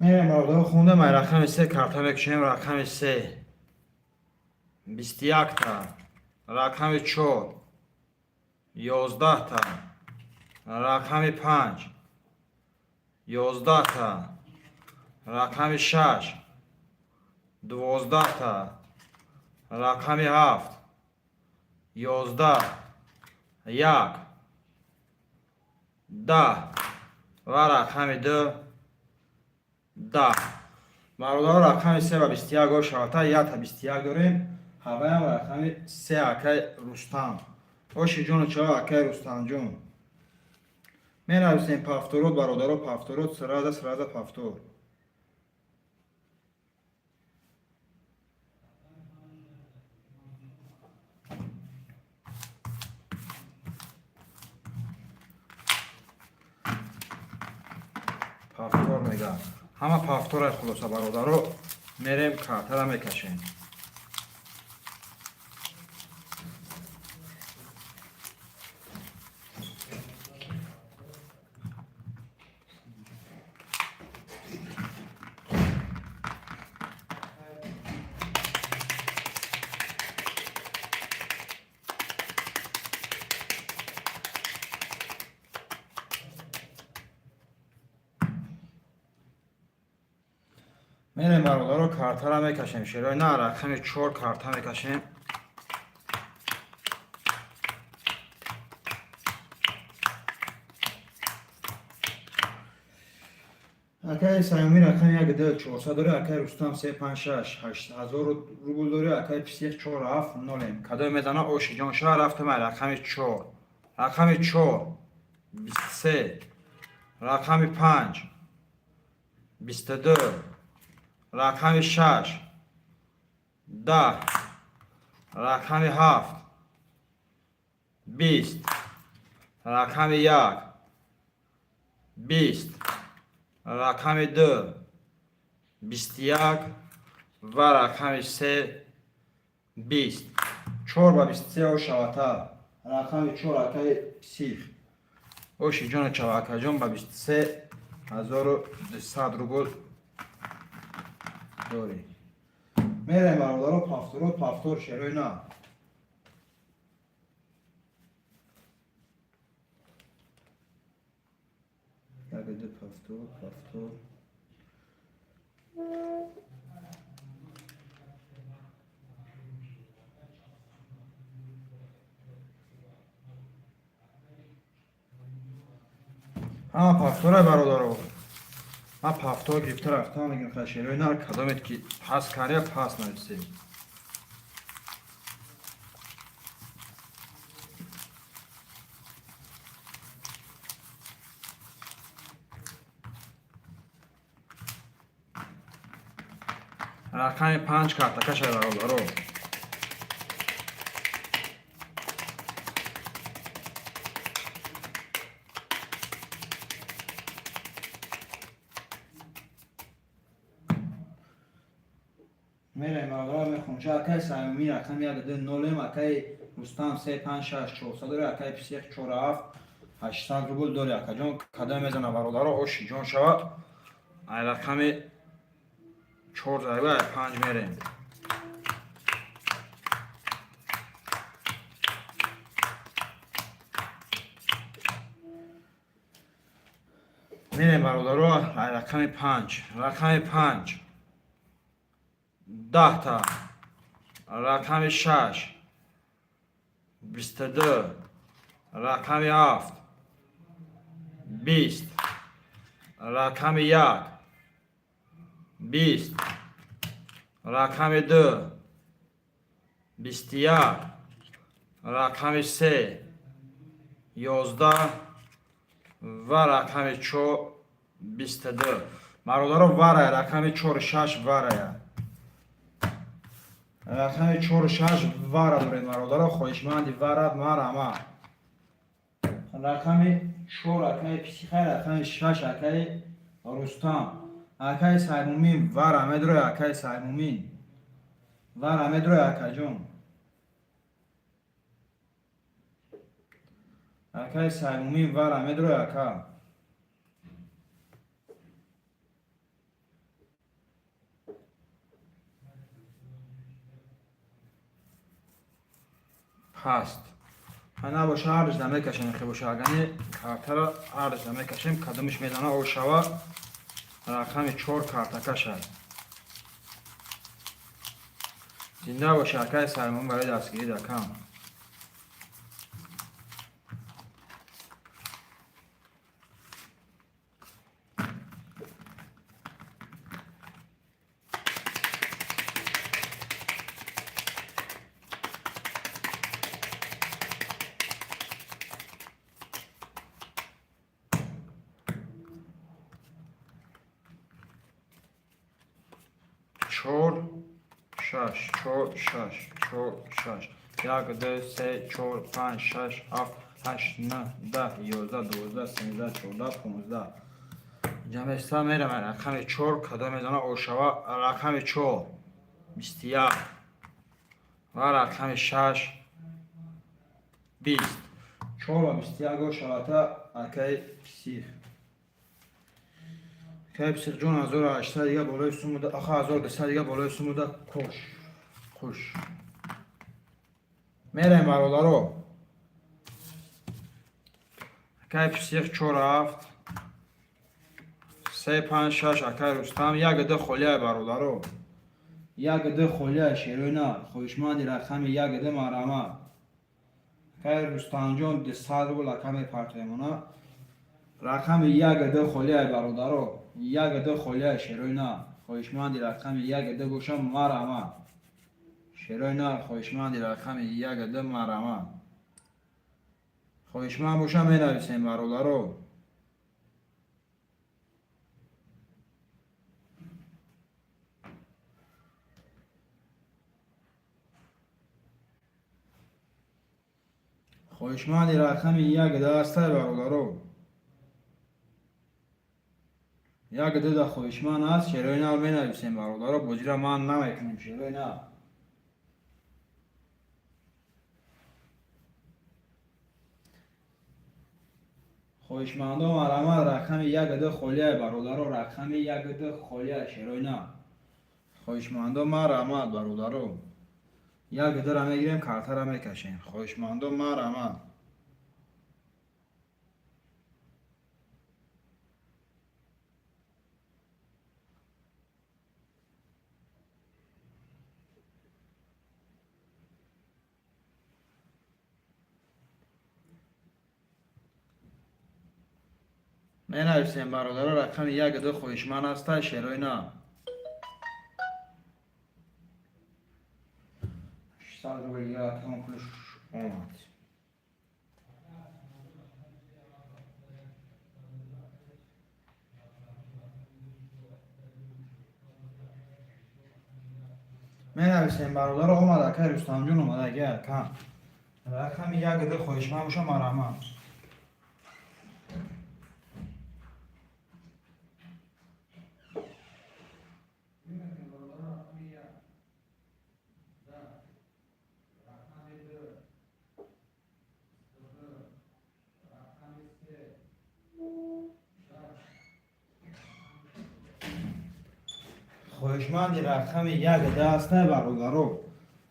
Мерем, бародаро, хондем, ай рақами се карта мекушем. Рақами се 21-та, рақами чор 11-та, рақами панҷ 11-та, рақами шаш 12-та, рақами ҳафт 11, як 10 ва рақами ду 10. Бародаро, рақами се ва 21 ошавата, якта 21 дорем. Ҳаваям рақами се, акай Рустам. Оши ҷону чаро, акай Рустамҷон. Менависем повторот, бародаро, повторот, сразу, сразу повтор. Повтор мега, ҳама повторай. Хулоса, бародаро, мерем, картара мекашем. Мерем, бародаро, картара мекашем, шерои на. Рақами чор карта мекашем. Акаи Саюми, рақами як ду 400 дори, акаи Рустам се панҷ шаш 8000 рубл дори, акаи Псих чор ҳафт нолем. Кадоме медана, оши ҷонша. Рафтем, ай рақами чор, рақами чор 23, рақами панҷ 22, рақами шаш 10, рақами ҳафт 20, рақами як 20, рақами ду 21 ва рақами се 20. Чор ба 23 ошавата, рақами чор, акаи Псих. Оши ҷону чава, акаҷон, ба 23 200 рубл дорӣ. Мерем, бародаро, повторо, повтор, шерои на. Як ду повтор, повтор. Ҳама повторай, бародаро. Ман повтор гирифта рафтам, мегим, хашерои нар, кадомет ки пас каря, пас нависем. Рақами панҷ картакаша, бародаро. Мерем бародаро мехонша акай Саймумин рақами 1 2 0 акай Рустам 3 5 6 400 дори акай Псих 4 7 800 рубл дори акаҷон кадом мезана бародаро оши ҷон шавад ай рақами 4 зарба ай 5 мерем. Мерем бародаро ай рақами 5 рақами 5 10 та рақами 6 22 рақами 7 20 рақами 1 20 рақами 2 21 рақами 3 11 ва рақами 4 22. Бародаро варая рақами 4 6 варая. Рақами 4 6 вара дорем бародаро хоҳишманди варад марама. Рақами 4 акаи Психай рақами 6 акаи Рустам. Акаи Саймумин вара медроя акаи Саймумин. Вара медроя акаҷон. Акаи Саймумин вара медроя ака. Паст. Набоша ҳардуш намекашем хе боша агани картара ҳардуш намекашем кадомиш медана ошава рақами 4 картакашад. Зинда боша акаи Саймон барои дастгирӣ дакам. Чор шаш чор шаш чор шаш як ду се чор панҷ шаш ҳафт ҳашт нӯҳ даҳ ёздаҳ дувоздаҳ сенздаҳ чордаҳ понздаҳ. Ҷаместа мерам рақами 4 кадом мезана ошава рақами 4 21 ва рақами 6 20. 4 ва 21 ошавата акаи Псих. Акаи Псих ҷон 1800 дига болои сумуда аха 1200 дига болои сумуда кош. Қуш. Мерем бародаро. Акаи Псих 4 7 3 5 6 акаи Рустам 1 2 холияй бародаро. 1 2 холияй шерӯна хоҳишманди рақами 1 2 марама. Акаи Рустамҷон 200 рубл ака мепартоемона. Рақами 1 2 холияй бародаро. 1 2 холияй шерӯна хоҳишманди рақами 1 2 бошам марама. Шерӯна хоҳишманди рақами 1 2 марама. Хоҳишманд бошам менависем бародаро. Хоҳишманди рақами 1 2 ҳастай бародаро. 1 2 да хоҳишманд аст шерои нав менависем бародаро. Бозира ман намекунем шерои нав. Хоҳишмандо марама рақами 1 2 холияй бародаро. Рақами 1 2 холияй шерои нав. Хоҳишмандо марама бародаро. 1 2 ра мегирем картара мекашем. Хоҳишмандо марама. Менависем бародаро рақами 1 2 хоҳишманд ҳастай шерои нав. 600 рубл дига акам пулш омад. Менависем бародаро омад акай Рустамҷон омад аги акам. Рақами 1 2 хоҳишманд боша марама. Хоҳишманди рақами як ду ҳастай, бародаро.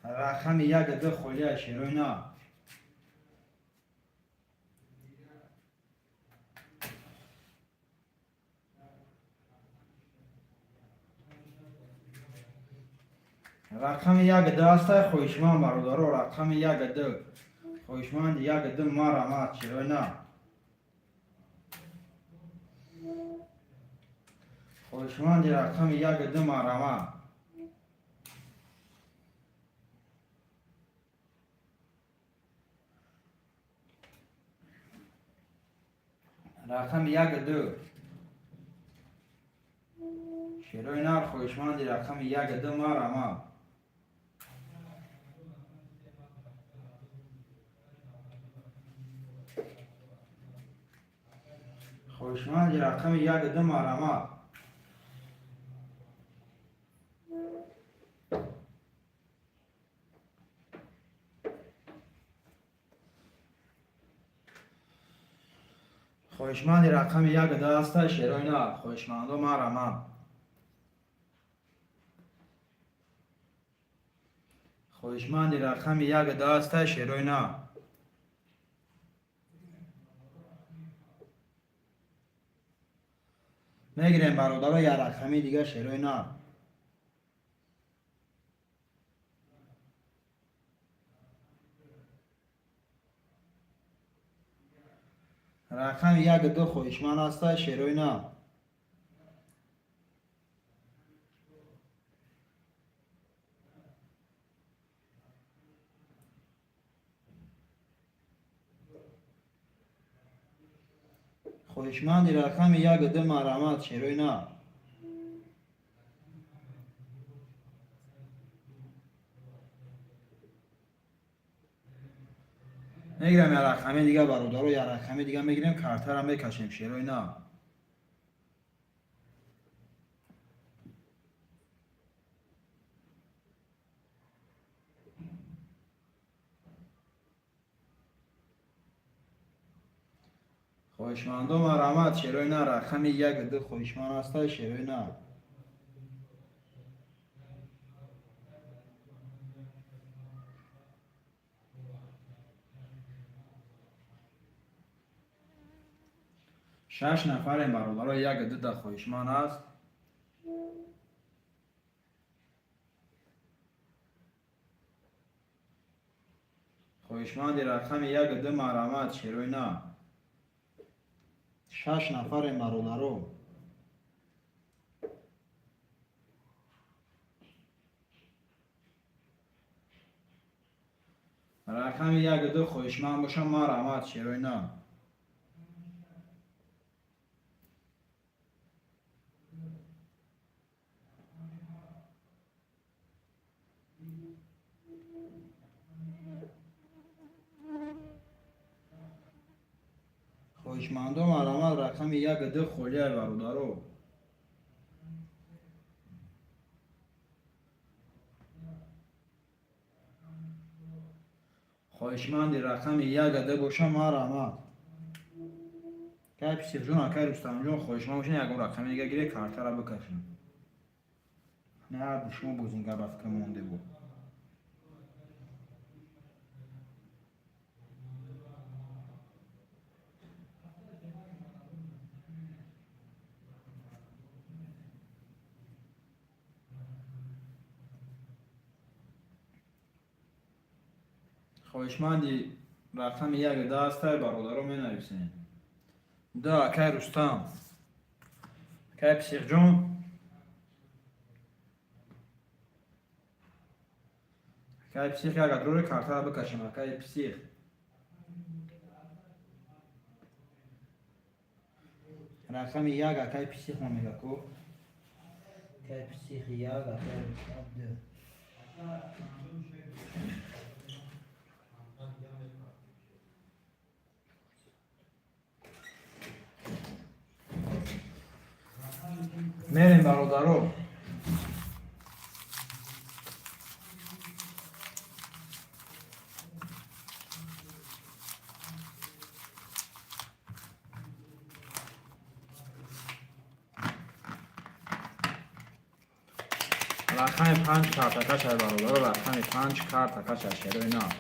Рақами як ду холия, шерои на. Рақами як ду ҳастай, хоҳишманд, бародаро. Рақами як ду, хоҳишманди як ду, марҳамат, шерои на. Хоҳишманди рақами як ду, марҳамат. Рақами як ду, шерои нар. Хоҳишманди рақами як ду, марҳамат. Хоҳишманди рақами як ду, марҳамат. Хоҳишманди рақами як ду ҳаста, шерои нар. Хоҳишмандо, марҳамат. Хоҳишманди рақами як ду ҳаста, шерои нар. Мегирем, бародаро, як рақами дига, шерои нар. Рақами як ду хоҳишманд ҳаста, шерои нар. Хоҳишманди рақами як ду, марҳамат, шерои нар. Мегирам як рақами дига, бародаро, як рақами дига мегирем, картара мекашем, шерои нар. Хоҳишмандо, марҳамат, шерои нар. Рақами як ду хоҳишманд ҳаста, шерои нар. Шаш нафарем, бародаро, як ду да хоҳишманд аст. Хоҳишманди рақами як ду, марҳамат, шерои нар. Шаш нафарем, бародаро. Рақами як ду хоҳишманд бошам, марҳамат, шерои нар. Хоҳишмандо, марҳамат. Рақами як ду холия, бародаро. Хоҳишманди рақами як ду боша, марҳамат. Кай Писирҷон, акай Рустамҷон, хоҳишманд бошен, ягон рақами дига гире, картара бикашем. Не, ҳарду шумо бозингар ба фикр монде буд. Хоҳишманди рақами як ду ҳастай, бародаро, менависем. Ду, акай Рустам, акай Писирҷон. Акай Псих, як адрори картара бикашем, акай Псих. Рақами як акай Псих мо мега ку. Акай Псих як, акай Рустам ду. Мерем, бародаро. Рақами 5 картакаш ай, бародаро, рақами 5 картакаш ай, шерои нав.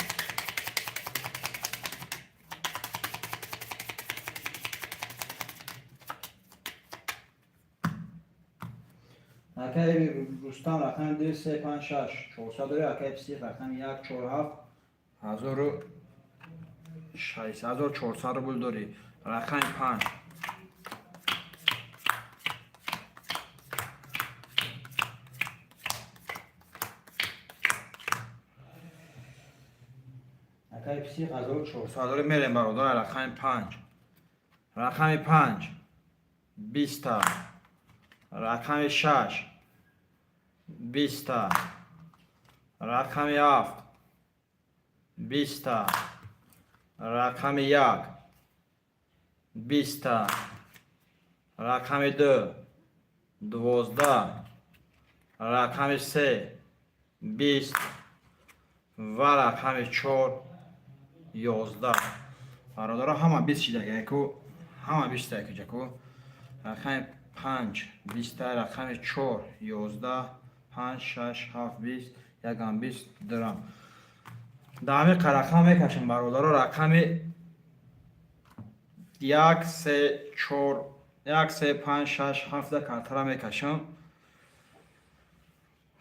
Акаи Рустам, рақами 2, 3, 5, 6, 400 дори. Акаи Псих, рақами 1, 4, 7, 1600, 1400 рубл дорӣ. Рақами 5. Акаи Псих, 1400 дорӣ. Мерем, бародар, рақами 5. Рақами 5, 20-та. Рақами 6, 20-та. Рақами 7, 20-та. Рақами 1, 20-та. Рақами 2, 12. Рақами 3, 20 ва рақами 4, 11. Бародаро, ҳама 20 шидагаку, ҳама 20-та ку. Рақами 5, 20-та, рақами 4, 11, 5, 6, 7, 20, ягам 20 дирам. Дар ҳамин рақам мекашем, бародаро, рақами 1, 3, 4, 1, 3, 5, 6, 7 картара мекашам.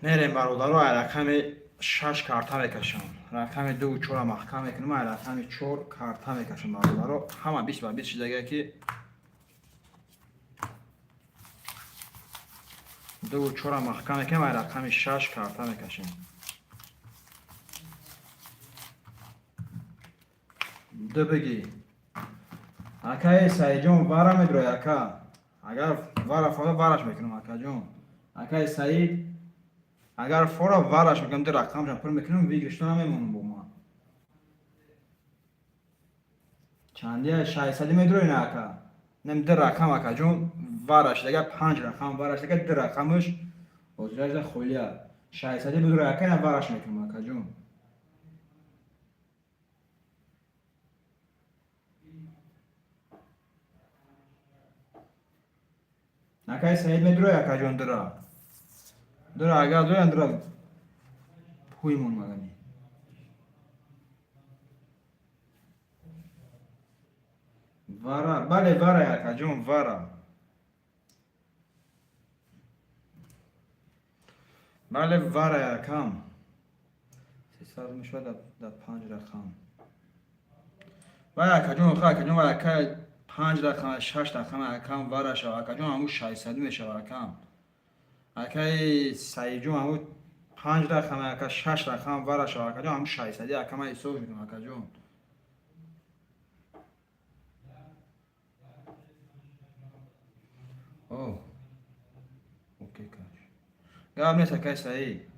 Мерем, бародаро, ай рақами 6 карта мекашам. Рақами 2, 4 маҳкам мекунам, ай рақами 4 карта мекашам, бародаро. Ҳама 20 ба 20 шидага ки 2, 4 маҳкам мекунам, ай рақами 6 карта мекашем. Ду бигӣ. Акаи Саидҷон, вара медрои, ака. Агар вара фора, вараш мекунам, акаҷон. Акаи Саид, агар фора, вараш мекунам, ду рақамшам пур мекунам, выигрыш то намемонам бо ман. Чандия, 600 медрои на, ака? Нем ду рақам, акаҷон, вараш дага, панҷ рақам вараш дага, ду рақамаш ҳозиражда холия. 600 бидрои, ака, на, вараш мекунам, акаҷон. Акаи Саид, медрои, акаҷон, дура? Дура, агар дура, дура ҳуймон магани. Вара, бале, вара, акаҷон, вара. Бале, вара, акам. 300 мешавад дар панҷ рақам. Вай, акаҷон, охир, акаҷон, вай, ака, панҷ рақам, шаш рақам, акам, вара шава, акаҷон, ҳамун 600 мешава, акам. Акаи Саидҷон, ҳамун панҷ рақам, ака, шаш рақам вара шава, акаҷон, ҳамун 600, ака, ман ҳисоб мекунам, акаҷон. О, окей, каш. Гап нест, акаи Саид.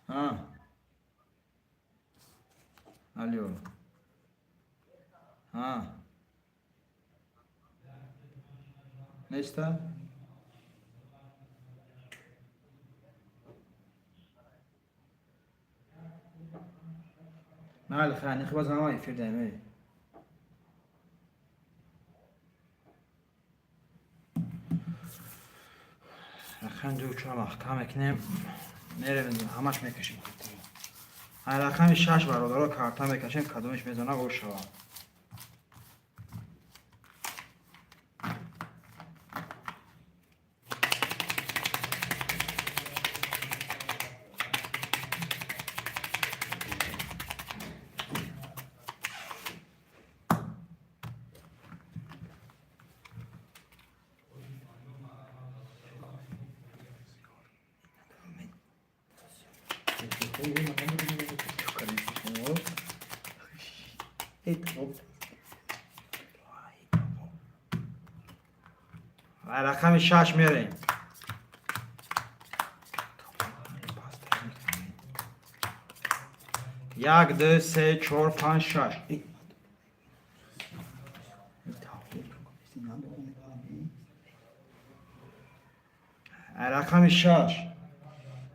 А? Алло. А? Неста? Майли, хайр, нихи, боз ҳама эфир даем, эй. Рақами ду, чор маҳкам мекунем. Мерем, ҳамаш мекашем. Ай рақами 6, бародаро, карта мекашем, кадомиш мезана, о шавад. Ай рақами 6 мерем. Як, ду, се, чор, панҷ, шаш. Ай рақами 6.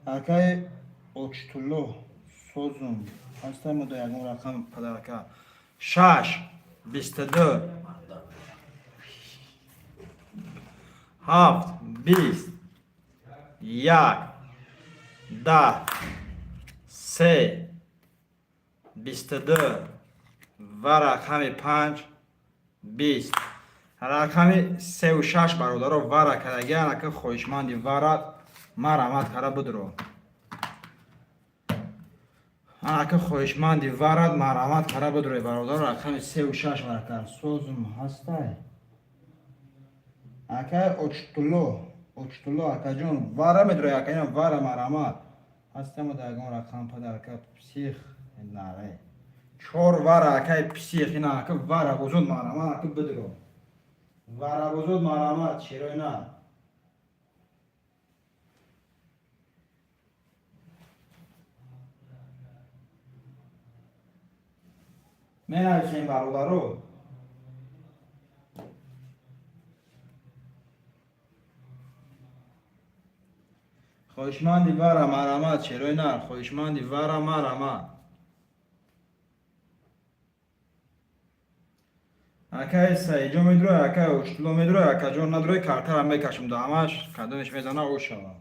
Акаи Очтулло, созум. Ҳастам до ягон рақам подарка. 6, 22, 7, 20. 1, 10, 3, 22 ва рақами 5, 20. Рақами сеу шаш, бародаро, вара кардаги. Анака хоҳишманди вара марамат кара будро. Анака хоҳишманди варат марамат кара будро, бародаро. Рақами сеу шаш вара кар. Созум ҳастай, акай Очтуло, Очтуло акаҷон, вара медрои, акаҷон, вара марамат ҳастама. Да ягон рақам падарка псих наре чор вара, акай псих ина ака вара бозуд марамат ака бидро, вара бозуд марамат шерои на. Менависем, бародаро. Хоҳишманди вара марамат, шерои нар, хоҳишманди вара марамат. Акай Саиҷо медурой, акай Оштуло медурой, акаҷон надурой, картара мекашем да ҳамаш, кадомеш мезана, о шава.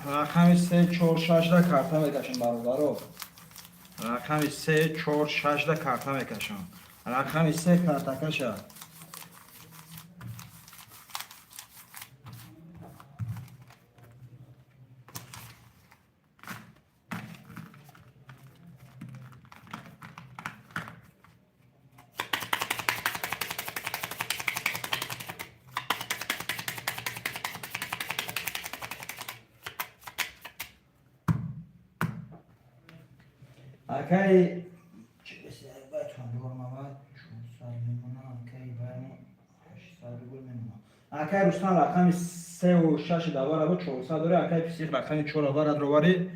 Рақами се, чор, шашда карта мекашем, бародаро. Рақами се, чор, шашда карта мекашам. Рақами се картакаша. Акай акай Рустам, рақами сеу шаши давара буд, 400 дорӣ. Акай псих, рақами чор авара дроварӣ,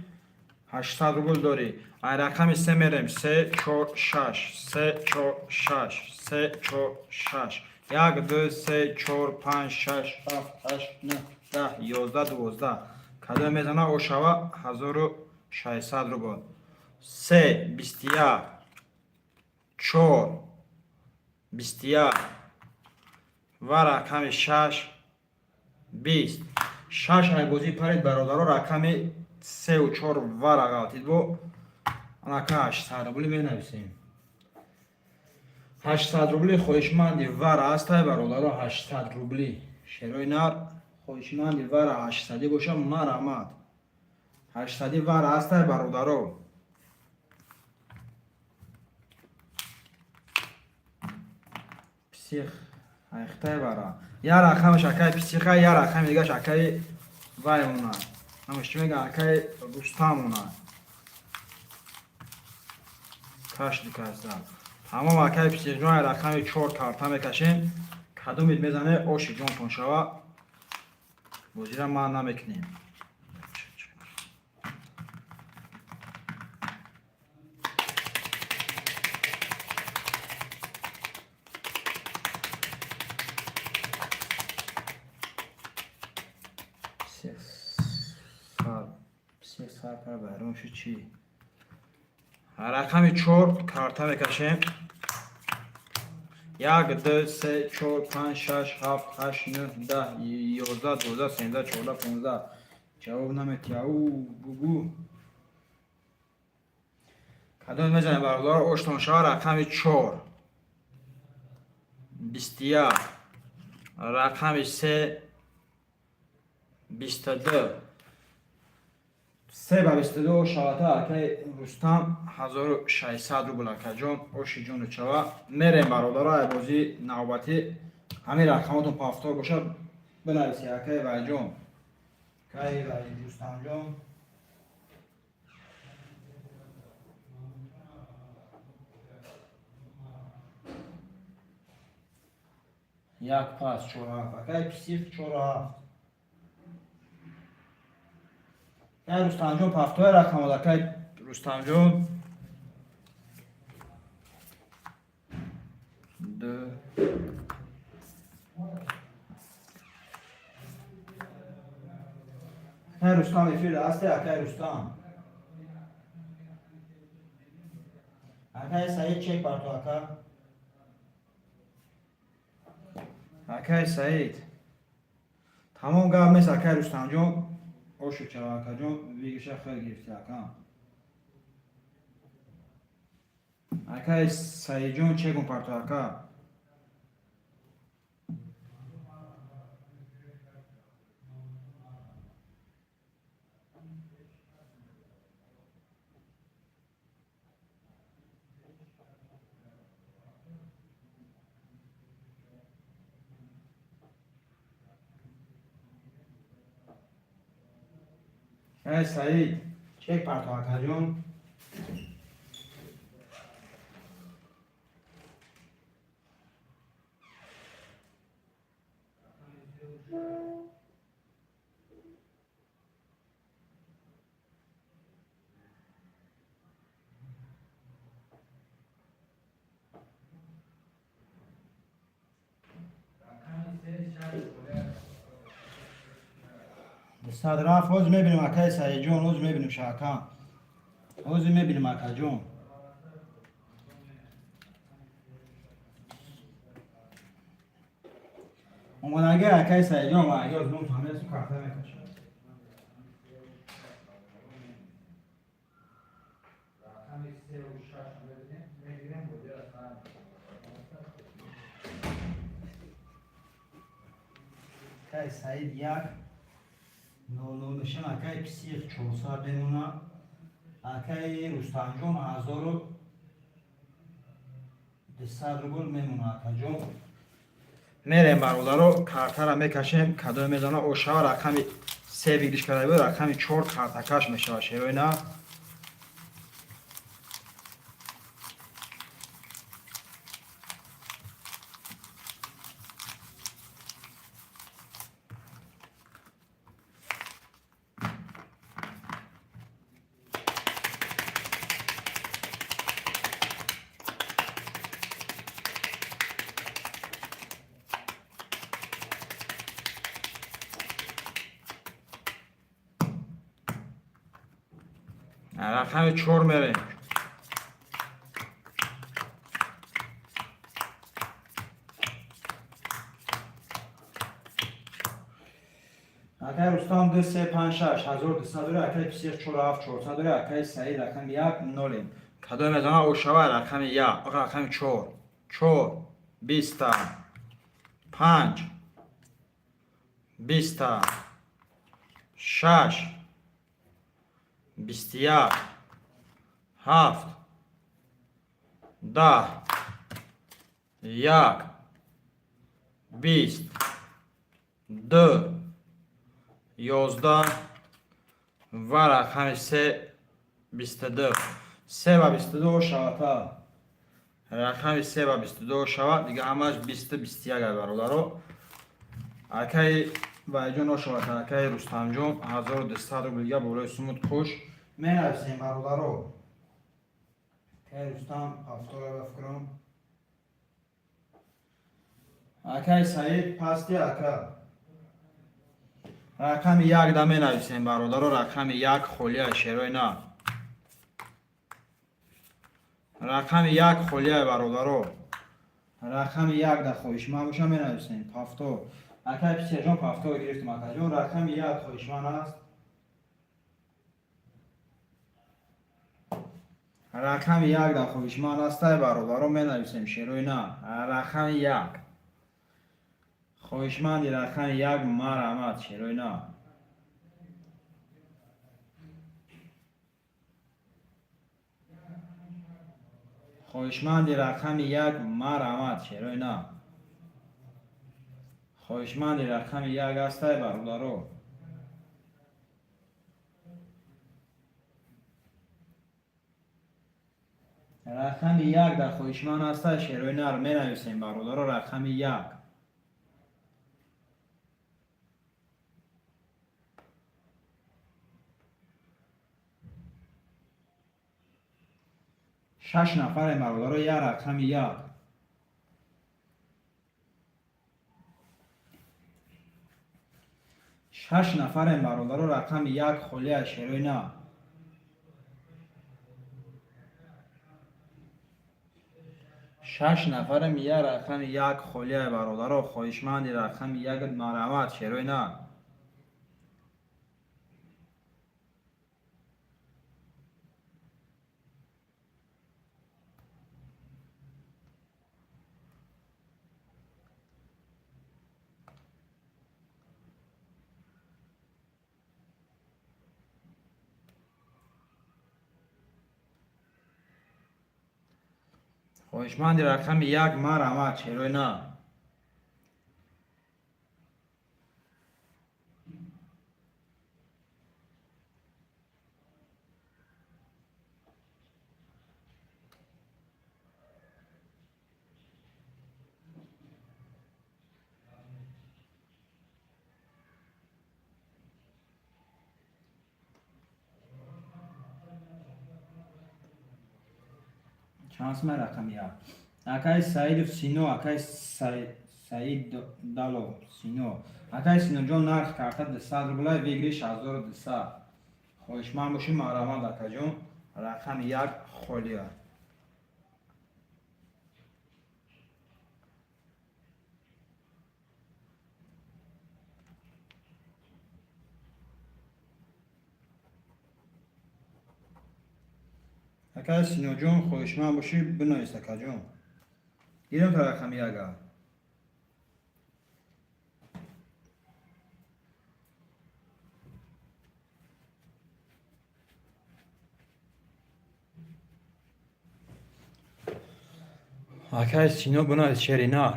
800 рубл дорӣ. Ай рақами се мерем: се, чор, шаш, се, чор, шаш, се, чор, шаш. Як, ду, се, чор, панҷ, шаш, ҳафт, ҳашт, нӯҳ, 10, 11, 12. Кадоме мезана, ошава, 1600 рубл. Се, 21, чор, 21 ва рақами шаш, 20. Шаш айбозӣ паред, бародаро. Рақами сеу чор вара ғалтид бо анака 800 рубли менависем. 800 рубли хоҳишманди вара ҳастай, бародаро? 800 рубли, шерои нар, хоҳишманди вара ҳаштсадӣ боша, марамад. 800-ӣ вара ҳастай, бародаро? Псих айхтай вара я рақамаш акай психа, я рақами дигаш акай вай мона, намаш чӣ мега, акай Рустам мона. Кашди казда тамом. Акай психҷон, ай рақами чор карта мекашем. Кадомид мезане, оши ҷонтон шава. Бозира ман намекунем. Псих сар кара, байрон шуд чӣ? Рақами чор карта мекашем: як, ду, се, чор, панҷ, шаш, ҳафт, ҳашт, нӯҳ, 10, 11, 12, 13, 14, 15. Ҷавоб наметиҳа. У бугу, кадом мезанем, бародаро, оштон шава? Рақами чор, 21, рақами се, 22. Се ба 22 шавата, акай Рустам, 1600 рубл. Акаҷон, оши ҷону чава. Мерем, бародаро, ай бозии навбатӣ. Ҳамин рақамотон повтор бошад, бинависи, акай вайҷон, акай вай Рустамҷон. Як пас, чор, ҳафт. Акай псих, чор, ҳафт. Акай Рустамҷон, повтор рақамот, акай Рустамҷон. Ду. Акай Рустам эфир ҳасте, акай Рустам? Акай Саид, чек бар ту, ака. Акай Саид. Тамом гап нест, акай Рустамҷон. Ошу чаро, акаҷон, выигрыша хел гирифти, ака. Акай Саидҷон, чегун парто, ака? Акай Саид, чек парто, акаҷон. Сад рафт. Ҳозир мебинем, акаи Саидҷон, ҳозир мебинем, шака, ҳозир мебинем, акаҷон. Омодаги, акаи Саидҷон, омодаги. Ҳозир ном фамилиясу карта мекашам. Рақами севу шаш мебинем, мегирем, бозиро сар. Акаи Саид 1:00 мешам, акаи Псих 400 мемона, акаи Рустамҷон 1200 рубл мемона, акаҷон. Мерем, бародаро, картара мекашем, кадоме мезана ошава. Рақами се выигрыш карда буд, рақами чор картакаш мешава, шерои на. Рақами чор мерем. Акай Рустам ду, се, панҷ, шаш, 1200 дора, акай Псих чор, ҳафт, 400 дора, акай Саид рақами як, нолем. Кадоме мезана ошава. Рақами як, рақами чор, чор, биста, панҷ, биста, шаш, 21, ҳафт, 10, як, 20, ду, 11 ва рақами се, 22. Се ва 22 шавата. Рақами се ва 22 шавад, дига ҳамаш бисту, 21, ай бародаро. Акаи Вайҷон ошавата, акаи Рустамҷон, 1200 рубл дига болои сумут қуш. Менависем, бародаро. Акаи Рустам ҳафтора ба фикрам. Акаи Саид пасти, ака. Рақами як да менависем, бародаро, рақами як холия, шерои на. Рақами як холия, бародаро. Рақами як да хоҳишманд боша, менависем. Ҳафто. Акаи Писержон, ҳафто гирифтем, акаҷон. Рақами як хоҳишманд аст. Рақами як да хоҳишманд астай, бародаро, менависем, шерои на. Рақами як. Хоҳишманди рақами як, марҳамат, шерои на. Хоҳишманди рақами як, марҳамат, шерои на. Хоҳишманди рақами як ҳастай, бародаро? Рақами як дар хоҳишманд ҳастай, шерои нар, менависем, бародаро, рақами як. Шаш нафарем, бародаро, як рақами як. Шаш нафарем, бародаро, рақами як холия, шерои на. Шаш нафарем, як рақами як холия, бародаро. Хоҳишманди рақами як, марҳамат, шерои на. Хоҳишманди рақами 1 марҳамат, шерои на. Чанд сумай рақами 1? Акай Саидов Сино, акай Саид Далов Сино. Акай Синоҷон, нарх карта 200 рубла, выигрыш 1200. Хоҳишманд бошӣ, марҳамат, акаҷон, рақами 1 холия. Акай Синоҷон, хоҳишманд бошӣ, бинавис, акаҷон. Гирем та рақами 1-а. Акай Сино, бинавис, шери нар.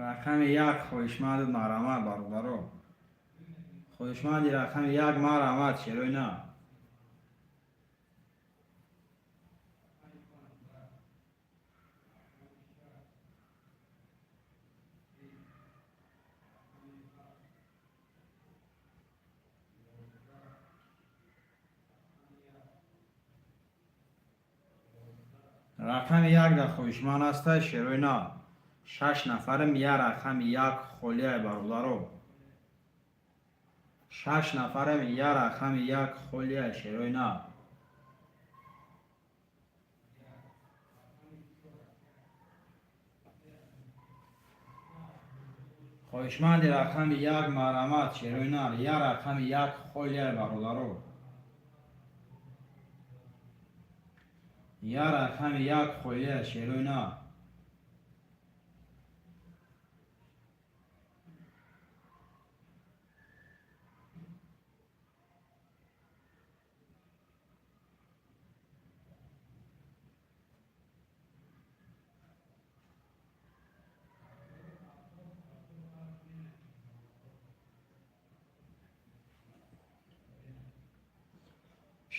Рақами 1 хоҳишманду марҳамат, бародаро. Хоҳишманди рақами 1 марҳамат, шерои на. Рақами 1 дар хоҳишманд ҳастай, шерои на. 6 нафарам, я рақами 1 холияй, бародаро. 6 нафарам, я рақами 1 холияй, шерои на. Хоҳишманди рақами 1 марҳамат, шерои нар. Я рақами 1 холияй, бародаро. Я рақами 1 холияй, шерои на.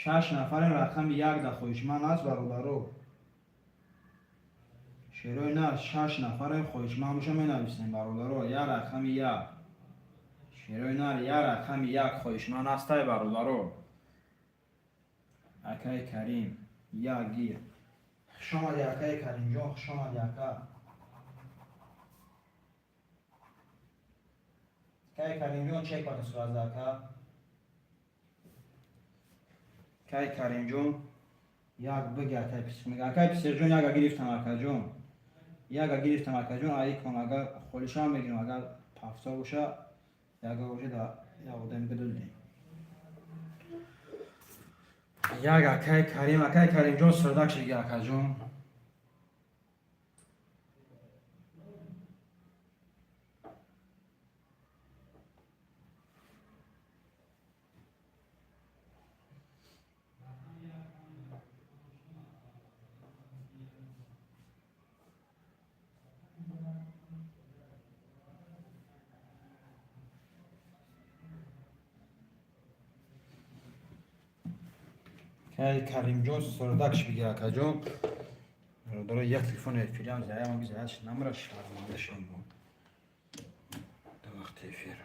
6 нафарем, рақами 1 дар хоҳишманд аст, бародаро. Шерои нар, 6 нафарем, хоҳишманд боша, менависем, бародаро. Я рақами 1. Шерои нар, я рақами 1 хоҳишманд ҳастай, бародаро. Акай Карим, як гир. Хуш омадӣ, акай Каримҷон, хуш омадӣ, ака. Акай Каримҷон, чек бата сураза, ака. Акай Каримҷон, як биги, акай писар. Акай писарҷон, яга гирифтам, акаҷон. Яга гирифтам, акаҷон, айкон агар холишам мегирам, агар пафса боша, яга боша да як одам бидудем. Як акай Карим, акай Каримҷон, сирдак шиги, акаҷон. Акай Каримҷон, сирдак шиги, акаҷон. Бародаро, як телефон эфириам заяам заяш намра, шарманда шем бо. Дар вақти эфир.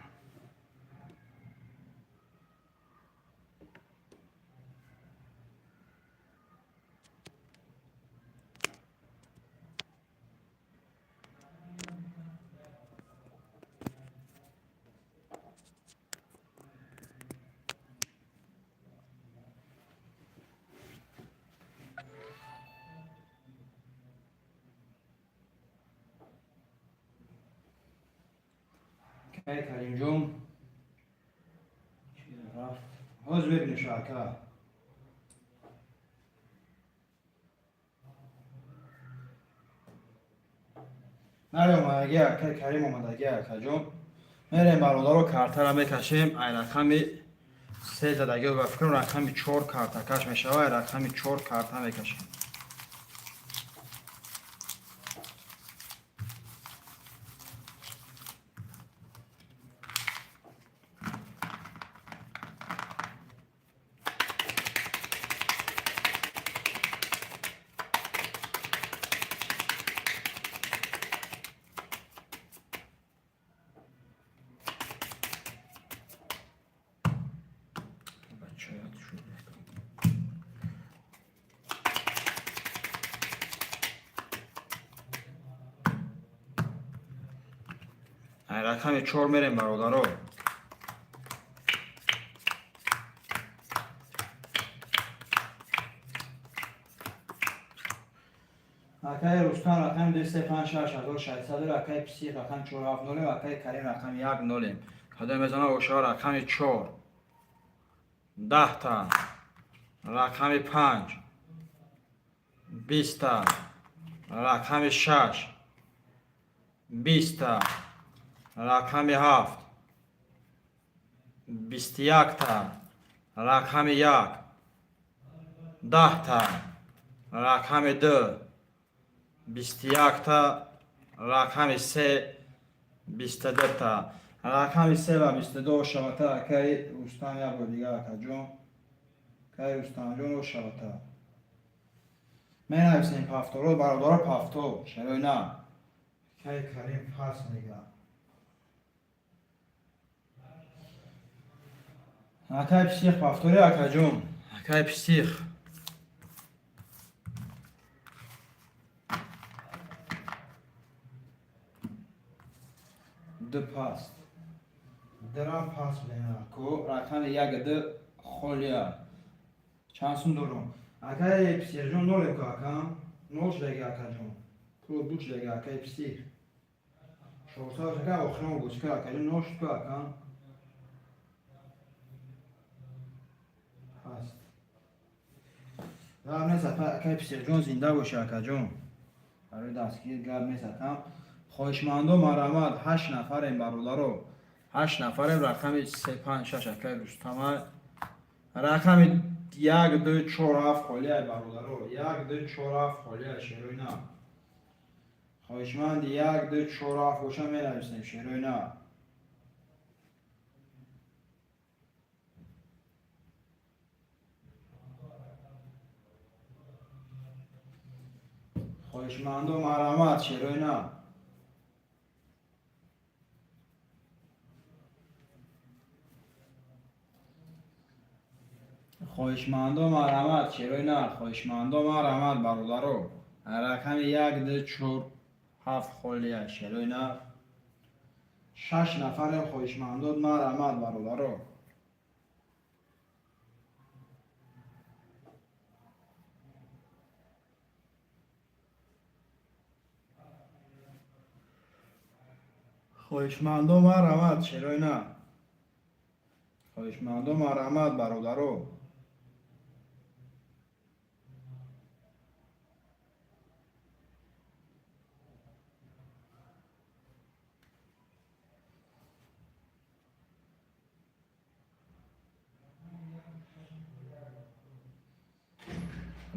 Акай Каримҷон рафт. Ҳозир мебинем, ака. Нари омадаги акай Карим омадаги акаҷон. Мерем бародаро картара мекашем. Ай рақами се задаги ба фикрам рақами 4 картакаш мешава. Ай рақами 4 карта мекашем. Рақами 4 мерем бародаро. Акай Рустам рақами 2 3 5 6 1600, акай Псих рақами 4 7 0, акай Карим рақами 1 0. Кадом мезана оша рақами 4 10 та, рақами 5 20 та, рақами 6 20 та, рақами 7 21 та, рақами 1 10 та, рақами 2 21 та, рақами 3 22 та, рақами 3 ва 22 шавата. Акай Рустам як бор дига акаҷон, акай Рустамҷон шавата. Менависем пафторо бародаро, пафтор шарои на. Акай Карим пас мега. Акай Псих пафтори акаҷон, акай Псих. Ду паст. Дирам паст бидем ку рақами 1 2 холия. Чанд сум дорум? Акай Психҷон ноле ку акам. Нол шудаги акаҷон. Пул буд шудаги акай Псих. 400 ака охирон гӯчка акаҷон нол шуд ку акам. Ҳаст. Гап нест акай Психҷон, зинда боши акаҷон. Барои дастгирӣ гап нест акам. Хоҳишмандо марҳамат, 8 нафарем бародаро. 8 нафарем рақами 3 5 6 акай Рустама. Рақами 1 2 4 7 холия бародаро. 1 2 4 7 холия шерои на. Хоҳишманди 1 2 4 7 боша менависем шерои на. Хоҳишмандо марҳамат шерои на. Хоҳишмандо марҳамат шерои на. Хоҳишмандо марҳамат бародаро. Рақами 1 2 4 7 холия шерои на. 6 нафарем хоҳишмандо марҳамат бародаро. Хоҳишмандо марҳамат шерои на. Хоҳишмандо марҳамат бародаро.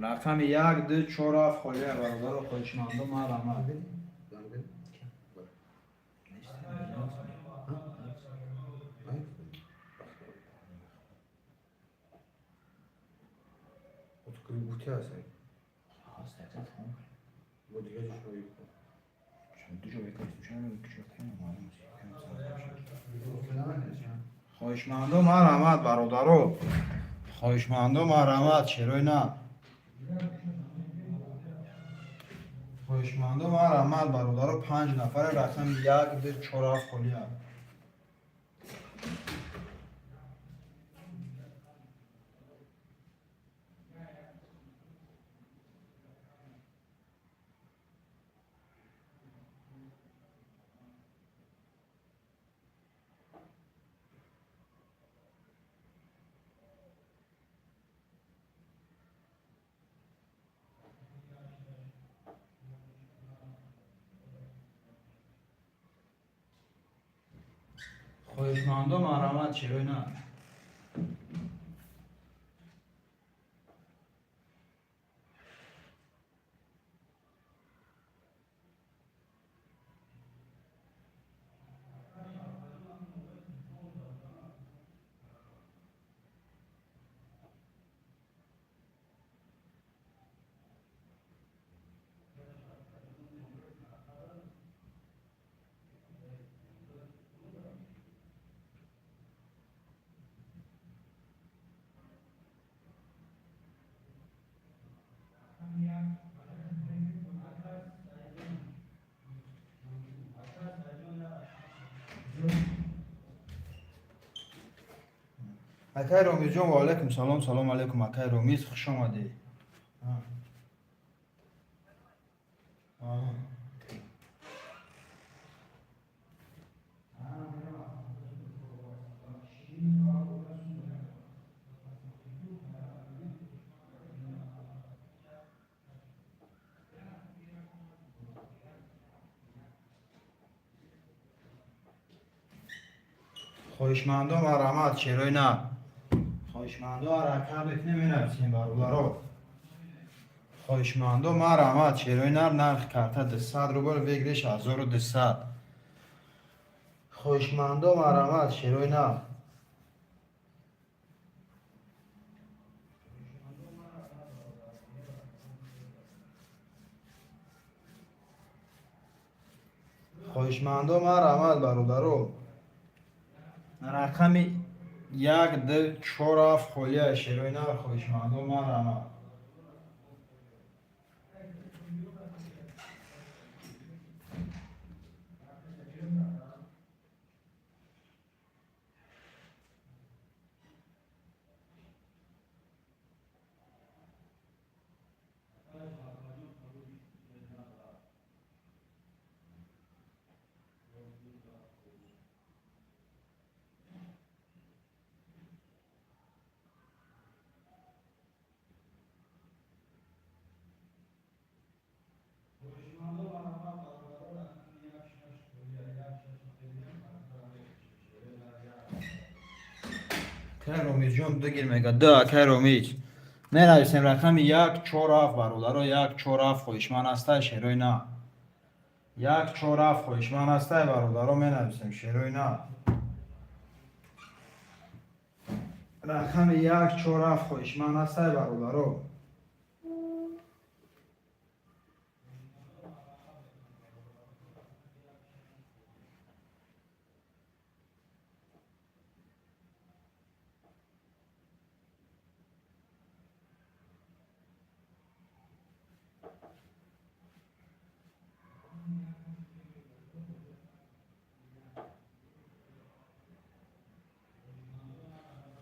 Рақами 1 2 4 7 холия бародаро. Хоҳишмандо марҳамат. Хоҳишмандо марҳамат бародаро. Хоҳишмандо марҳамат шерои на. Хоҳишмандо марҳамат бародаро. 5 нафаре рақами 1 2 4 7 холия. Хоҳишмандо, марҳамат, шерои нар. Акай Ромизҷон, ва алайкум салом, салом алайкум, акай Ромиз, хуш омадӣ. Хоҳишмандо, марҳамат, шерои нар. Хоҳишмандо, ҳаракат мекунем, менависем, бародаро. Хоҳишмандо, марҳамат, шерои нар, нархи карта 200 рубл, выигрыш 1200. Хоҳишмандо, марҳамат, шерои нар. Хоҳишмандо, марҳамат, бародаро. Рақами 1, 2, 4, 7 холия, шерои нар, хоҳишмандо, марҳамат. Акай Ромизҷон, дугир мега, ду, акай Ромиз. Менависем рақами 1, 4, 7, бародаро, 1, 4, 7, хоҳишманд ҳастай, шерои нар. 1, 4, 7, хоҳишманд ҳастай, бародаро, менависем, шерои нар. Рақами 1, 4, 7, хоҳишманд ҳастай, бародаро.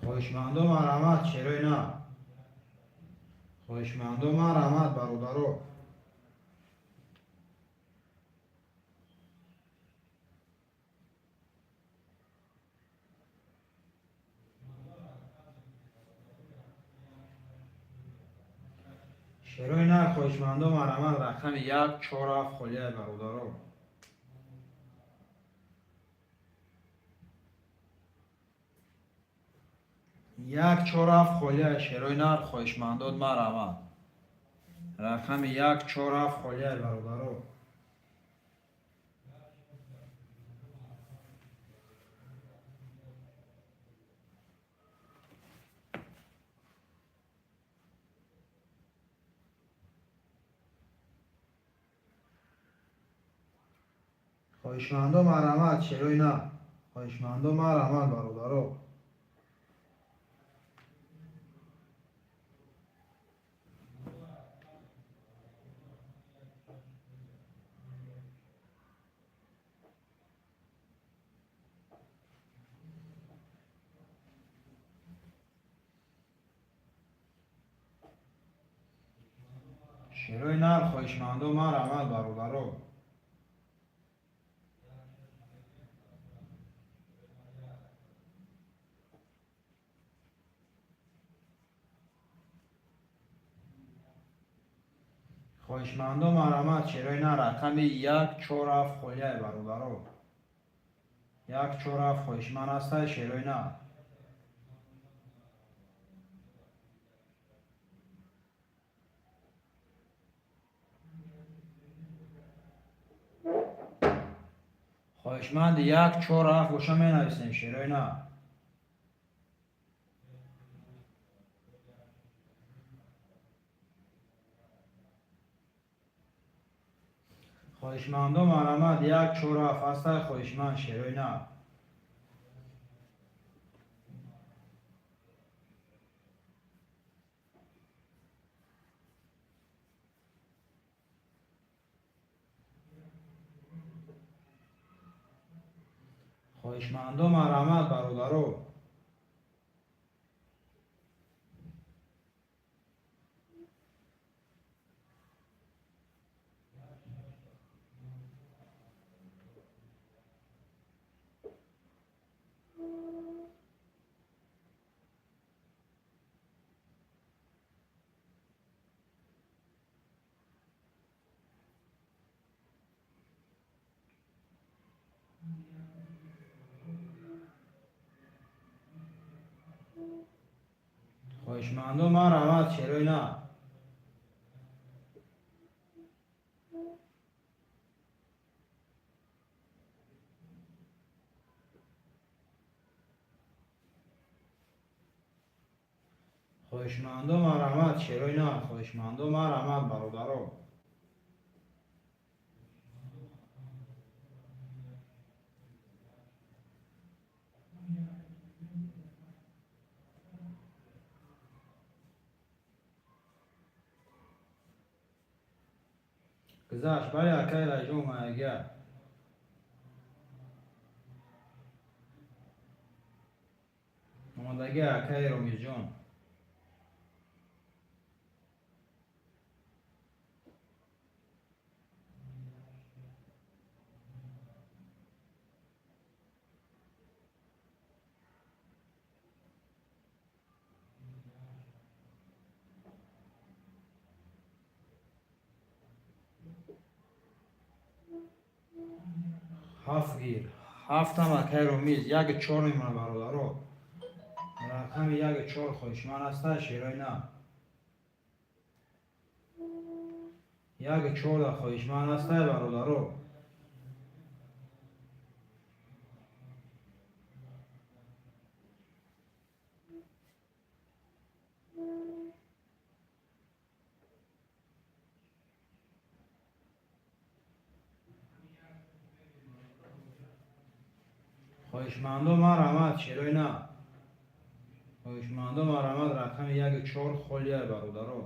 Хоҳишмандо, марҳамат, шерои нар. Хоҳишмандо, марҳамат, бародаро. Шерои нар, хоҳишмандо, марҳамат, рақами 1, 4, 7 холия, бародаро. 1, 4, 7 холия, шерои нар, хоҳишмандот, марҳамат. Рақами 1, 4, 7 холия, бародаро. Хоҳишмандо, марҳамат, шерои нар. Хоҳишмандо, марҳамат, бародаро. Шерои нар, хоҳишмандо, марҳамат, бародаро. Хоҳишмандо, марҳамат, шерои нар, рақами 1, 4, 7 холия, бародаро. 1 4 7 хоҳишманд ҳастай, шерои нар. Хоҳишманди 1 4 7 боша, менависем, шерои нар. Хоҳишмандо, марҳамат, 1 4 7 ҳастай хоҳишманд, шерои нар. Хоҳишмандо, марҳамат, бародаро. Хоҳишмандо, марҳамат, шерои нар. Хоҳишмандо, марҳамат, шерои нар. Хоҳишмандо, марҳамат, бародаро. Гузашт, бале, акай Раҷо, омадагия. Омадагия, акай Ромизҷон. Ҳафт гир, ҳафтам, акай Ромиз, 1 4 мемонад, бародаро. Рақами 1 4 хоҳишманд ҳаста, шерои нар. 1 4 хоҳишманд ҳастай, бародаро. Хоҳишмандо, марҳамат, шерои нар. Хоҳишмандо, марҳамат, рақами 1 4 холия, бародаро.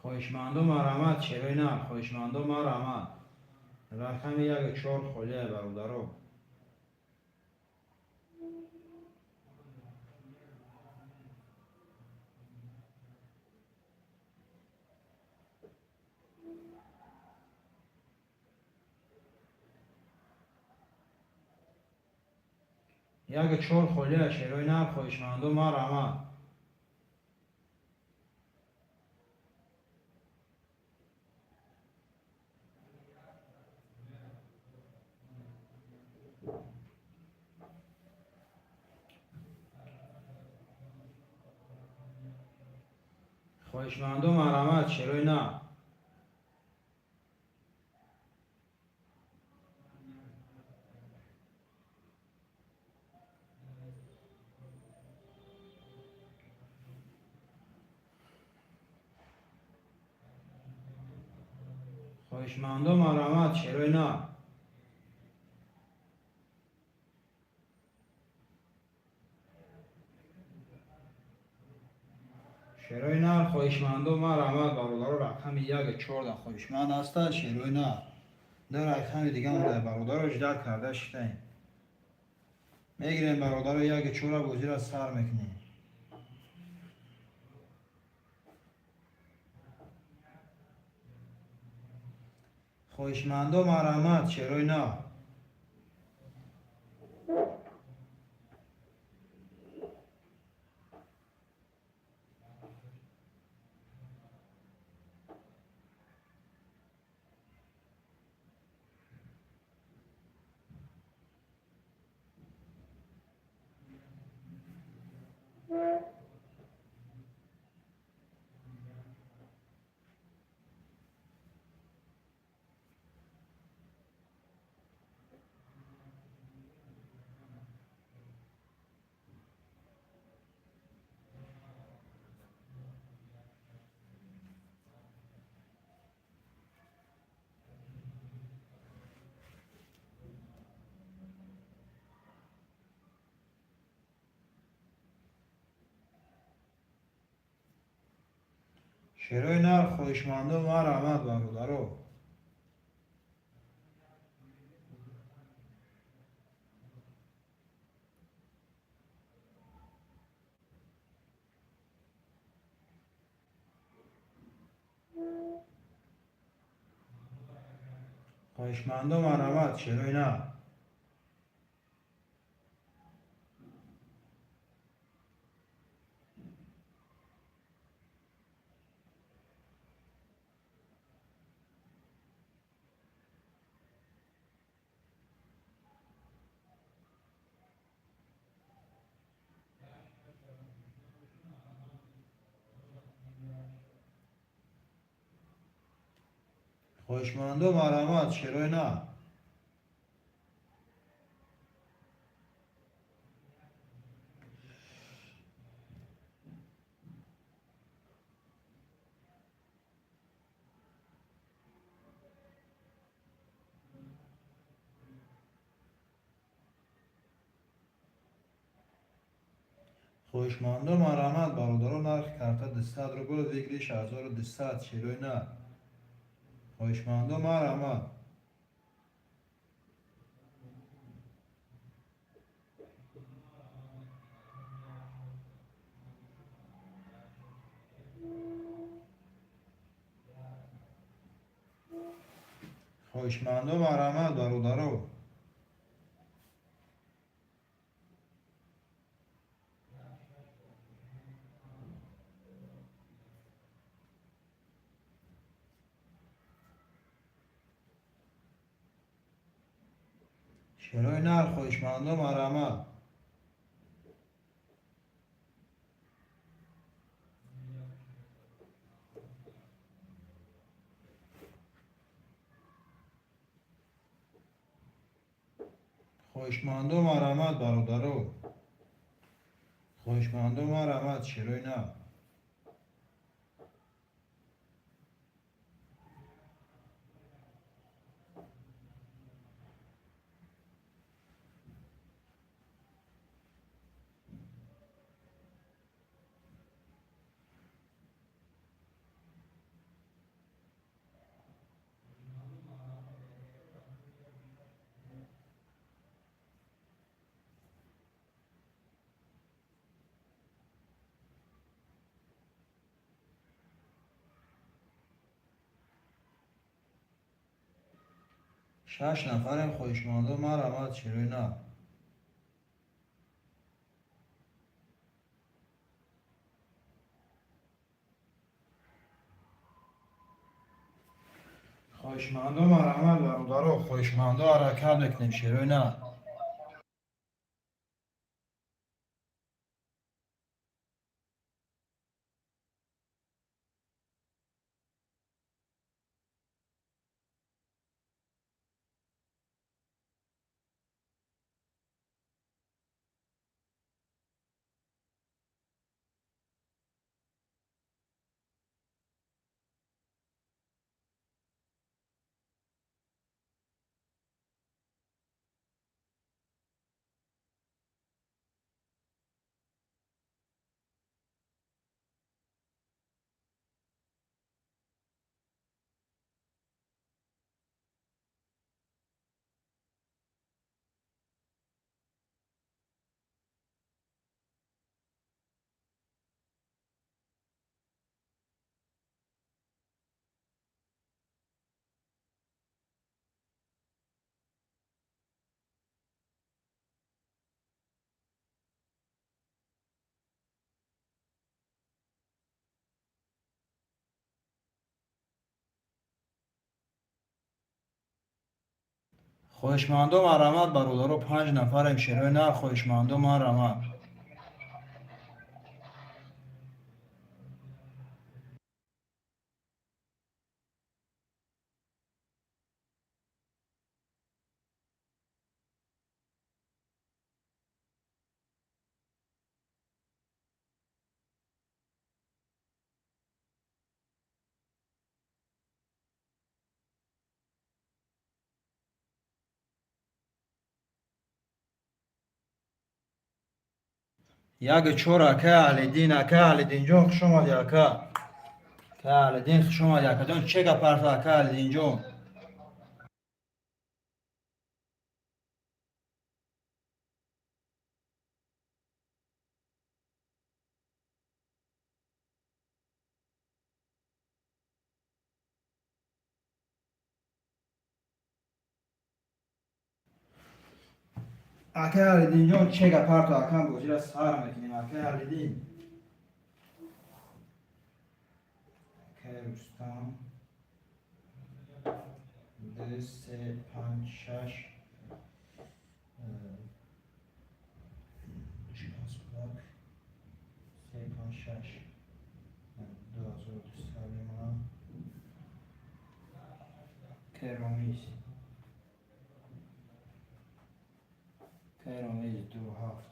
Хоҳишмандо, марҳамат, шерои нар. Хоҳишмандо, марҳамат, рақами 1 4 холия, бародаро. 1 4 холия, шерои нар. Хоҳишмандо, марҳамат. Хоҳишмандо, марҳамат, шерои нар. Хоҳишмандо, марҳамат, шерои нар. Шерои нар. Хоҳишмандо, марҳамат, бародаро, рақами 1 4 хоҳишманд ҳаста, шерои нар. Дар рақами дига монда, бародаро, ждать карда шитаем. Мегирем, бародаро, 1 4 бозиро сар мекунем. Хоҳишмандо, марҳамат, шерои нар. Шерои нар, хоҳишмандо, марҳамат, бародаро. Хоҳишмандо, марҳамат, шерои нар. Хоҳишмандо, марҳамат, шерои нар. Хоҳишмандо, марҳамат, бародаро. Нархи карта 200 рубл, выигрыш 1200. Шерои нар, хоҳишмандо, марҳамат. Хоҳишмандо, марҳамат, бародаро. Шерои нар, хоҳишмандо, марҳамат. Хоҳишмандо, марҳамат, бародаро. Хоҳишмандо, марҳамат, шерои нар. Шаш нафарем, хоҳишмандо, марҳамат, шерои нар. Хоҳишмандо, марҳамат, бародаро. Хоҳишмандо, ҳаракат мекунем, шерои нар. Хоҳишмандо, марҳамат, бародаро. Панҷ нафарем, шерои нар. Хоҳишмандо, марҳамат. 1-4, ака Алиддин. Ака Алиддинҷон, хуш омадӣ, ака. Ака Алиддин, хуш омадӣ, акаҷон. Чека парта, ака Алиддинҷон. Ака Алиддинҷон, чека парто, акам, бозира сар мекунем, ака Алиддин. Акай Рустам, ду, се, панҷ, шаш, душпанҷ, се, панҷ, шаш, 2200 мемонам. Акай Ромиз, акай Ромиз, ду, ҳафт,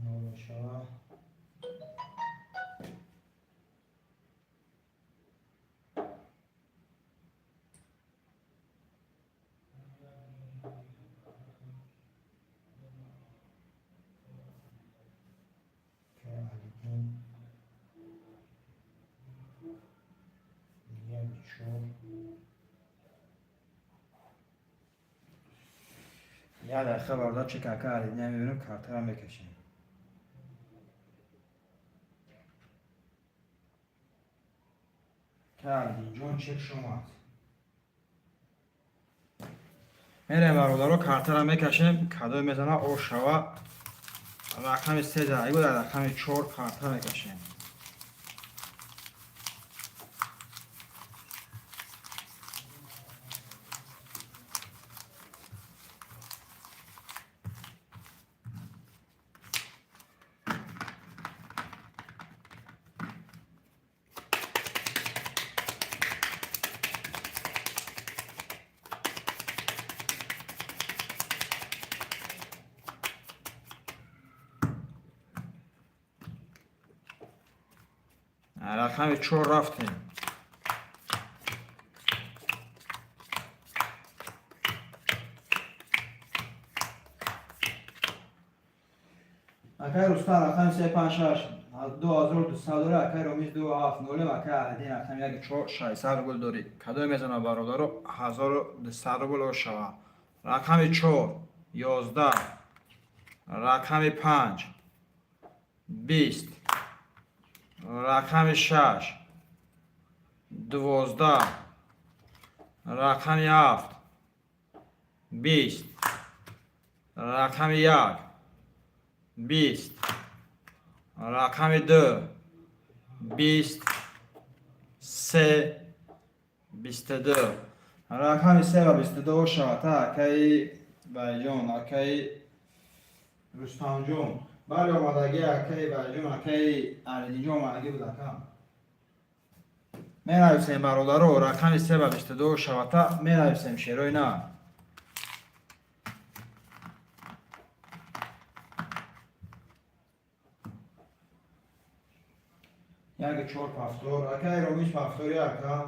нол мешавад. Акай Алиддин, 1-4. Як дақиқа, бародар, чек ака Алиддин мебинем, картара мекашем. Ака Алиддинҷон, чек шомад. Мерем, бародаро, картара мекашем. Кадое мезана, о шава. Рақами се задаги буд, рақами чор карта мекашем. Рақами чор рафтем. Акай Рустам, рақами се, панҷ, шаш, 2200 дора. Акай Ромиз, ду, ҳафт, нолем. Акай Алиддин, рақами 1-4, 600 рубл дорӣ. Кадое мезана, бародаро, 1200 рубл о шава. Рақами чор, 11, рақами панҷ, 20, рақами шаш, 12, рақами ҳафт, 20, рақами як, 20, рақами ду, 20, се, 22. Рақами се ва 22 шавад. Акаи Байҷон, акаи Рустамҷон, бале, омадагӣ. Акаи Байҷон, акаи Алидинҷон, омадагӣ буд, ака. Менависем, бародаро, рақами се ва 22 шавата менависем, шерои на. 1-4, повтор. Акаи Ромиш, повтори, ака.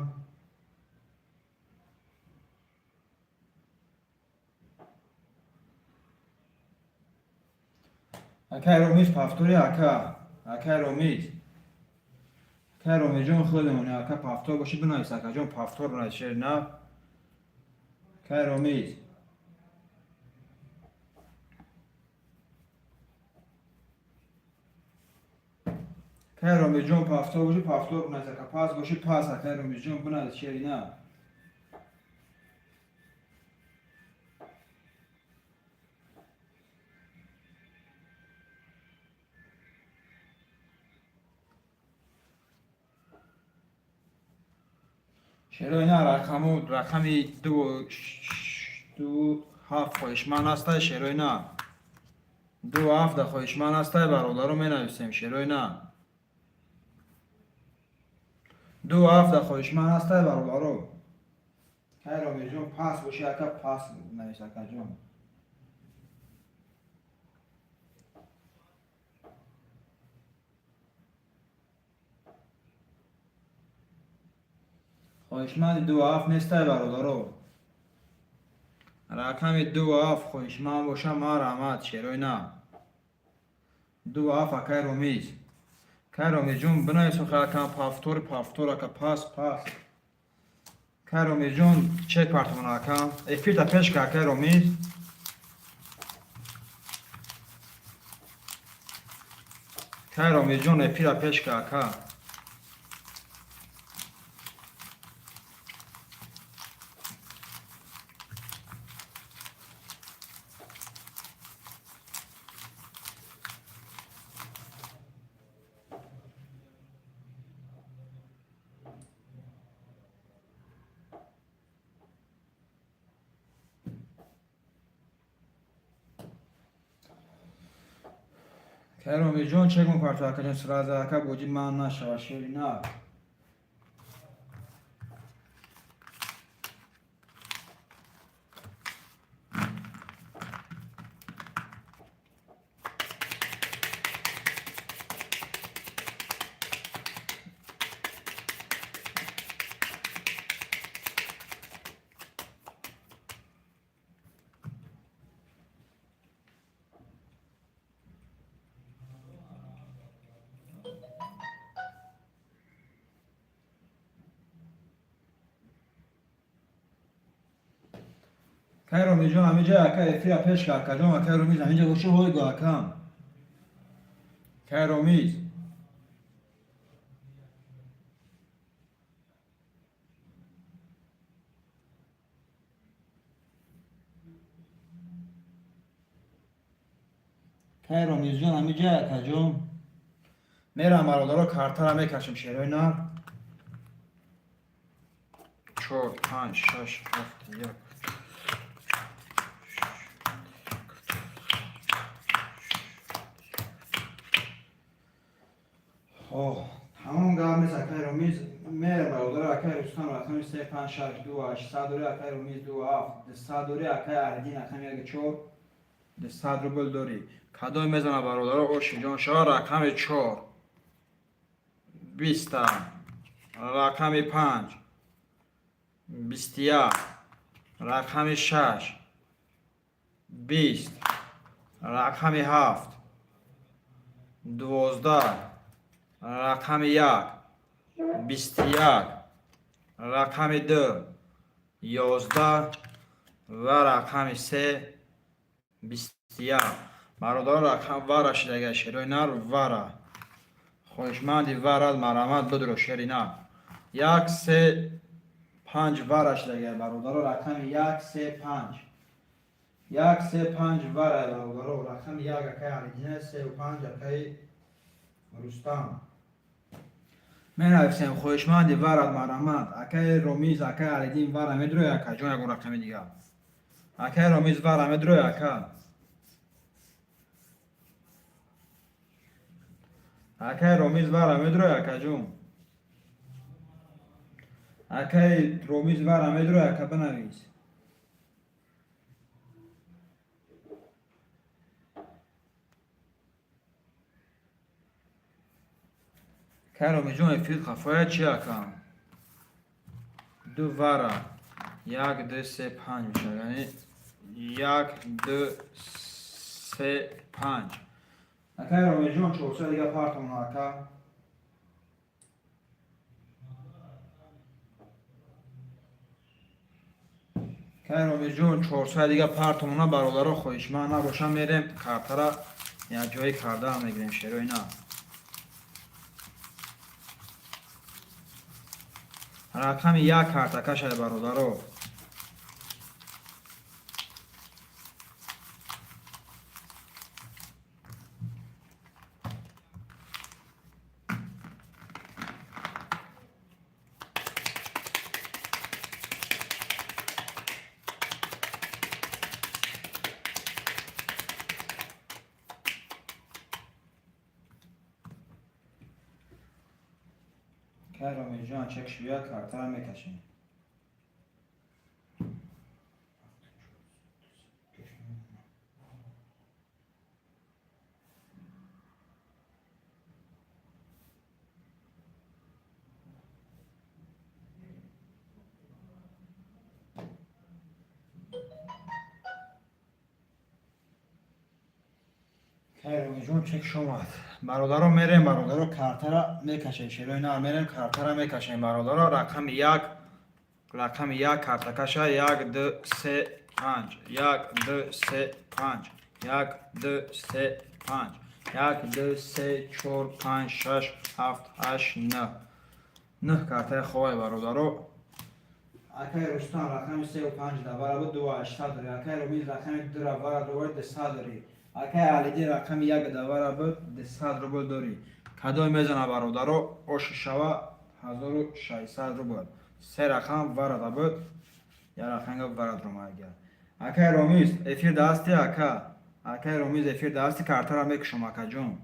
Акаи Ромиш, повтори, ака. Акаи Ромиш, акаи Ромиҷон, худемони, ака. Повтор боши, бинавис, акаҷон, повтор бинавис, шери на. Акаи Ромиз, акаи Ромиҷон, повтор боши, повтор бинавис, ака. Пас боши, пас, акаи Ромиҷон, бинавис, шери на. Шерои на, рақаму рақами ду, ду, ҳафт хоҳишманд ҳастай, шерои на. Ду, ҳафт да хоҳишманд ҳастай, бародаро, менависем, шерои на. Ду, ҳафт да хоҳишманд ҳастай, бародаро. Кай Ромиҷон, пас боши, ака, пас навис, акаҷон. Хоҳишманди ду, ҳафт нестай, бародаро? Рақами ду, ҳафт хоҳишманд боша, марҳамат, шерои на. 2 7 акай Ромиз. Кай Ромизҷон, бинавис, акам, повтор, повтор, ака, пас, пас. Кай Ромизҷон, чек партомона, акам. Эфирда пеш ка, акай Ромиз. Кай Ромизҷон, эфира пеш ка, ака. Кай Ромизҷон, чекун парто, акаҷон, сразу, ака, боҷи ман нашава, шери на. Кай Ромиҷон, ҳамиҷа, ака, эфира пеш ка, акаҷон, акай Ромиз, ҳамиҷа боши, ҳой го, акам. Кай Ромиз. Кай Ромизҷон, ҳамиҷа, акаҷон. Мерам, бародаро, картара мекашем, шерои нар. Чор, панҷ, шаш, ҳафт, як. Тамом гап нест, акай Ромиз. Мерам, бародаро, акай Рустам, рақами се, панҷ, шаш, ду, ҳашт, сад дори, акай Ромиз, ду, ҳафт, сад дори, акай Ардин, рақами як, чор, 100 рубл дорӣ. Кадом мезана, бародаро, ошиҷон шава? Рақами чор 20-та, рақами панҷ 21, рақами шаш 20, рақами ҳафт 12, рақами як 21, рақами ду 11 ва рақами се 21. Бародаро, рақам вара шидага, шерои нар, вара. Хоҳишманди варад, марамат бидро, шери нар. Як, се, панҷ вара шидага, бародаро, рақами як, се, панҷ. Як, се, панҷ вара, бародаро, рақами як акай Алидина, сеу панҷ акай Рустам. Менависем, хоҳишманди варад, марамат. Акай Ромиз, акай Алидин, вара медрои, ака ҷон, ягон рақами дигар. Акай Ромиз, вара медрои, ака. Акай Ромиз, вара медрои, акаҷон. Акай Ромиз, вара медрои, ака, бинавис. Кай Ромиҷон, эфир хафоя чи, ака? Ду вара. Як, ду, се, панҷ мешавад. Яъне як, ду, се, панҷ. Акай Ромиҷон, 400 дига партомона, ака. Кай Ромиҷон, 400 дига партомона, бародаро, хоҳишманд набошам, мерем, картара якҷоӣ кардаам мегирем, шерои на. Рақами як картакашай, бародаро. Кай Ромиҷон, чек швия, картара мекашем. Ромиҷон, чек шомад, бародаро. Мерем, бародаро, картара мекашем. Шерои нар, мерем, картара мекашем, бародаро. Рақами як, рақами як картакаша. Як, ду, се, панҷ. Як, ду, се, панҷ. Як, ду, се, панҷ. Як, ду, се, чор, панҷ, шаш, ҳафт, ҳашт, нӯҳ. Нӯҳ картаи ховай, бародаро. Акай Рустам, рақами сеу панҷ давара буд, ду ҳаштсад дорӣ. Акай Румиз, рақами дура вара дорӣ, 200 дорӣ. Акай Алидин, рақами як давара буд, 200 рубл дорӣ. Кадоме мезана, бародаро, оши шава 1600 рубл. Се рақам варада буд, як рақамга варад ромагар. Акай Ромиз, эфир дасти, ака. Акай Ромиз, эфир дасти, картара мекушам, акаҷон.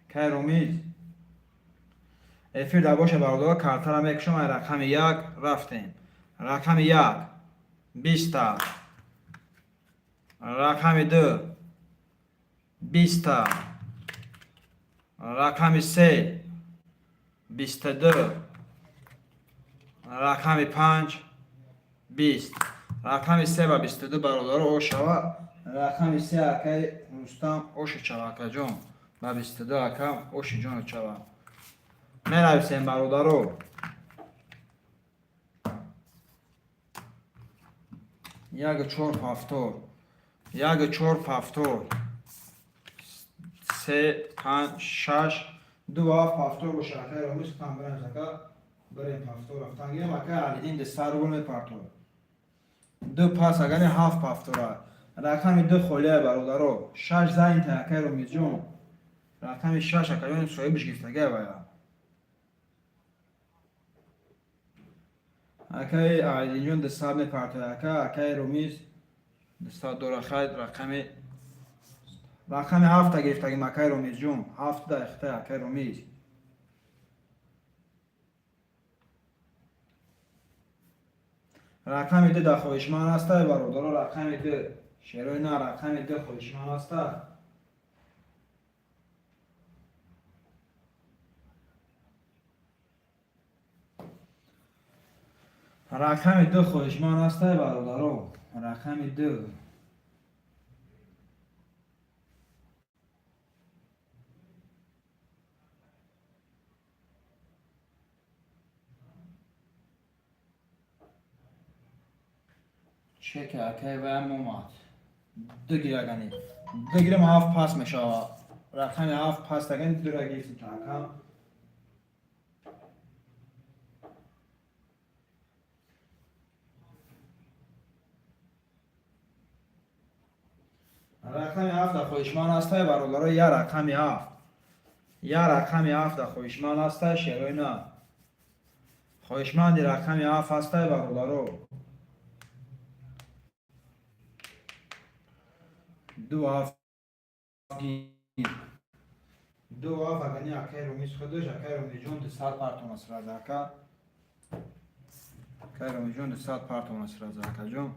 Акай Ромиз, эфир дар боша, бародаро, картара мекушам. Ай рақами як рафтем. Рақами як 20-та, рақами ду 20-та, рақами се 22, рақами панҷ 20. Рақами се ба 22, бародаро, ошава. Рақами се, акаи Рустам, оши чава, акаҷон, ба 22. Акам, оши ҷону чава. Менависем, бародаро: як, чор, повтор, як, чор, повтор, се, панҷ, шаш, ду, ҳафт. Повтор боша, акаи Ромиз, там бирем, ака, бирем, повтор рафтан гирем. Акаи Алидин 200 рубл мепартод. Ду пас агани ҳафт повтора. Рақами ду холия, бародаро. Шаш занята, акаи Ромизҷон. Рақами шаш, акаҷон, соҳибиш гирифтагай вая. Акаи Айдинҷон 200 мепартояд. Ака, акаи Румиз 200 дора. Хайр, рақами ҳафта гирифтагим, акаи Румизҷон. Ҳафта ихта, акаи Румиз. Рақами ду дар хоҳишманд аста, бародаро? Рақами ду, шерои на, рақами ду хоҳишманд аста? Рақами ду хоҳишманд аста, бародаро? Рақами ду. Чеки акай ваям омад. Ду гирагани, ду гирам, ҳафт пас мешава. Рақами ҳафт пас дагани, дура гирифтим акам. Рақами ҳафт дар хоҳишманд аста, бародаро? Я рақами ҳафт, я рақами ҳафт дар хоҳишманд аста, шерои на? Хоҳишманди рақами ҳафт аста, бародаро? Ду ҳафт гир, ду ҳафт агани, акай Румиз худаш. Акай Румиҷон, 200 партон сразу, ака. Акай Румиҷон, 200 партон сразу, акаҷон.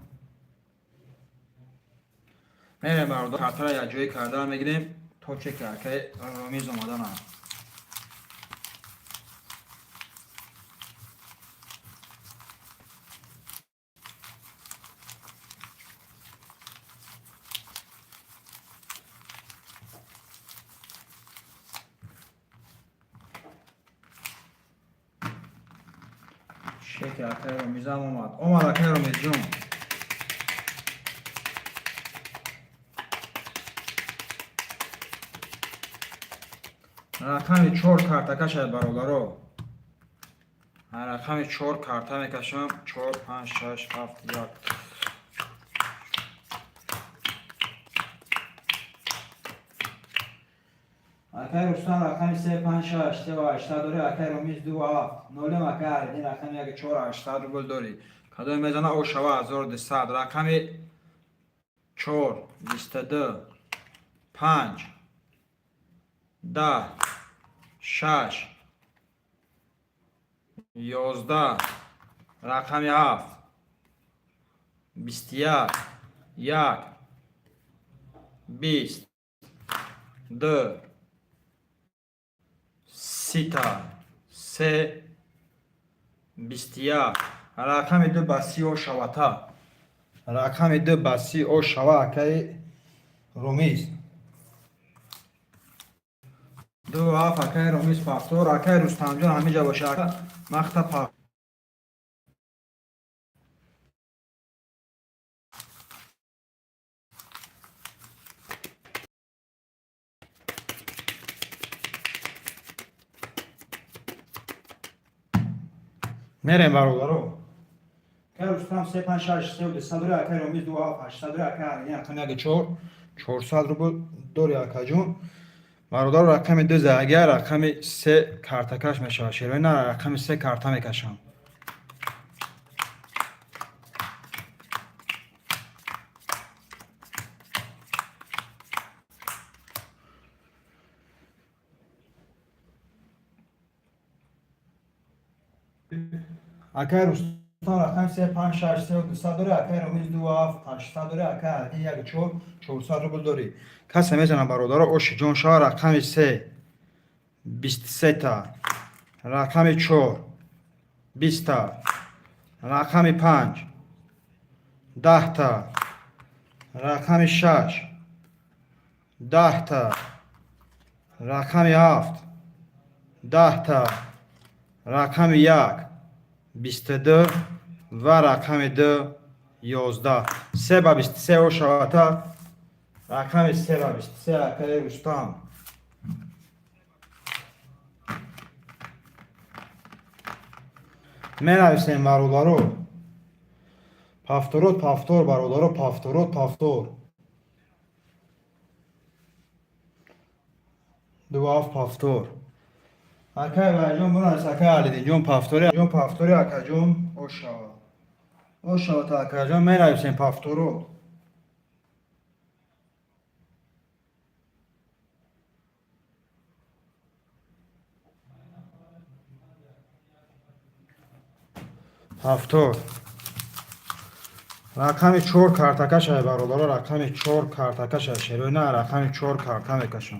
Мерем, бародар, картара якҷоӣ кардан мегирем, то чеки акай Ромиз омаданам. Чеки акай Ромизам омад. Омад, акай Ромизҷон. Рақами чор карта кашад, бародаро. Рақами чор карта мекашам. Чор, панҷ, шаш, ҳафт, як. Акай Рустам, рақами се, панҷ, шаш, се ва ҳаштсад дорӣ. Акай Ромиз, ду ҳафт нолем. Акай Алидин, рақами як, чор, 800 рубл дорӣ. Кадоме мезана, о шава 1200. Рақами чор 22, панҷ, 10, шаш, 11. Рақами ҳафт 21, як, 20, ду, 30-та, се, 21. Рақами ду ба 30 о шавата. Рақами ду ба 30 о шава, акаи Румиз. Ду ҳафт, акай Ромиз, повтор. Акай Рустамҷон, ҳамиҷа боша, ака махта. Мерем, бародаро. Акай Рустам се панҷ шаш се дусад дори. Акай Ромиз ду ҳафт ҳаштсад дори. Акай Алидин рақами яки чор 400 рубл дори, акаҷон. Бародаро, рақами ду агар рақами се картакаш мешавад, шерои на рақами се карта мекашам. Акай Рустам рақами се панҷ шаш се дусад дори. Акай Ромиз ду ҳафт ҳаштсад дори. Акай Алидин як чор 400 рубл дорӣ. Касе мезанам, бародаро, оши ҷон шава. Рақами се 23-та, рақами чор 20-та, рақами панҷ 10-та, рақами шаш 10-та, рақами ҳафт 10-та, рақами як 22 ва рақами ду 11. Се ба 23 ошавата. Рақами се ба 23, акаи Рустам. Менависем, бародаро, повторот, повтор, бародаро, повторот, повтор. Ду ҳафт повтор. Акай Вайҷон, бунавис. Акай Алидинҷон, повтори ҷон, повтори, акаҷон, ошава, ошава, акаҷон. Менависем повторот. Повтор. Рақами чор картакашай, бародаро, рақами чор картакашай, шерои на рақами чор карта мекашам.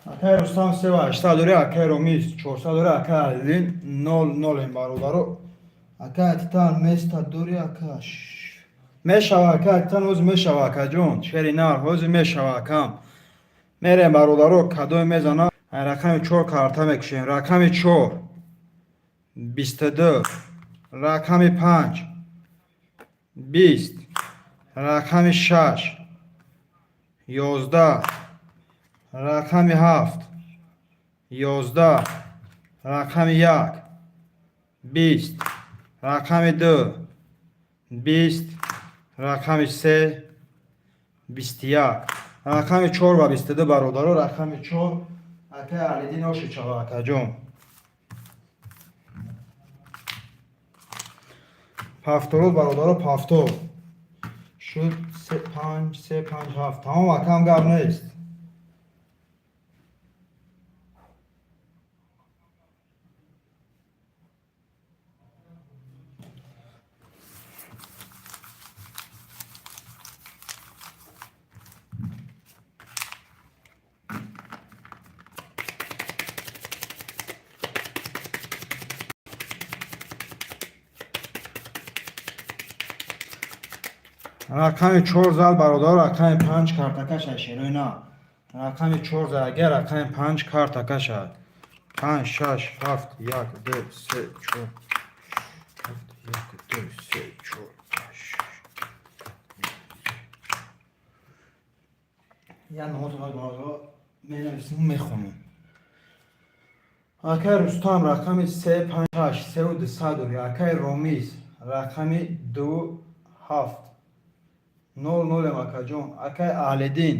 Акай Рустам сева ҳаштсад дори, акай Ромиз 400 дори, акай Алидин нол нолем, бародаро. Акай Титан места дори, ака мешава, акай Титан, ҳозир мешава, акаҷон, шери нар, ҳозир мешава, акам. Мерем, бародаро, кадоме мезана. Рақами чор карта мекушем. Рақами чор 22, рақами панҷ 20, рақами шаш 11, рақами ҳафт 11, рақами як 20, рақами ду 20, рақами се 21. Рақами чор ва 22, бародаро, рақами чор. Акай Алидин, оши чава, акаҷон. Повторот, бародаро, повтор шуд. Се панҷ се панҷ ҳафт. Тамом, акам, гап нест. Рақами чор зал, бародар, рақами панҷ картакаша, шерои на рақами чор зал. Агар рақами панҷ картакаша, панҷ шаш ҳафт як ду се чор ҳафт як ду се чор панҷ шаш як ноҳото, бародар, менависем, мехонем. Акай Рустам рақами се панҷ шаш сеу дусад дори. Акай Ромиз рақами ду ҳафт нол нолем, акаҷон. Акай Аҳлиддин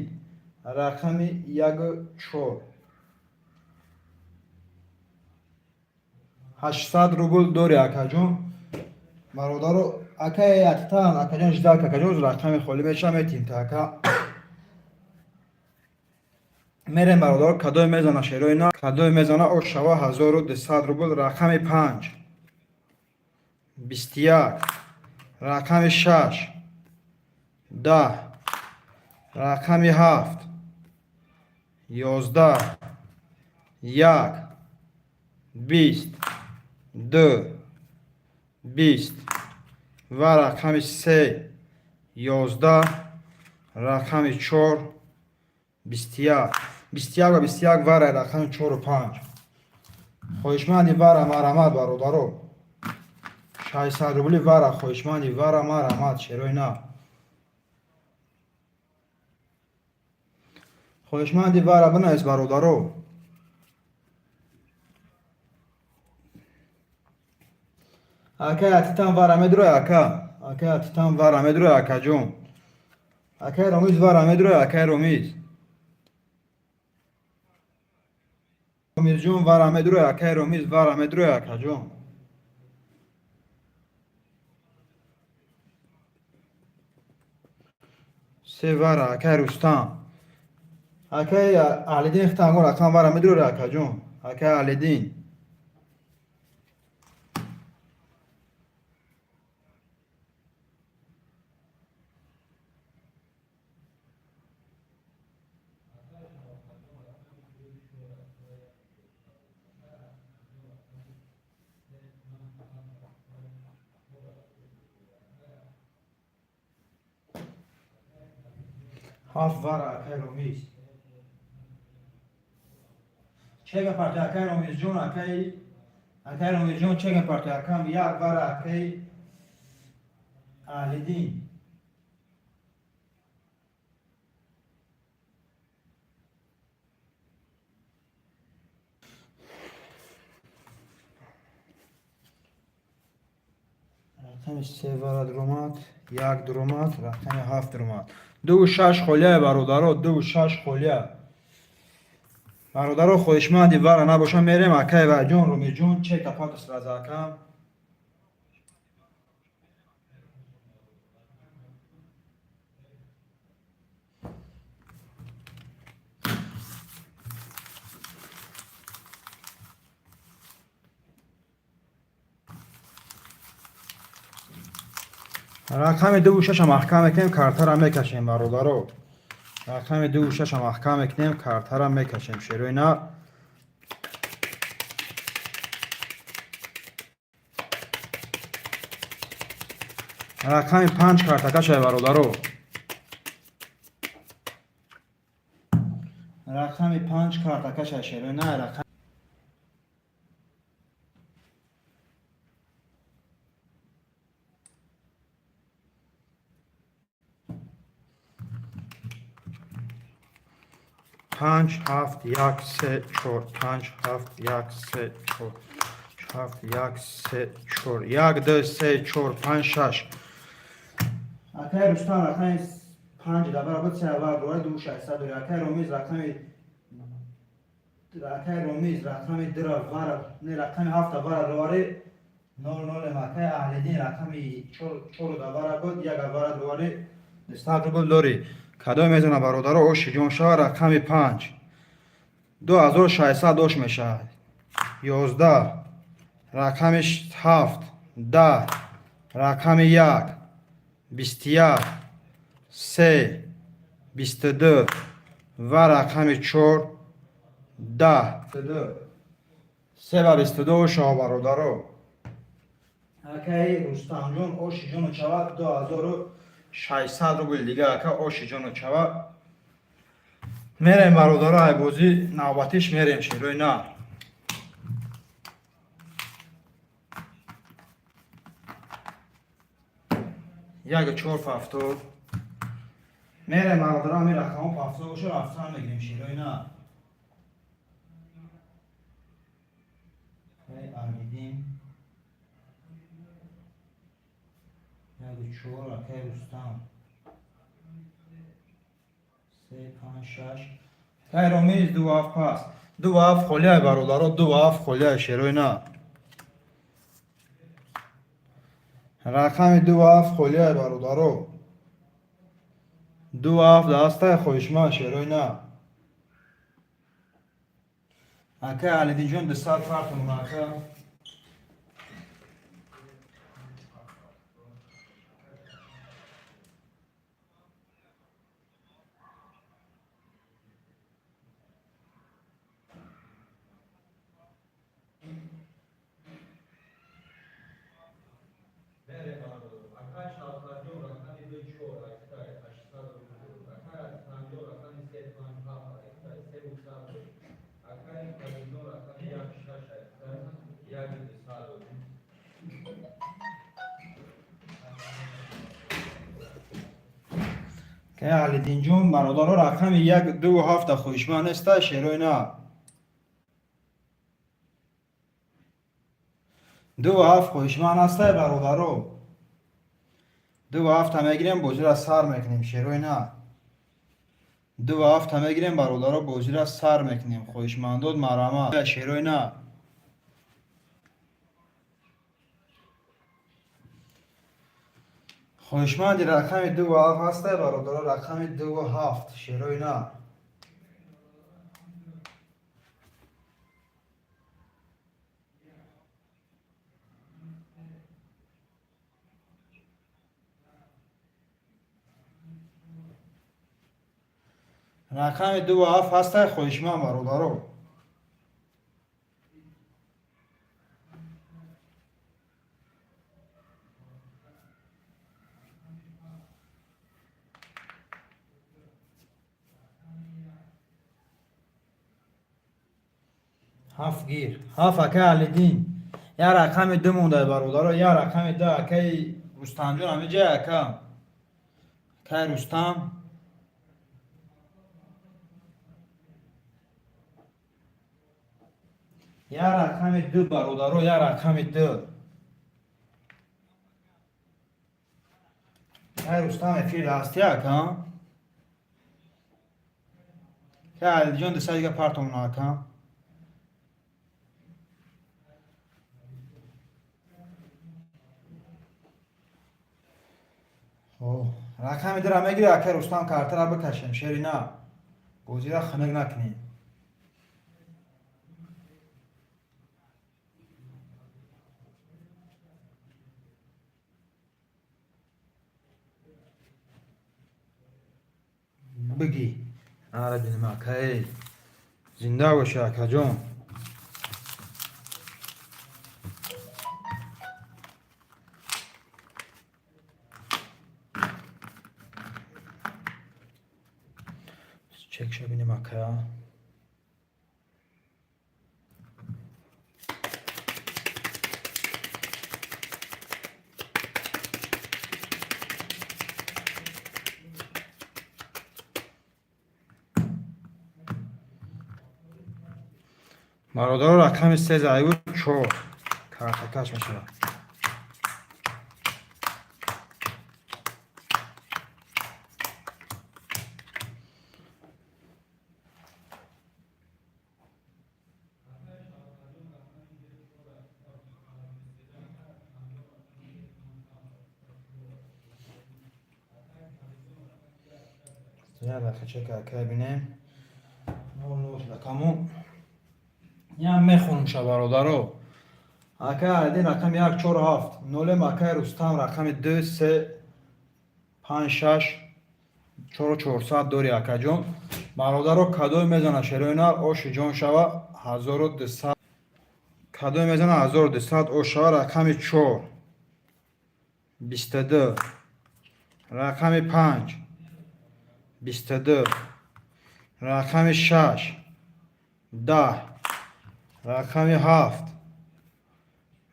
рақами яку чор 800 рубл дори, акаҷон. Бародаро, акай Атитан, акаҷон, ждак, акаҷон, рақами холӣ меша, метим та, ака. Мерем, бародаро, кадое мезана, шерои на кадое мезана, ошава 1200 рубл. Рақами панҷ 21, рақами шаш 10. Рақами 7, 11, 1, 20, 2, 20 ва рақами 3, 11, рақами 4, 21. 21 ва 21 вара, рақами 4 5. Хоҳишманди вара, марҳамат, бародаро. 600 рубли вара, хоҳишманди вара, марҳамат, шерои нав. Хоҳишманди вара бинавис, бародаро. Акай Атитан вара медурой, ака. Акай Атитан вара медурой, акаҷон. Акай Ромиз вара медурой, акай Ромиз. Ромизҷон вара медурой, акай Ромиз вара медурой, акаҷон. Се вара, акай Рустам. Акай Аҳлиддин хитангор рақам вара медурой, акаҷон. Акай Аҳлиддин. Ҳафт вара, акай Ромиз. Чега парти, акай Ромизҷон, акай Ромизҷон, чега парти, акам як вара, акай Аҳлиддин. Рақами се вара дуромад, як дуромад, рақами ҳафт дуромад. Дуву шаш холия, бародаро, дуву шаш холия. Бародаро, хоҳишманди вара набоша, мерем, акай Вайҷон, Румиҷон, чека патус раза, акам. Рақами дуву шаша маҳкам мекунем, картара мекашем, бародаро. Рақами дуву шаша маҳкам мекунем, картара мекашем. Шерои нав. Рақами 5 картакашай, бародаро. Рақами 5 картакашай, шерои нав. Рақами 5, 7, 1, 3, 4, 5, 7, 1, 3, 4, 7, 1, 3, 4, 1, 2, 3, 4, 5, 6. Акай Рустам рақами 5 да баробар се аввал дорад, ду шашсад дорад. Акай Ромиз рақами 2 вара, не, рақами 7 вара дорад, 0 0. Акай Аҳлиддин рақами 4 да вара буд, як вара дорад, 100 рубл дорӣ. Кадом мезана, бародаро, оши ҷон шава? Рақами 5, 2600 ош мешавад. 11, рақами 7, 10, рақами 1, 21, 3, 22 ва рақами 4, 10. Се ва 22 ошава, бародаро. Акаи Рустамҷон, оши ҷону чава, 2600 рубл дига, ака, оши ҷону чава. Мерем, бародаро, ай бозӣ навбатиш мерем, шерои на. Як чор ҳафтод мерем, бародаро. Ҳамин рақамҳо 70 боша, рафтан мегирем, шерои на. Аҳлиддин як чор, акай Рустам се, панҷ, шаш, акай Ромиз ду ҳафт пас, ду ҳафт холияй, бародаро, ду ҳафт холияй, шерои на. Рақами ду ҳафт холияй, бародаро. Ду ҳафт дастай, хоҳишманд, шерои на. Акай Аҳлиддинҷон, 200 фартумон, ака. Акаи Алиддинҷон, бародаро, рақами як, дуву ҳафта хоҳишманд неста, шерои на. Дуву ҳафт хоҳишманд ҳастай, бародаро. Дуву ҳафта мегирем, бозиро сар мекунем, шерои на. Дуву ҳафта мегирем, бародаро, бозиро сар мекунем. Хоҳишмандот, марҳамат, шерои на. Хоҳишманди рақами дуву ҳафт ҳастай, бародаро, рақами дуву ҳафт, шерои на. Рақами дуву ҳафт ҳастай, хоҳишманд, бародаро. Ҳафт гир, ҳафт, акаи Алиддин. Як рақами ду мондай, бародаро, як рақами ду. Акаи Рустамҷон ҳамиҷа, ака, акаи Рустам. Як рақами ду, бародаро, як рақами ду. Акаи Рустам, эфир ҳасти, ака? Акаи Алиддинҷон, диса дига партомона, ака. Рақами дура мегири, акаи Рустам, картара бикашем, шери на, бозира хунук накунем. Бигӣ, ара бинем, акаи, зинда бошӣ, акаҷон. Чекша бинем, ака. Бародаро, рақами се зайву чор картакаш мешавад. Як дақиқа, чека, акай, бинем. Нол нол рақаму ям мехонумша, бародаро. Акай Алидин, рақами як, чор, ҳафт, нолем. Акай Рустам, рақами ду, се, панҷ, шаш, чору чорсад дори, акаҷон. Бародаро, кадое мезана, шерои нар, оши ҷон шава, 1200. Кадое мезана, 1200 ош шава. Рақами чор, 22, рақами панҷ, 22, рақами шаш, 10, рақами ҳафт,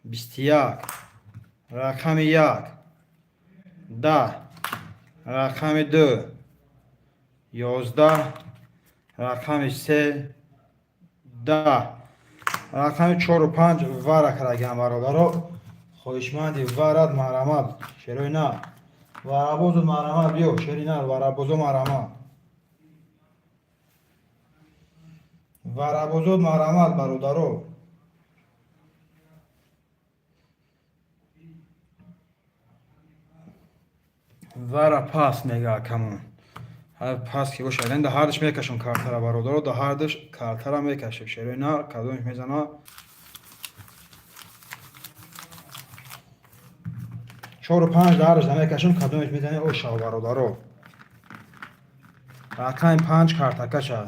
21, рақами як, 10, рақами ду, 11, рақами се, 10, рақами чору панҷ вара карагиам, бародаро. Хоҳишманди варат, марҳамат, шерои нар, варабозу, марҳамат, биё, шери нар, варабозо, марҳамат, варабозо, марҳамат, бародаро. Вара пас мега акамон. Ҳар пас ки бошад, да ҳардаш мекашам картара, бародаро, да ҳардаш картара мекашем, шерои нар, кадомиш мезана. Чору панҷ да ҳардаш мекашам, кадомиш мезане, ошав, бародаро. Рақами панҷ картакаша.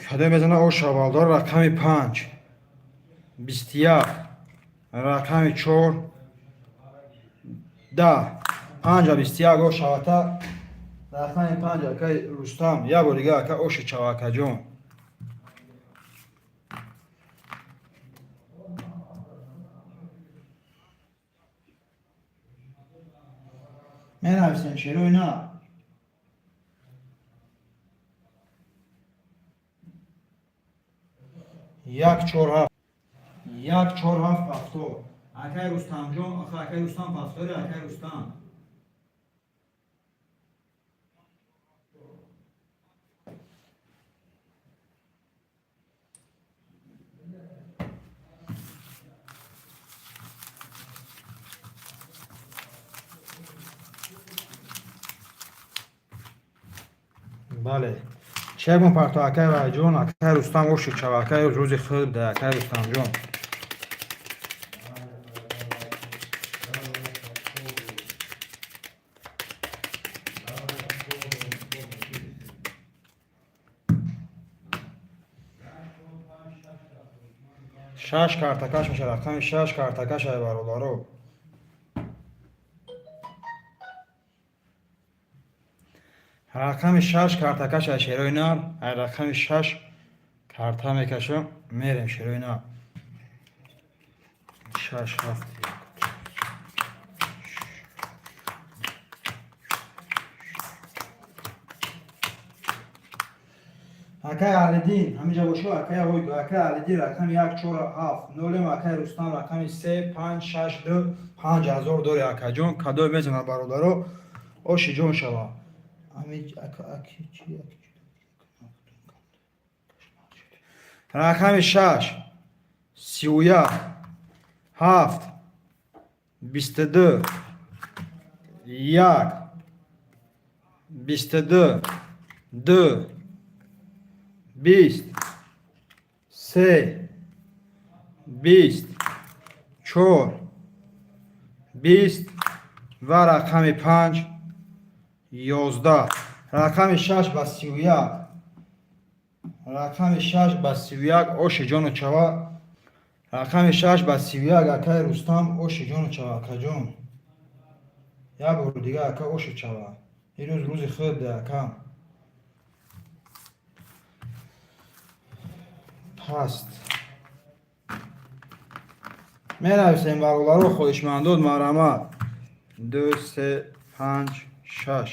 Кадом мезана, оша, бародаро. Рақами панҷ, 21, рақами чор, 10, панҷа, 21, ошавата. Рақами 5 акай Рустам. Як бор дига ака оши чава, акаҷон. Менависем, шерои на. Як чор ҳафт, як чор ҳафт, повтор, акай Рустамҷон. Аха, акай Рустам, повтори, акай Рустам. Бале, чекмон парто, акай Вайҷон. Акай Рустам, оши чава, акай, рӯзи хуб да, акай Рустамҷон. Шаш картакаш меша, рақами 6 картакаш, ай бародаро. Рақами 6 картакаш, ай шерои нар. Ай рақами 6 карта мекашам, мерем, шерои нар. Шаш, ҳафт. Акай Алидин, ҳамиҷа бошо, акай. Акай Алидин, рақами як чор ҳафт нолем. Акай Рустам, рақами се панҷ шаш ду, 5000 дори, акаҷон. Кадое мезанад, бародаро, оши ҷон шава. Рақами 6, 31, ҳафт, 22, як, 22, ду, 20, се, 20, чор, 20 ва рақами 5, 11. Рақами 6 ба 31, рақами 6 ба 31, оши ҷону чава. Рақами 6 ба 31, акаи Рустам, оши ҷону чава, акаҷон. Як бори дига, ака, оши чава. Ирӯз рӯзи худ, ака. Паст менависем, бародаро, хоҳишмандод, марҳамат. Ду, се, панҷ, шаш.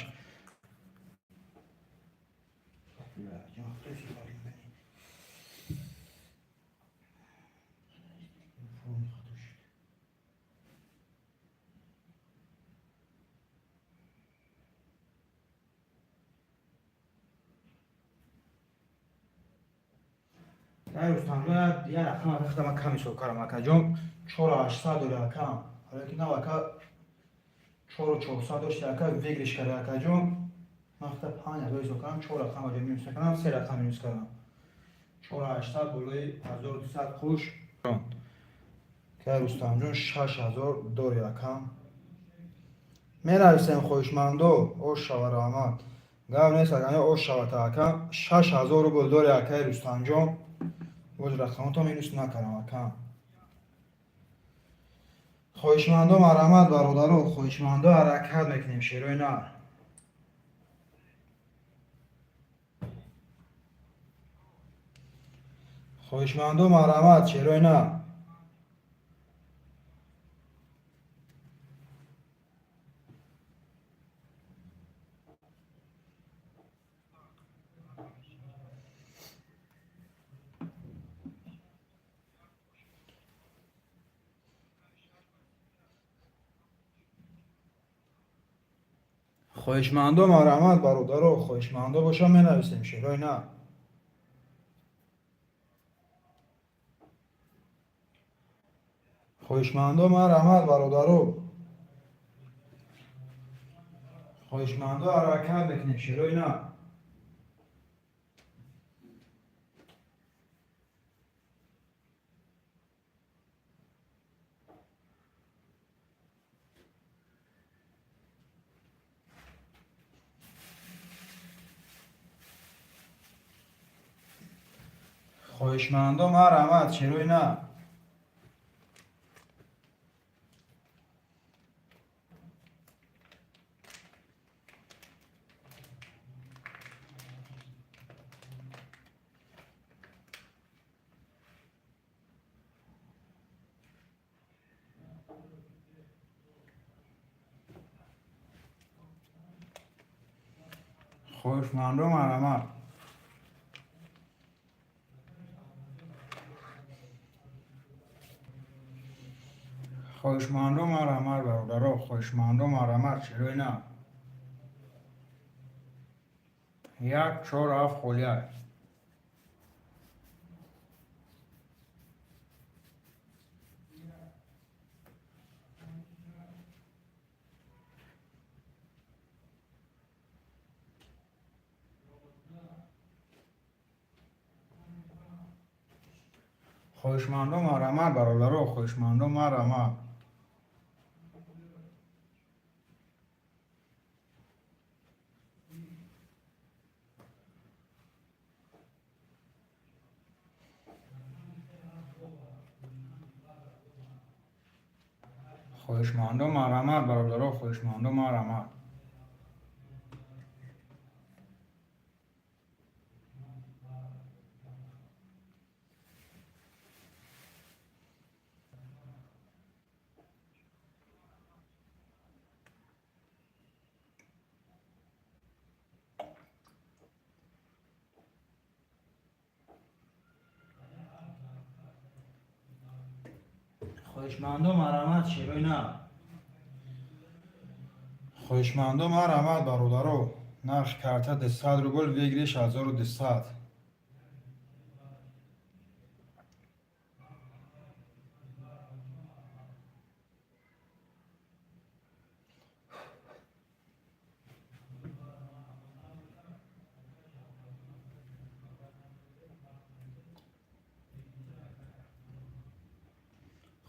Рустамҷон, як рақам ака, ман кам ҳисоб кардам, акаҷон. Чору ҳаштсад дори, акам, ҳоло ки нав, ака, 4400 дошти, ака, выигрыш карда, акаҷон. Ман хата 5000 ҳисоб кардам, чор рақам аҷо минус накардам, се рақам минус кардам. 4800 болои 1200 қуш ка. Рустамҷон, 6000 дори, акам. Менависем, хоҳишмандо, ош шава, раҳмат. Гап нест, ака, ош шавата, ака. 6000 рубл дори, акаи Рустамҷон. Боз рақамото минус накардам, ака. Хоҳишмандо, марҳамат, бародаро, хоҳишмандо, ҳаракат мекунем, шерои нар. Хоҳишмандо, марҳамат, шерои нар. Хоҳишмандо, марҳамат, бародаро, хоҳишмандо боша, менависем, шерои нар. Хоҳишмандо, марҳамат, бародаро, хоҳишмандо, ҳаракат мекунем, шерои нар. Хоҳишмандо, марҳамат, шерои нар. Хоҳишмандо, марҳамат. Хоҳишмандо, марҳамат, бародаро, хоҳишмандо, марҳамат. Шерои нав як, чор, ҳафт холия. Хоҳишмандо, марҳамат, бародаро, хоҳишмандо, марҳамат. Хоҳишмандо, марҳамат, бародаро, хоҳишмандо, марҳамат. Хоҳишмандо, марҳамат, шерои нав. Хоҳишмандо, марҳамат, бародаро. Нархи карта 200 рубл, выигрыш 1200.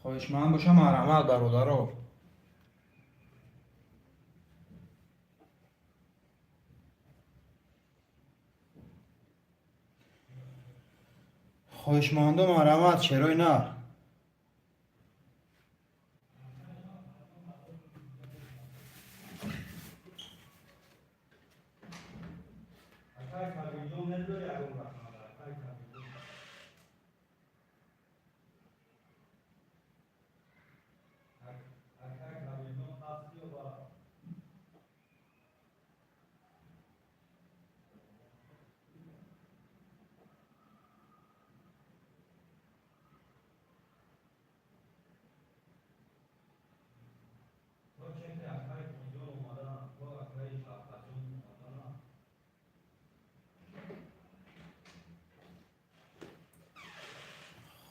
Хоҳишманд боша, марҳамат, бародаро. Хоҳишмандо, марҳамат, шерои нав.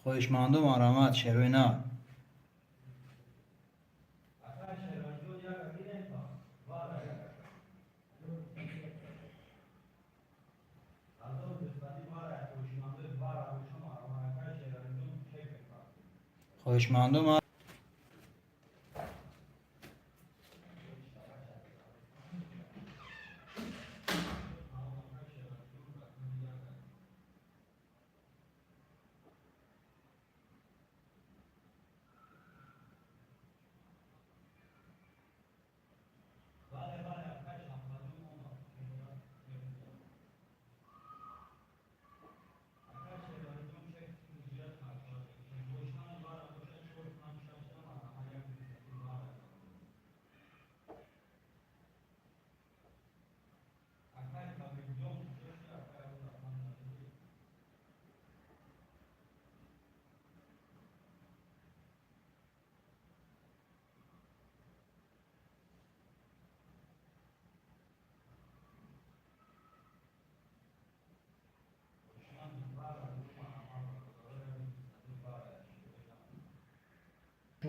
Хоҳишмандо, марҳамат, шерои нав. Хоҳишмандо.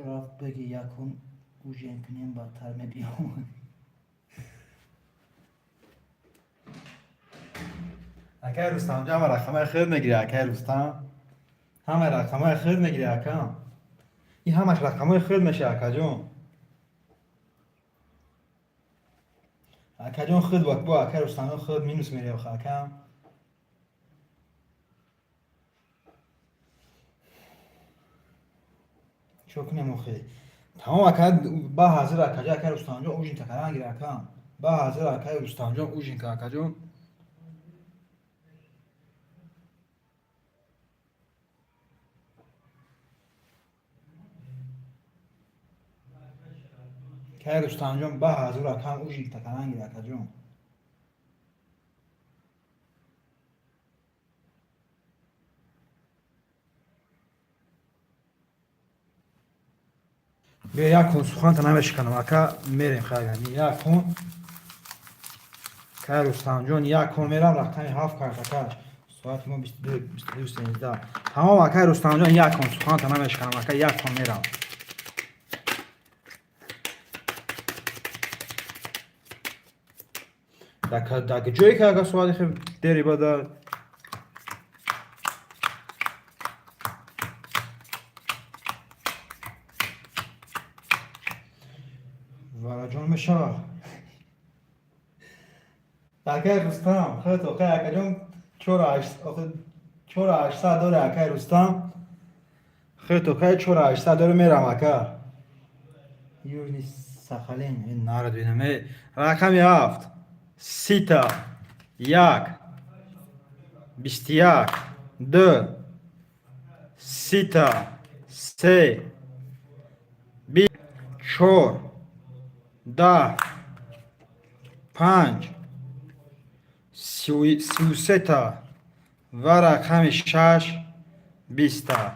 Рафт беги, якун ужин кунем, баъдтар мебиём. Акай Рустамҷон, ҳама рақамаи худ мегири, акай Рустам, ҳама рақамаи худ мегири, акам. Ин ҳамаш рақамҳои худ меша, акаҷон. Акаҷон, худ бо акай Рустамҷон худ минус мерӣ, акам. Чо кунем охи? Тамом, ака, ба ҳазир, акаҷон. Акай Рустамҷон, ужин такаран гир, акам. Ба ҳазир, акай Рустамҷон, ужин ка, акаҷон. Акай Рустамҷон, ба ҳазир, акам, ужин такаран гир, акаҷон. Биё, як кун суханта намешиканам, ака, мерем. Хайгани як кун, кай Рустамҷон, як кун мерам, рақами ҳафт картакаш. Соати мо 22:13. Тамом, акай Рустамҷон, як кун суханта намешиканам, ака, як кун мерам. Дар ҷое ки ака соати хел дери бада. Вараҷон мешава. Акай Рустам, хеле оқай, акаҷон, 4800 доре, акай Рустам. Хеле оқай, 4800 доре, мерам, ака. Южный Сахалин, ин нарад бинам. Рақами ҳафт, сита, як, 21, ду, сита, се, чор, 10, панҷ, 33-та ва рақами шаш, 20-та.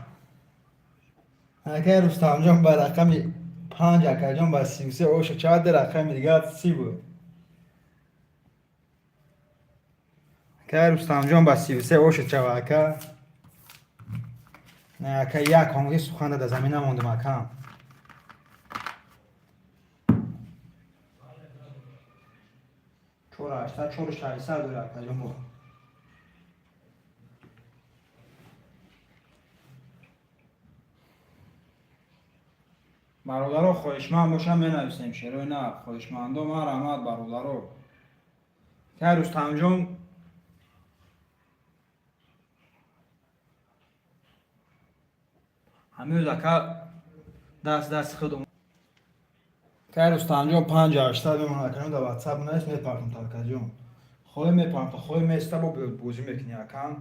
Акай Рустамҷон, ба рақами панҷ, акаҷон, ба 33 оша чанд рақами дигар 30 буд. Акай Рустамҷон, ба 33 оша чава, ака. Не, ака, як ҳонги сухан дар замина мондем, акам. Чор ҳаштсад, чору шашсад дора, акаҷон, бо. Бародаро, хоҳишманд бошам, менависем шерои на. Хоҳишмандо, ман раҳмат, бародаро. Кай Рустамҷон, ҳамин ака, даст дасти худ. Кай Рустамҷон, 5800 мемонад, акаҷон, дар ватсап навис, мепартам, акаҷон. Хоҳӣ мепартам, хоҳӣ места, бо бозӣ мекунӣ, акам.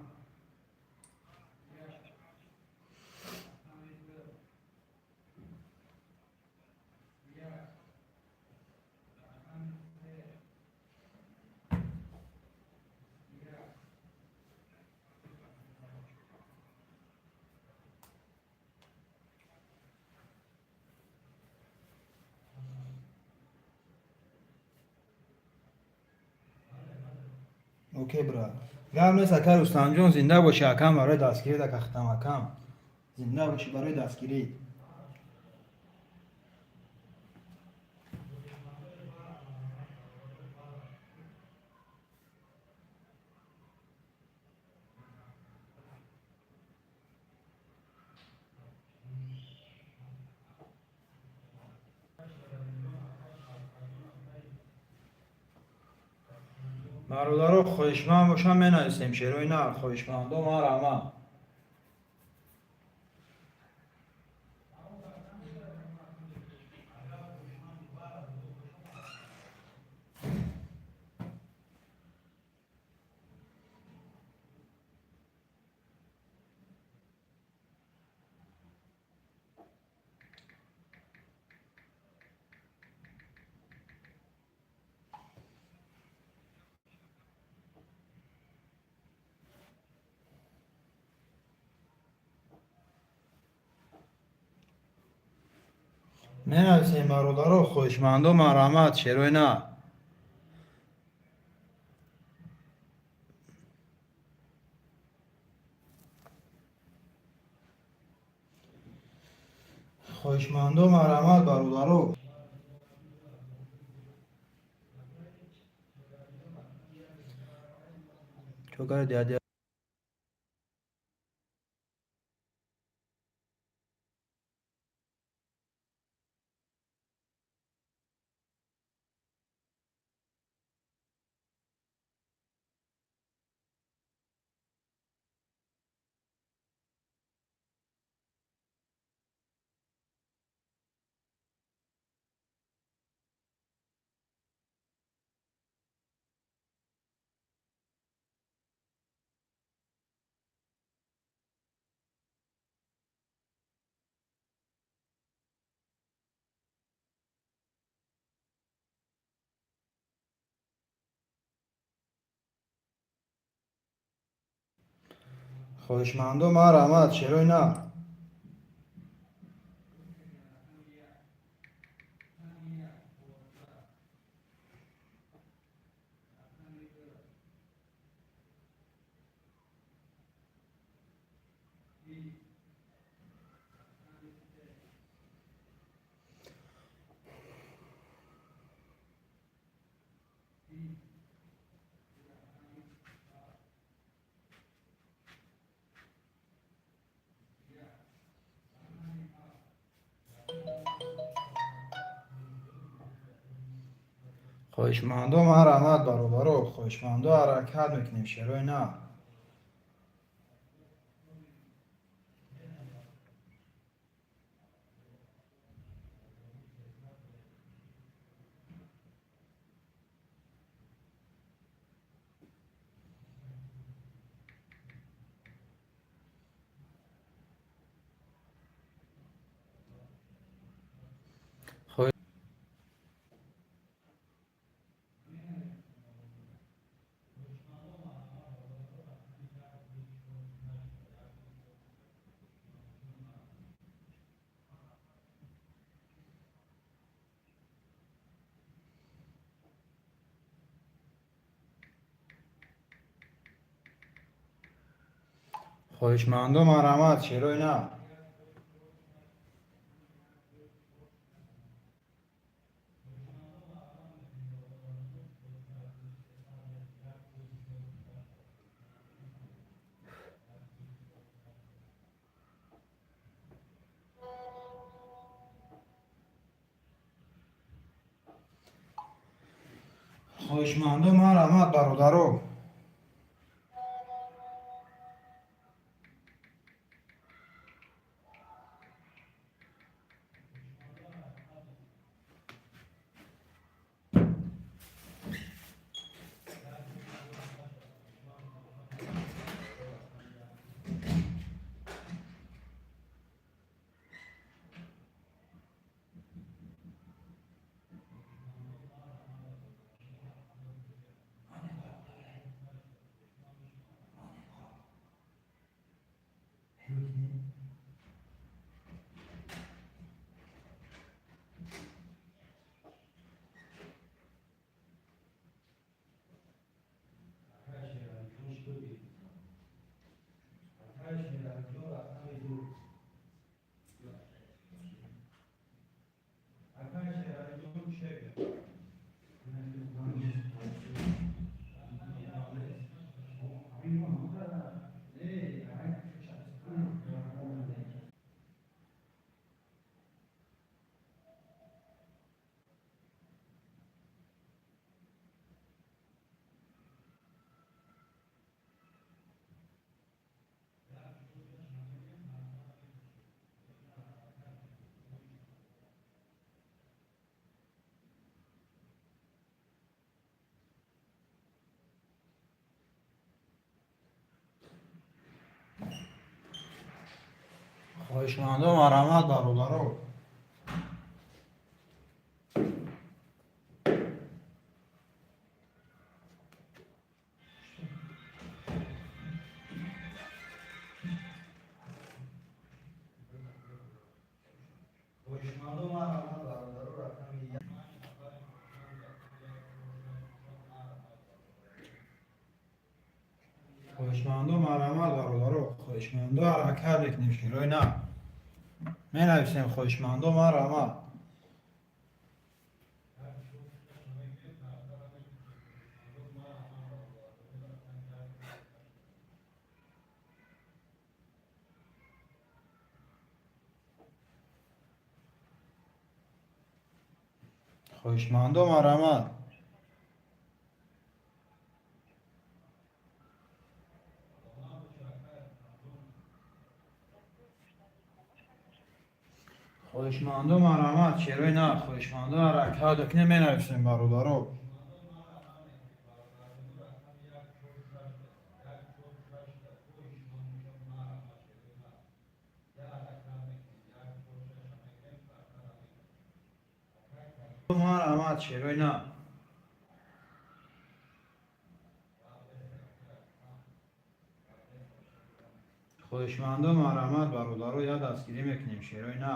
Окей, брат. Гап нест, ака Рустамҷон, зинда бошӣ, акам, барои дастгирӣ, ака хитам, акам. Зинда бошӣ барои дастгирӣ. Бародаро, хоҳишманд бошам, менависем шерои на. Хоҳишмандо, ман раҳмат. Менависем, бародаро, хоҳишмандо, ман раҳмат, шерои на. Хоҳишмандо, ман раҳмат, бародаро. Чо карди? Хоҳишмандо, ман раҳмат, шерои на. Хоҳишмандо, марҳамат, бародаро, хоҳишмандо, ҳаракат мекунем, шерои на. Хоҳишмандо, марҳамат, шерои на. Хоҳишмандо, марҳамат, бародаро. Хоҳишмандо, марҳамат, бародаро. Хоҳишмандо, марҳамат, бародаро, рақами хоҳишмандо, марҳамат, бародаро, хоҳишмандо, ҳаракат мекунем, шерои на. Менависем, хоҳишмандо, марҳамат. Хоҳишмандо, марҳамат. Хоҳишмандо, марҳамат, шерои на. Хоҳишмандо, ҳаракат мекунем, менависем, бародаро. Марҳамат, шерои на. Хоҳишмандо, марҳамат, бародаро, я дастгирӣ мекунем, шерои на.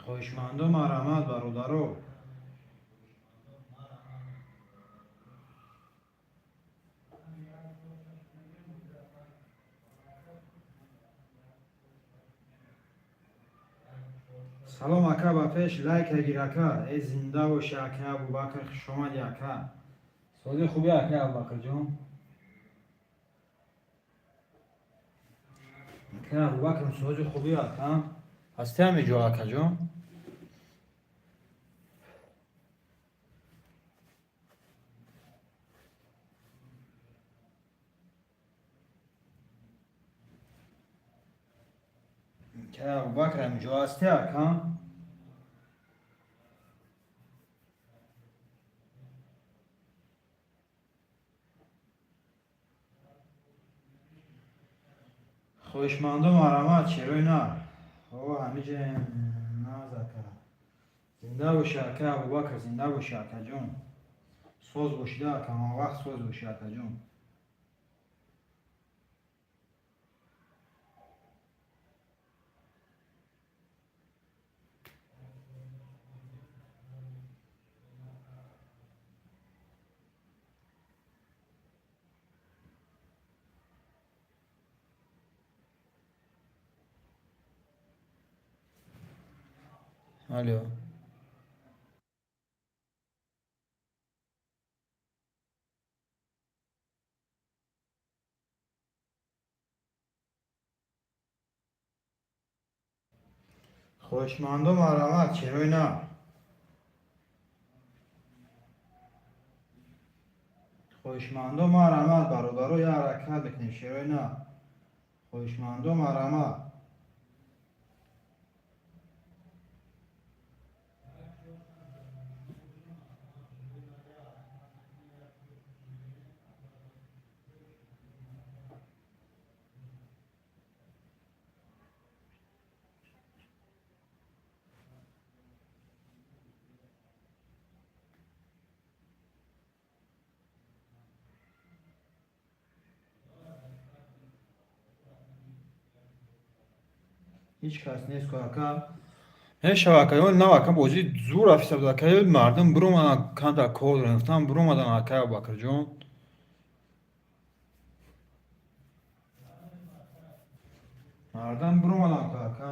Хоҳишмандо, марҳамат, бародаро. Салом, ака, ба пеш, лайк гир, ака. Э, зинда боши, ака Абубакр, хушомади, ака. Сози хуби, ака Абубакрҷон. Ака Абубакр, сози хуби, ака. Ҳасти ҳамиҷо, акаҷон? Ака Абубакр, ҳамиҷо ҳасти, ака? Хоҳишмандо, марҳамат, шерои нар. О, ҳамиҷа наз, ака. Зинда боши, ака Абубакр, зинда боши, акаҷон. Соз бошида, ака, ҳамавақт соз боши, акаҷон. Алло. Хоҳишмандо, марҳамат, шерои нар. Хоҳишмандо, марҳамат, бародаро, я ҳаракат мекунем, шерои нар. Хоҳишмандо, марҳамат. Ҳеҷ кас нест ку, ака. Мешава, ака, нав, ака, бозӣ зур рафиста буд, ака, мардум биромадан, камтар кор дорем, биромадан, ака Абубакрҷон. Мардум биромадан ку, ака.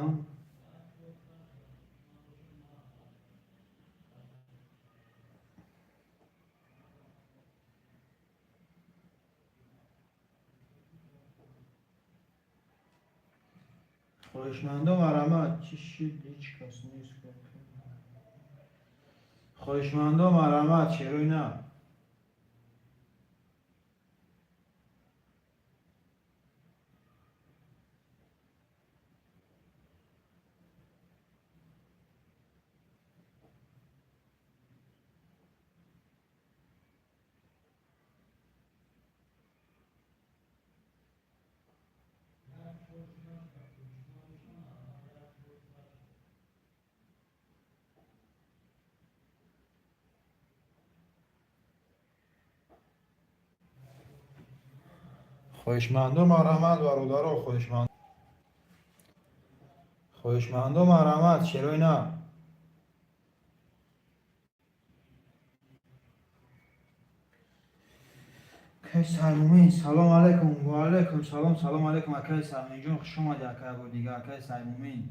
Хоҳишмандо, марҳамат. Чӣ шуд, ҳеҷ кас нест ку, ака. Хоҳишмандо, марҳамат, шерои нар. Хоҳишмандо, марҳамат, бародаро, хоҳишманд. Хоҳишмандо, марҳамат, шерои нар. Акай Саймумин, салом алайкум. Ва алайкум салом, салом алайкум, акай Саймуминҷон, хуш омадӣ, акай, бо дига, акай Саймумин.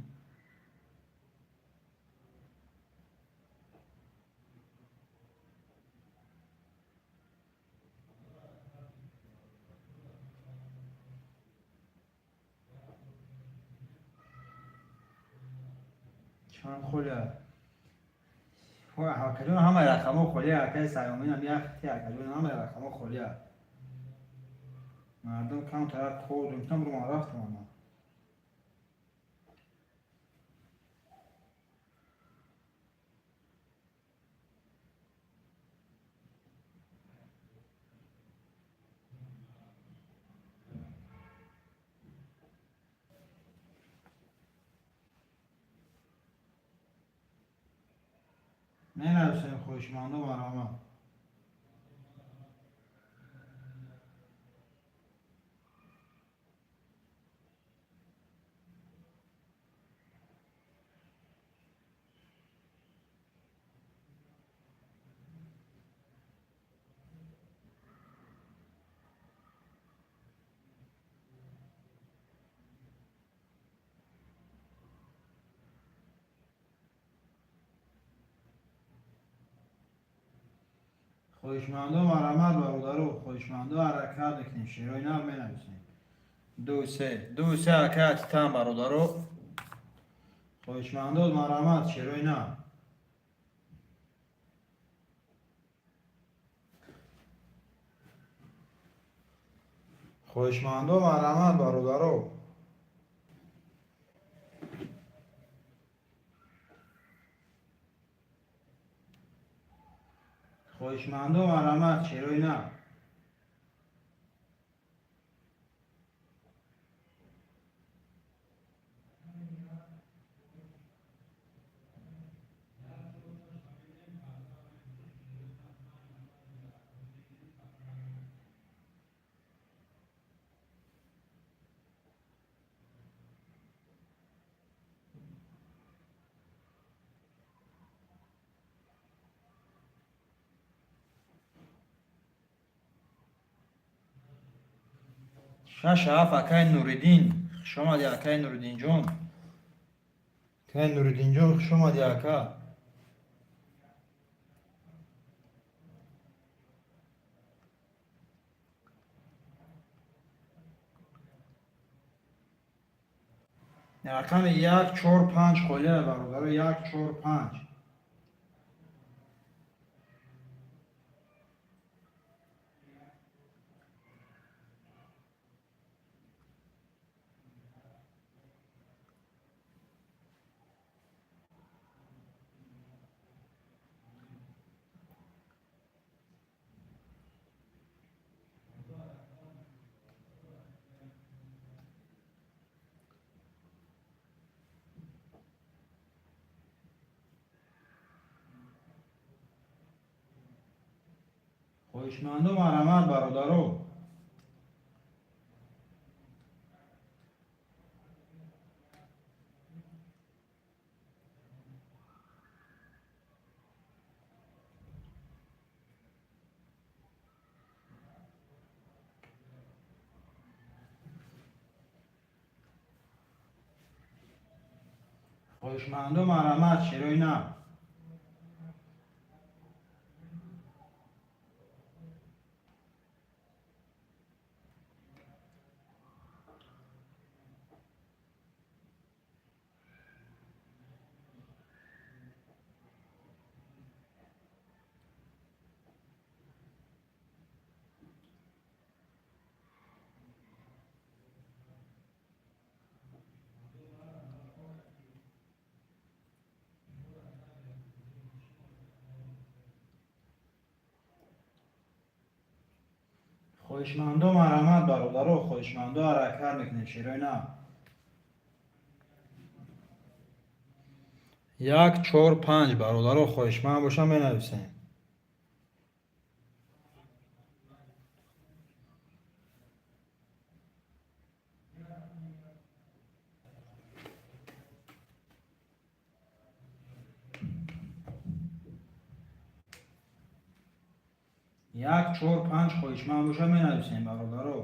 Чанд холия? Акаҷон, ҳамаи рақамҳо холия, акаи Саймуминам яхти, акаҷон, ҳамаи рақамҳо холия. Мардум камтар кор дорем, бироман рафтам ама. Менависем, хоҳишмандо, марҳамат. Хоҳишмандо, марҳамат, бародаро, хоҳишмандо, ҳаракат мекунем, шерои нар менависем. Ду се, ду се, акая Титан, бародаро. Хоҳишмандод, марҳамат, шерои нав. Хоҳишмандо, марҳамат, бародаро. Хоҳишмандо, марҳамат, шерои нав. Шаш ҳафт, акай Нуриддин, хушомадӣ, акай Нуриддинҷон. Акай Нуриддинҷон, хушомадӣ, ака. Рақами як, чор, панҷ холия, бародаро, як, чор, панҷ. Хоҳишмандо, марҳамат, бародаро. Хоҳишмандо, марҳамат, шерои нав. Хоҳишмандо, марҳамат, бародаро. Хоҳишмандо, ҳаракат мекунем, шерои нав. Як, чор, панҷ, бародаро, хоҳишманд бошам, менависем. Як, чор, панҷ, хоҳишманд боша, менависем, бародаро.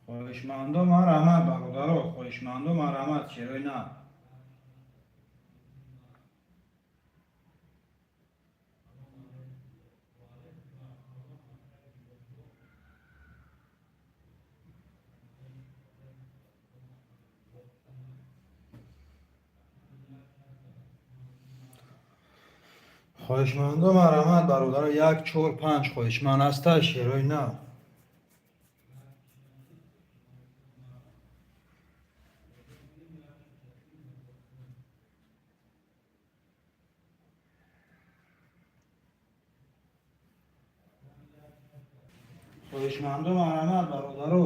Хоҳишмандо, марҳамат, бародаро. Хоҳишмандо, марҳамат, шерои нав. Хоҳишмандо, марҳамат, бародаро. Як, чор, панҷ, хоҳишманд ҳаста, шерои нав. Хоҳишмандо, марҳамат, бародаро.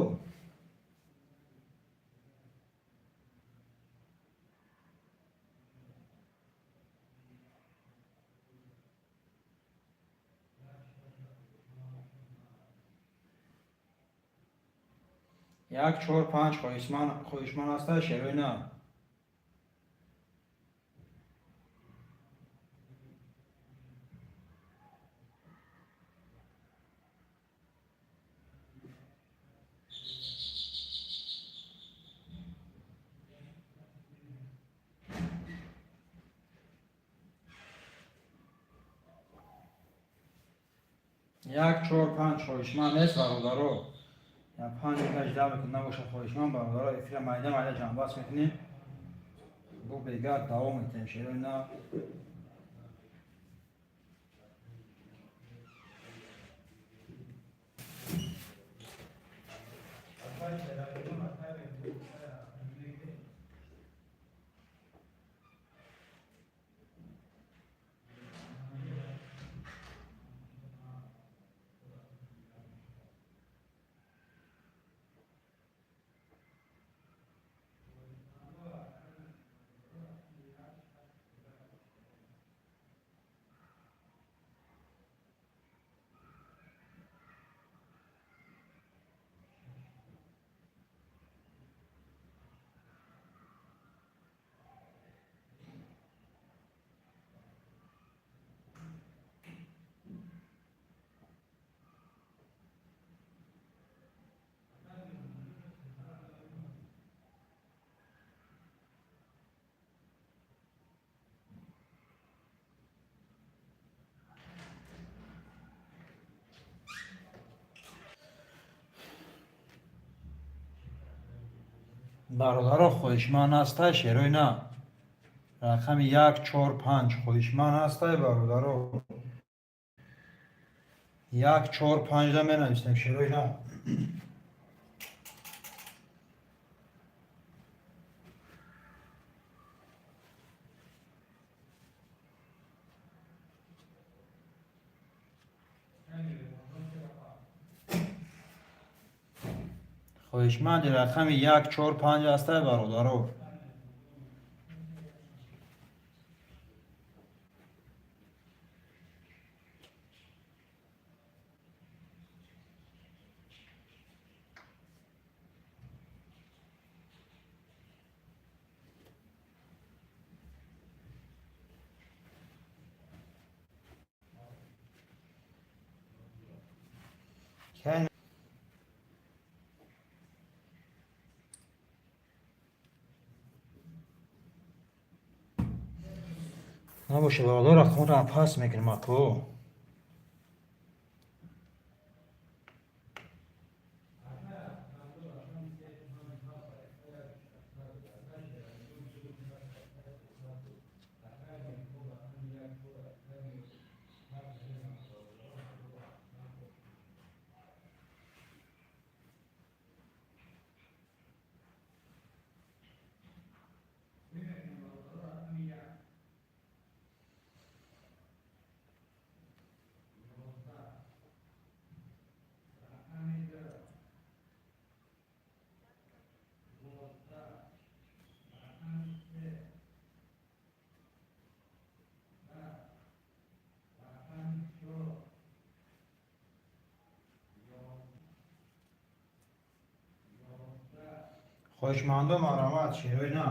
Як, чор, панҷ, хоҳишманд ҳаста, шерои нав. 1, 4, 5 хоҳишманд нест, бародаро. Я 5 дақиқа ждать мекунем, набошад хоҳишманд, бародаро, эфира майда майда ҷамъбаст мекунем. Бо бега давом метаҳем шерои нав. Бародаро, хоҳишманд ҳастай шерои на? Рақами 1, 4, 5 хоҳишманд ҳастай, бародаро? 1, 4, 5 да менависем, шерои на. Хоҳишманди рақами 1, 4, 5 ҳастай, бародаро? Кай набоша, бародар, рақамро пас мекунем, ако. Хоҳишмандо, марҳамат, шерои на.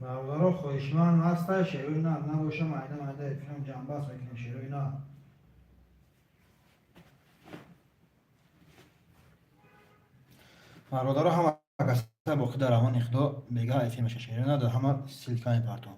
Бародаро, хоҳишманд ҳаста, шерои нар набоша, майда майда эфирам ҷамъбаст мекунем, шерои нар. Бародаро, ҳама каса боқӣ дар амони Худо, бега эфир меша, шерои нар дар ҳама ссылка мепартом.